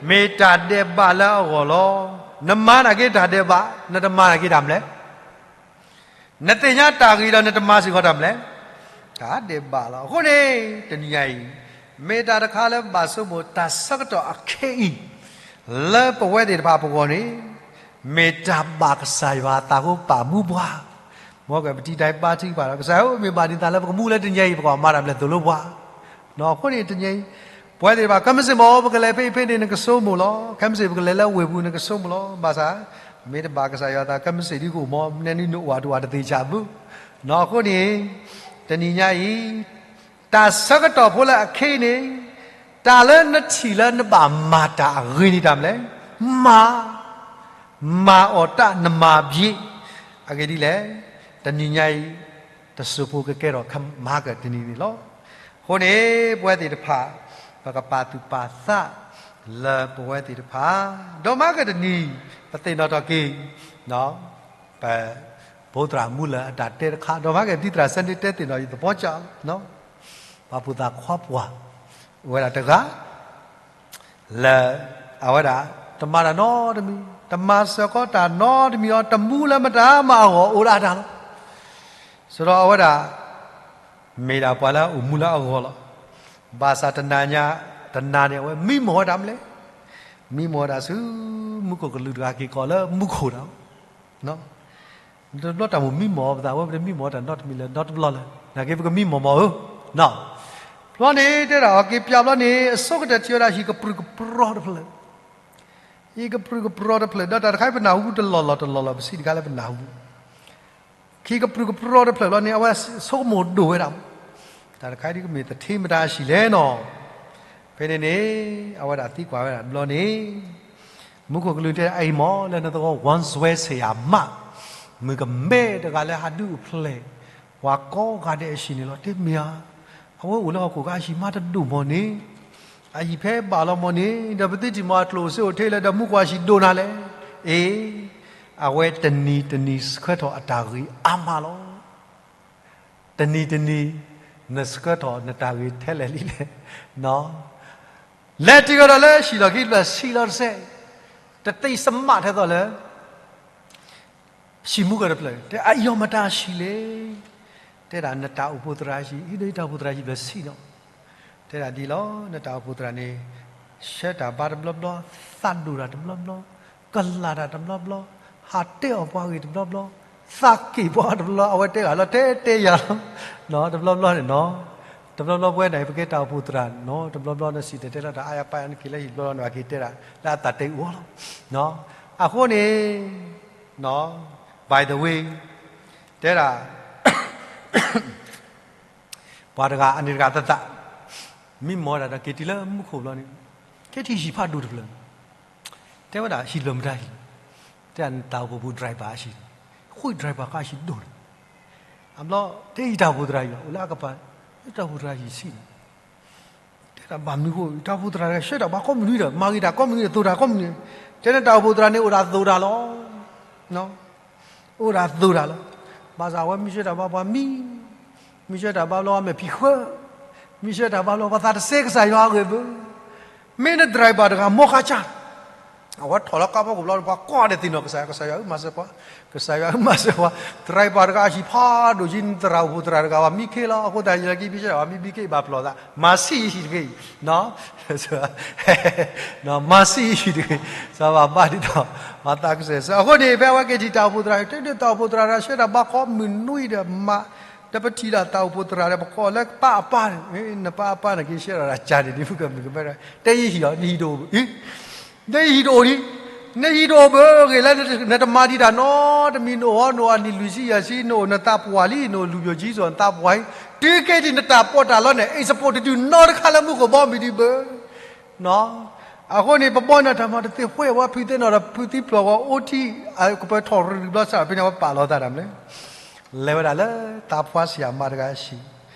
မ့ၢ်တၢ်ဒဲးဘးလၢအဂီၢ်လီၤ. နမၤနာ်က့တၢ်ဒဲးဘး, နတမၤနာ်က့တၢ်မနုၤလဲၣ်. နသ့ၣ်ညါတၢ်ဂ့ၤဒီးနတမၤစ့ၢ်ကီးတၢ်မနုၤလဲၣ်. တၢ်ဒဲးဘးလီၤ. အဃိန့ၣ် တနံၤညါအံၤ, မ့ၢ်တၢ်တခါလၢပဘၣ်ဆိကမိၣ်တၢ်ဆၢကတီၢ်အခဲအံၤ, လၢပဝဲသ့ၣ်တဖၣ်ပဂီၢ်န့ၣ်, မ့ၢ်တၢ်ဘၣ်ကစၢ်ယွၤအသးအဃိပာ်မူပှၤ မ်ကပတံတၢ်ပာ်ထံပာ်ဒီး ကစၢ်ဧၢ, မ့ၢ်ဘၣ်ဒ်သိးလၢပကမူလၢတနံၤညါအံၤ ပကဘၣ်မၤတၢ်မနုၤလဲၣ် သိၣ်လိပှၤ. အဃိန့ၣ်တနံၤအံၤ, ပဝဲသ့ၣ်တဖၣ် ခဲမုၢ်ဆ့ၣ်မ့ၢ် ပကလဲၤဖဲအံၤဖဲန့ၣ် နကဆိကမိၣ်လီၤ. ခဲမုၢ်ဆ့ၣ်ပကလဲၤလၢဝ့ၢ်ပူၤ နကဆိကမိၣ်လီၤ. ဘၣ်ဆၣ်, မ့ၢ်တဘၣ်ကစၢ်ယွၤအသး ခဲမုၢ်ဆ့ၣ်ဒ်ကအိၣ်မး နဲနုၤနအိၣ်တအိၣ်တသ့ၣ်ညါဘၣ်. အဃိန့ၣ်, တနံၤညါအံၤ, တၢ်ဆၢကတီၢ်ဖိလၢအခဲအံၤန့ၣ်, တၢ်လၢနထံၣ်လၢနဘၣ်မၤတၢ်အဂ့ၤန့ၣ်တၢ်မနုၤလဲၣ်. မၤ မၤအီၤတၢ်နမၤဘျ့, အဂ့ၢ်ဒ်လဲၣ်, တနံၤညါအံၤ, တစိၢ်ဖိကကဲထီၣ်မဟါကၢတနံၤန့ၣ်လီၤ. အဃိန့ၣ် ပဝဲသ့ၣ်တဖၣ်, ပကပာ်သူၣ်ပာ်သး, လၢပဝဲသ့ၣ်တဖၣ်, ဒီးမဟါကၢတနံၤ, ပသ့ၣ်နီၣ်ထီၣ်က့ၤ, ပ ဖိသရၣ်မူလၢအတၢ်တဲတခါ, ဒီးမဟါကၢ ဒ်သရၣ်စဲန့ၣ်တဲသ့ၣ်နီၣ်ယသပှီကၠၢ်, ပှၤဖိသၣ်ခွါပှၢ်, အိၣ်ဝဲဒၣ်တဂၤ လၢအဝဲဒၣ် တမၤတၢ်နီတမံၤ, တမၤစၢၤကီးတၢ်နီတမံၤအီၤ, တမူလၢမတၤမးအဂီၢ်အိၣ်ဒၣ်တၢ်လီၤ. ဆိုတော့အဝဲဒၣ် မ့ၢ်ဒၣ်ပှၤလၢအအိၣ်မူလၢအဂီၢ်လီၤ. ဘၣ်ဆၣ်တနၤညါ, တနၤန့ၣ် အဝဲမံမီၢ်ဝဲဒၣ်မနုၤလဲၣ်. မံမီၢ်ဝဲဒၣ်ဆူ မူခိၣ်ကလူးတဂၤက့ၤကိးလၢမူခိၣ်ဒီး တဘျီတၢ်မိၣ်မံမီၢ်ပသးဝဲ ပတမံမီၢ်တၢ်နီတမံၤလၢၤနီတဘျီလၢၤ နာ်က့ပကမံမီၢ်မီၢ်ဧၢ, ဘျီန့ၣ်တဲဒၣ်အီၤက့ၤပၠးဘျီန့ၣ် အဆိကတၢၢ်ထံၣ်ဝဲဒၣ်ဟံၣ်ကပြုၢ်ကပြီၤတဖျၢၣ်, ဟံၣ်ကပြုၢ်ကပြီၤတဖျၢၣ် ဒီးတၢ်တခါအံၤပနၢ်ဟူတလီၢ်လီၢ်တလီၢ်လီၢ် ပစံးတခါလၢပနၢ်ဟူ ဟံၣ်ကပြုၢ်ကပြီၤတဖျၢၣ်ဘျီန့ၣ် အဝဲဆိကမိၣ်ဒိၣ်ဝဲဒၣ် တၢ်တခါအံၤဒ်ကမ့ၢ်သထ့မတၤအဟံၣ်လဲၣ်နီၤ, ဖဲန့ၣ်န့ၣ် အဝဲဒၣ်သံကွၢ်ဝဲဒၣ်တဘျီန့ၣ် မူခိၣ်ကလူးတဲအံၤမ့ၢ်လၢနသဝီ ဝၣ်စွဲဆဲးယၤမး မုၣ်ကမဲတဂၤလၢဟးဒုးအိၣ်ဖျဲၣ် ပှၤကိးဂၤဒဲးအဟံၣ်န့ၣ်လီၤ တမ့ၢ်ဧါ, အဝဲအိၣ်လၢဟီၣ်ခိၣ်ကါအဟံၣ်မးတဒိၣ်မီၢ်န့ၣ် အဟံၣ်ဖဲဘၣ်လီၤမီၢ်န့ၣ် ဒီးပသ့ထံၣ်မီၢ်အကျိၣ်စ့အိၣ်ထဲလဲၣ် ဒီးမူခိၣ်အဟံၣ်ဒိၣ်နၤလဲၣ်, အ့ အဝဲတနံၤတနံၤဆှၢထီၣ်အတၢ်ဂ့ၤအါမးလီၤ. တနံၤတနံၤ နဆှၢထီၣ်နတၢ်ဂ့ၤထဲလဲၣ်လံလဲၣ်, လဲၤတုၤဝဲဒီးလၢဟံၣ်လီၢ်ခံတဖျၢၣ်ဆံးလီၤတစဲး, တသ့စမးထဲသိးလၢ ဟံၣ်မူကီၢ်တဖျၢၣ် တဲအံၤမတၤအဟံၣ်လဲၣ်, တဲဒၣ်နတၢ်အိၣ်ဖှိၣ်သရၣ်အဟံၣ်, အံၤဒီးယတၢ်အိၣ်ဖှိၣ်သရၣ်ဟံၣ်ဖျၢၣ်ဆံးဒီး, တဲဒၣ်ဒ်လီၤ နတၢ်အိၣ်ဖှိၣ်သရၣ်န့ၣ် ဆှၢတၢ်ဘါတဘျီဘျီ, သးဒိၣ်တၢ်တဘျီဘျီ, ကလၢ်တၢ်တဘျီဘျီ, ဟးတဲအီၣ်ပှၤဂ့ၢ်တဘျီဘျီ, သးက့ၣ်ပှၤတဘျီဘျီ, အဝဲတဲဂၤလီၤ တဲတဲယၤလီၤ, တဘျီဘျီန့ၣ်နီၤ, တဘျီဘျီပဝဲဒၣ်အံၤ ပကဲတၢ်အိၣ်ဖှိၣ်သရၣ်နီၤ, တဘျီဘျီနစံၣ်တဲၤတဲလီၤတၢ်အါယါပာ်ယါ နက့ၤလၢဟံၣ်တဘျီဘျီန့ၣ် အက့ၤတဲဒၣ် လၢအသးတဲအီၤလီၤ. By the way, တဲဒၣ် ပှၤတဂၤအန့ၣ်တဂၤသသး, မံမီၢ်ဒၣ်ဒီးက့ၤတုၤလၢမူခိၣ်ဘျီန့ၣ်, ကဲထံၣ်ဟံၣ်ဖးဒိၣ်တဖျၢၣ်, တဲဝဲဒၣ်ဟံၣ်လၢမတၤဟံၣ်, တဲဒၣ်နတၢ်အိၣ်ဖှိၣ်ပူၤ driver အဟံၣ်, ဃု driver ကါဟံၣ်ဒိၣ်န့ၣ်, အဘျီ တဲယတၢ်အိၣ်ဖှိၣ်သရၣ်ဟံၣ်လီၤ အိၣ်လၢအကပၤ, ယတၢ်အိၣ်ဖှိၣ်သရၣ်ဟံၣ်ဆံးန့ၣ် တဲဒၣ်ဘၣ်မနုၤဃိ တၢ်အိၣ်ဖှိၣ်သရၣ်တဂၤ ဆှၢတၢ်ဘါကိးမုၢ်နွံဒီး မၤဂ့ၤတၢ်ကိးမုၢ်နွံဒီး သိၣ်တၢ်ကိးမုၢ်နွံ, တဲန့ၣ်တၢ်အိၣ်ဖှိၣ်သရၣ်န့ၣ် အိၣ်ဒၣ်သိၣ်တၢ်လီၤ. အိၣ်ဒၣ်သိၣ်တၢ်လီၤ. ဘၣ်ဆၣ်အဝဲမ့ၢ်ဆှၢတၢ်ဘါပှၤမံ, မ့ၢ်ဆှၢတၢ်ဘါဘျီအမဲာ်ဖံးဃၢ, မ့ၢ်ဆှၢတၢ်ဘါဘျီပှၤသးတစဲကစၢ်ယွၤအဂ့ၢ်ဘၣ်. မ့ၢ်န driver တဂၤ မီၢ်ခါဆၣ် အဝဲထီၣ်လၢကါဖီခိၣ်ဘျီ ပှၤကိးဂၤဒဲးသ့ၣ်နီၣ်ကစၢ်ယွၤ, ကစၢ်ယွၤမၤစၢၤပှၤ, ကစၢ်ယွၤမၤစၢၤပှၤ, driver တဂၤအဟံၣ်ဖးဒိၣ်က့ နသရၣ်အိၣ်ဖှိၣ်သရၣ်တဂၤ ပှၤမံခ့လီၤ. အဃိသတး ယလၢကမ့ၢ်ဆှၢတၢ်ဘါ မံဘံခ့ဘၣ်ဖျိးသး, မၤဆံးအဟံၣ်တဂ့ၤ မၤဆံးအဟံၣ်တဂ့ၤ, စၢဘၣ်ဘၣ်ဒ်သိး ပှၤသးကစဲးဆၢ. အဃိန့ၣ် ဖဲအဝဲက့ၤထံၣ်တၢ်အိၣ်ဖှိၣ်သရၣ် တဲဒၣ်တၢ်အိၣ်ဖှိၣ်သရၣ်တဂၤ ဆှၢတၢ်ဘါကိးမုၢ်နွံဒီးမး, ဒီးပထံၣ်ဒၣ်တၢ်အိၣ်ဖှိၣ်သရၣ်ဒီး ပကိးလၢပၢ်အပၢ်န့ၣ်, နပၢ်အပၢ်န့ၣ် က့ၤဆှၢတၢ်ဒီးကၢ်န့ၣ် ဒ်မုၣ်ကမဲ, တဲယဟံၣ်အီၤ နဟံၣ်တအိၣ်ဘၣ်, နဟံၣ်တအိၣ်ဒံး, နဟံၣ်တအိၣ်ဘၣ်ဂ့ၤလၢ နတမၤဒံးတၢ်နီတမံၤ နအိၣ်ဟီ နအိၣ်အနံၣ်လွံၢ်ဆံယဲၢ်ဆံ နအိၣ်နသးပှၢ်လံ နအိၣ်လူၤပယီၤကၠံစီၤ နသးပှၢ်လံ, တုၤက့ၤဒံးနတၢ်ပီးတၢ်လီန့ၣ် expose တဒုးနီတခါလၢမူခိၣ်ဘီမုၢ်ဒံးဘၣ်. အဃိန့ၣ် ပဘီန့ၢ်တၢ်မၤတသ့ ဃဲဝဲဖုသ့ၣ်နီၣ်ဒီး ဖုသံဖျိးဝဲအိၣ်ထံး ကပၢၤထီၣ်ရူၢ်ဘျီစၢ် ဖဲန့ၣ် အဝဲပာ်လီၤသးတၢ်မနုၤလဲၣ်, လဲၤဝဲဒၣ်လၢသးပှၢ်ဆံးအမါတဂၤအဟံၣ်,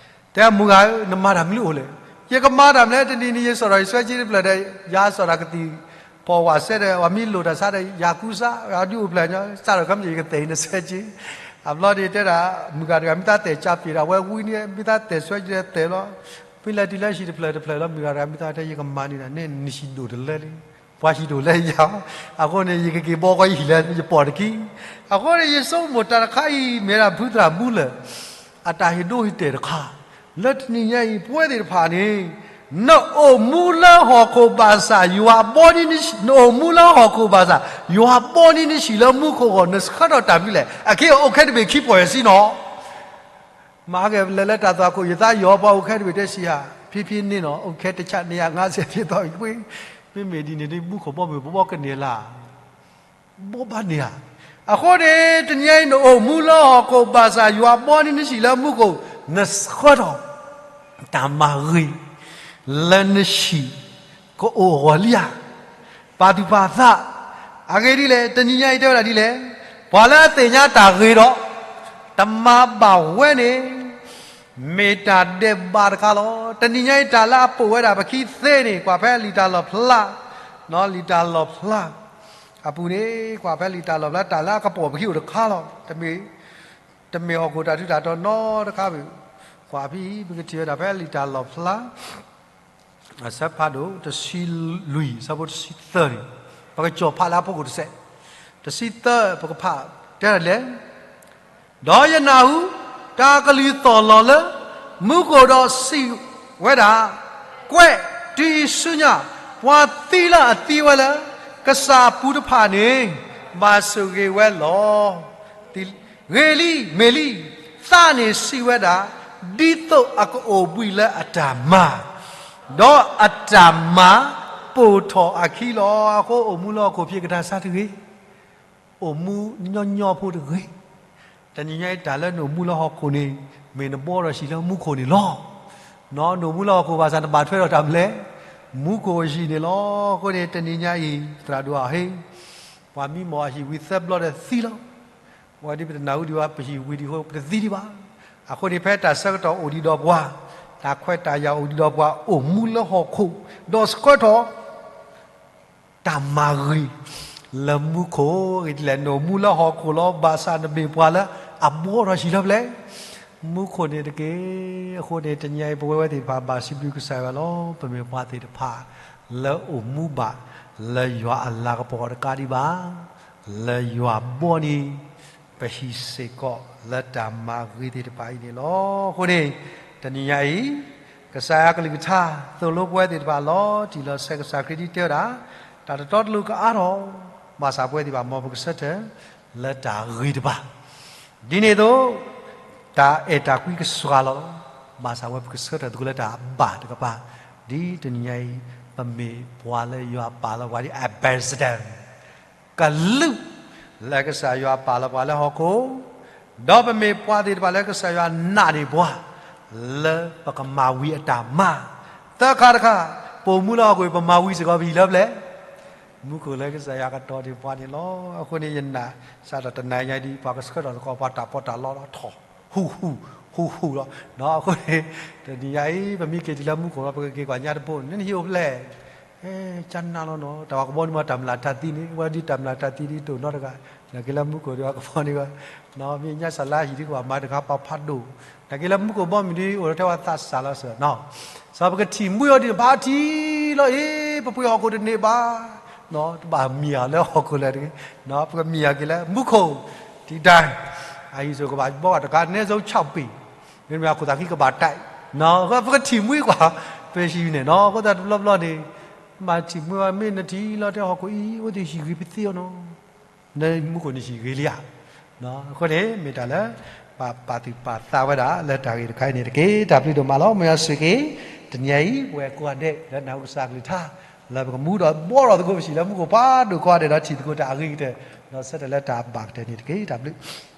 တဲမုၢ်ဂၤဧၢ နမၤတၢ်မနုၤအိၣ်လဲၣ်. ယကမၤတၢ်မနုၤလဲၣ် တနံၤနံၤ ယစီၣ်ထီၣ်ယစွဲက့တဖျၢၣ်ဒီး ယၤစီၣ်တၢ်ကသံၣ်ဖီၣ်ဝးစဲဒီး ပှၤမ့ၢ်လိၣ်တၢ်ဆါဒီး ယၤကူစါ ယၤဒုးအိၣ်ဖျဲၣ်ညီ စးထီၣ်ခီမ့ၢ်ယကသဲအံၤနစွဲက့, အဘျီန့ၣ်တဲဒၣ် မုၢ်ဂၤတဂၤ မ့ၢ်သးတဲာ်ကၢ်ပ့ၤဒီး အဝဲဝံန့ၣ် မ့ၢ်သးတဲာ်စွဲက့ဒီးတဲာ်ဘျီ, ဖဲလဲၤတုၤလၢဟံၣ်တဖျၢၣ်တဖျၢၣ်လီၤ မုၢ်ဂၤတဂၤ မ့ၢ်သးတဲ ယကမၤန့ၢ်ဒၣ်နဲ နဟံၣ်ဒိၣ်တလၢလံ, ပှၤဟံၣ်ဒိၣ်လၢယၤ, အဃိန့ၣ် ယကက့ၤဘီကီယဟံၣ်လၢယပီၢ်တက့ၢ်. အဃိန့ၣ် ယဆိကမိၣ်တၢ်တခါအံၤ မ့ၢ်ဒၣ်ဖုသရၣ်မူလၢၢ် အတၢ်ဟ့ၣ်ဒိဟ့ၣ်တဲာ်တခါ, လၢတနံၤညါအံၤ ပဝဲသ့ၣ်တဖၣ်န့ၣ် နအိၣ်မူလၢဟီၣ်ခိၣ်ဘၣ်ဆၣ် ယွၤဘီန့ၢ်နဆံး, နအိၣ်မူလၢဟီၣ်ခိၣ်ဘၣ်ဆၣ် ယွၤဘီန့ၢ်နဆံးလၢမူခိၣ်အဂီၢ် နဆှၢထီၣ်တၢ်မနုၤလဲၣ်. အခဲအံၤ အိၣ်ခဲတဘ့ၣ်ခံပီၢ်ယဲၢ်ဆံနီၤ မၤကလဲၤလၢတၢ်သွၣ်ခိၣ် ယသးယီၤပှၤအိၣ်ခဲတဘ့ၣ်တဲဆံးဧါ, ဖံဖံန့ၣ်နီၤ အိၣ်ခဲတဆၣ်န့ၣ်ယၤ ငါးဆယ် ဖြစ်သွားပြီ, မ့မ့ၢ်ဒ်န့ၣ်ဒ် မူခိၣ်ဘီမုၢ် ပဘီကန့ၢ်လၢ်, ဘီဘၣ်န့ၢ်ဧါ. အဃိန့ၣ် တနံၤအံၤ နအိၣ်မူလၢဟီၣ်ခိၣ်ဘၣ်ဆၣ် ယွၤဘီန့ၢ်နဆံးလၢမူခိၣ်, နဆှၢထီၣ် တၢ်မၤဂ့ၤ လၢနဆံး ကအိၣ်အဂီၢ်လံဧါ. ပာ်သူၣ်ပာ်သး, အဂ့ၢ်ဒ်လဲၣ်, တနံၤညါအံၤတဲဝဲဒၣ်ဒ်လဲၣ်, ပှၤလၢအသ့ၣ်ညါတၢ်ဂ့ၤဒီး တမၤဘၣ်ဝဲန့ၣ် မ့ၢ်တၢ်ဒဲးဘးတခါလီၤ. တနံၤညါအံၤ တၢ်လၢအပိာ်ဝဲဒၣ်ပခံသ့န့ၣ် ကွၢ်ဖဲလံာ်တၢ်လီၣ်ဖျါ, လံာ်တၢ်လီၣ်ဖျါအပူၤန့ၣ် ကွၢ်ဖဲလံာ်တၢ်လီၣ်ဖျါ တၢ်လၢအကပိာ်ပခံအိၣ်တခါလီၤ. တမ့ၢ်ဟီၣ်ခိၣ်တၢ်ထူးတၢ်တီၤနီတခါဘၣ်. ကွၢ်ဖဲအံၤ ပကထံၣ်ဝဲဒၣ်ဖဲလံာ်တၢ်လီၣ်ဖျါ အဆၢဖးဒိၣ်တဆံလွံၢ် အဆၢဖိတဆံသၢန့ၣ်, ပကကၠီၣ်ဖးလၢအဖီခိၣ်တစဲး, တဆံသၢ ပကဖးတဲဒ်လဲၣ်, ဒီးယနၢ်ဟူ တၢ်ကလုၢ်သီၣ်လီၤလၢ မူခိၣ်ဒီးစံးဝဲဒၣ်, ကွဲး, တုၤအံၤဆူညါ ပှၤသံလၢအသံဝဲလၢ ကစၢ်ပူၤတဖၣ်န့ၣ် ဘၣ်ဆိၣ်ဂ့ၤဝဲလီၤ. ဂ့ၤလံ, မ့ၢ်လံ, သးန့ၣ်စံးဝဲဒၣ်, ဒ်သိးအကအိၣ်ဘှံးလၢအတၢ်မၤ, ဒီးအတၢ်မၤပိာ်ထီၣ်အခံလီၤ. အဃိအိၣ်မူလၢဟီၣ်ခိၣ်ဖဲကတၢၢ်ဆါတဂ့ၤ, အိၣ်မူညီညီဖိတဂ့ၤ. တနံၤညါအံၤတၢ်လၢနအိၣ်မူလၢဟီၣ်ခိၣ်န့ၣ် မ့ၢ်နဘှီထီၣ်ဟံၣ်လၢမူခိၣ်န့ၣ်လီၤ. နအိၣ်မူလၢဟီၣ်ခိၣ်ဘၣ်ဆၣ်နဘၣ်ထွဲထီၣ်တၢ်မနုၤလဲၣ်, မူခိၣ်ဟံၣ်န့ၣ်လီၤ. အဃိန့ၣ် တနံၤညါအံၤ သရၣ်ဒိၣ်အဟ့ၣ် ပှၤမံမီၢ်အဟံၣ်ဝံၤသၢဘျီဒီးသံလီၤ. ပဝဲဒ်ပတနၢ်ဟူဒံးဘၣ် ပဟံၣ်ဝံၤဒံးအဃိ ပတသံဒံးဘၣ်. အဃိန့ၣ် ဖဲတၢ်ဆၢကတီၢ်အိၣ်ဒံးဒီးပှၤ, တၢ်ခွဲးတၢ်ယာ်အိၣ်ဒံးဒီးပှၤ အိၣ်မူလၢဟီၣ်ခိၣ်, ဒီးဆှၢထီၣ် တၢ်မၤဂ့ၤလၢမူခိၣ်, ဂ့ၤဒ်လဲၣ် နအိၣ်မူလၢဟီၣ်ခိၣ်လီၤ. ဘၣ်ဆၣ်နမ့ၢ်ပှၤလၢအဘှီထီၣ်ဟံၣ်လၢဖဲလဲၣ်, မူခိၣ်န့ၣ်တက့ၢ်. အဃိန့ၣ် တနံၤအံၤပဝဲဝဲသ့ၣ်တဖၣ်ဘၣ်စံးဘျုးကစၢ်ယွၤလီၤ. ပမ့ၢ်ပှၤသ့ၣ်တဖၣ်လၢအိၣ်မူဘၣ် လၢယွၤအလၤကပီၤတကးဒံးဘၣ်, လၢယွၤဘှီန့ၣ် ပဟံၣ်စ့ၢ်ကီးလၢတၢ်မၤဂ့ၤသ့ၣ်တဖၣ်အံၤန့ၣ်လီၤ. အဃိန့ၣ် တနံၤညါအံၤ ကစၢ်ယွၤကလုၢ်ကထါ သိၣ်လိပဝဲသ့ၣ်တဖၣ်လီၤ. တံၢ်လီၤဆဲးကစၢ်ခရံာ်ဒ်တဲဝဲဒၣ်, တၢ်တတီတလိၤကအါထီၣ်, ဘၣ်ဆၣ်ပဝဲသ့ၣ်တဖၣ်မ်ပကဆၢထၢၣ်လၢတၢ်ဂ့ၤတဖၣ်. ဒ်န့ၣ်အသိး တၢ်အဲၣ်တၢ်ကွံကစှၤလီၤ, ဘၣ်ဆၣ်ဝဲပကဆၢထၢၣ်သကိးလၢတၢ်ဘၣ်တကပၤ. ဒ်တနံၤညါအံၤ ပမ့ၢ်ပှၤလၢယွၤပာ်လီၤပှၤဒ် ambassador ကလူးလၢကစၢ်ယွၤပာ်လီၤပှၤလၢဟီၣ်ခိၣ်, ဒီးပမ့ၢ်ပှၤသ့ၣ်တဖၣ်လၢကစၢ်ယွၤနာ်န့ၢ်ပှၤ လၢပကမၤဝံၤအတၢ်မၤ. သၢခါတခါ, ပအိၣ်မူလၢဟီၣ်ခိၣ် ပမၤဝံၤစ့ၢ်ကီးပဟံၣ်လၢဖဲလဲၣ်, မူခိၣ်လၢကစၢ်ယွၤကတီၤန့ၢ်ပှၤန့ၣ်လီၤ. အဃိန့ၣ် ယနာ်စးထီၣ်တနၤညါဒ် ပှၤကဆှၢထီၣ်သကိးပှၤတၢ်ပီးတၢ်လီလီၤထီၣ် ဟူၣ်ဟူၣ် ဟူၣ်ဟူၣ်လီၤ. အဃိန့ၣ် တနံၤညါအံၤ ပမ့ၢ်က့ၤတုၤလၢမူခိၣ်လီၤ ပကက့ၤကွၢ်ညါတဘိန့ၣ် နဟံၣ်အိၣ်ဖဲလဲၣ်, ကနၣ်လီၤနီၤ တၢ်ဝၤကဘီန့ၣ်မ့ၢ်တၢ်မျၢ်တၢ်သံန့ၣ် ဝဲဒ်တၢ်မျၢ်တၢ်သံဒ်တအိၣ်နီတဂၤ, နာ်က့လၢမူခိၣ်ဒ်ဝဲကဘီန့ၣ်ဝဲ, မ့ၢ်ညါစၢ်လၢဟံၣ်ဒ်ကဘၣ်မၤတဂၤပာ်ဖးဒိၣ်, နာ်က့လၢမူခိၣ်ဘီမုၢ်ဒ် အိၣ်လီၤထဲဝဲသးစၢ်လီၤစၢၤနီၤ, စးပကထံၣ်မှံအီၤဒ်န့ၣ် ဘၣ်ထံၣ်လီၤအံၤ ပပှ့ၤဟီၣ်ခိၣ်တန့ၢ်ဘၣ်, တဘၣ်မံၤဧါလၢဟီၣ်ခိၣ်လဲၣ်တဂ့ၤ, ပကမံၤဧါက့ၤလၢမူခိၣ်, တံၤဒၣ်, အဟံၣ်စိၤကဘၣ်ဘီဂၤတဂၤ နဲစိဆၣ်ပ့ၤ, မ့တမ့ၢ်အခိၣ်သးခံကဘၣ်တၢ်, ပကထံၣ်မှံကွၢ်, ပဟံၣ်န့ၣ်နီၤ အဃိသတးတဘျီဘျီန့ၣ်, ဘၣ်ထံၣ်မှံဝဲမ့ၢ်နထံၣ်လီၤထဲဟီၣ်ခိၣ်အံၤ အိၣ်သ့ၣ်ဟံၣ်ဂ့ၤပသ့အီၤနီၤ လၢမူခိၣ်န့ၣ်ဟံၣ်ဂ့ၤလံဧါ. အဃိန့ၣ် မ့ၢ်တၢ်လၢ ပပာ်သူၣ်ပာ်သးဝဲဒၣ်လၢတၢ်ဂ့ၢ်တခါအံၤန့ၣ်တက့ၢ်. တၢ်ဘျုးဒိၣ်မးလီၤ. မ်ယွၤဆိၣ်ဂ့ၤက့ၤ တနံၤအံၤ ပဝဲကိးဂၤဒဲးလၢနၢ်ဟူကစၢ်ကလုၢ်ကထါ လၢပကမူဒီးဘှီထီၣ်သကိးပဟံၣ်လၢမူခိၣ်ဖးဒိၣ်ကိးဂၤဒဲးဒီးထံၣ်သကိးတၢ်အဂ့ၤကတၢၢ် ဒီးဆၢထၢၣ်လၢတၢ်ဘၣ်ကတၢၢ်န့ၣ်တက့ၢ်. တၢ်ဘျုး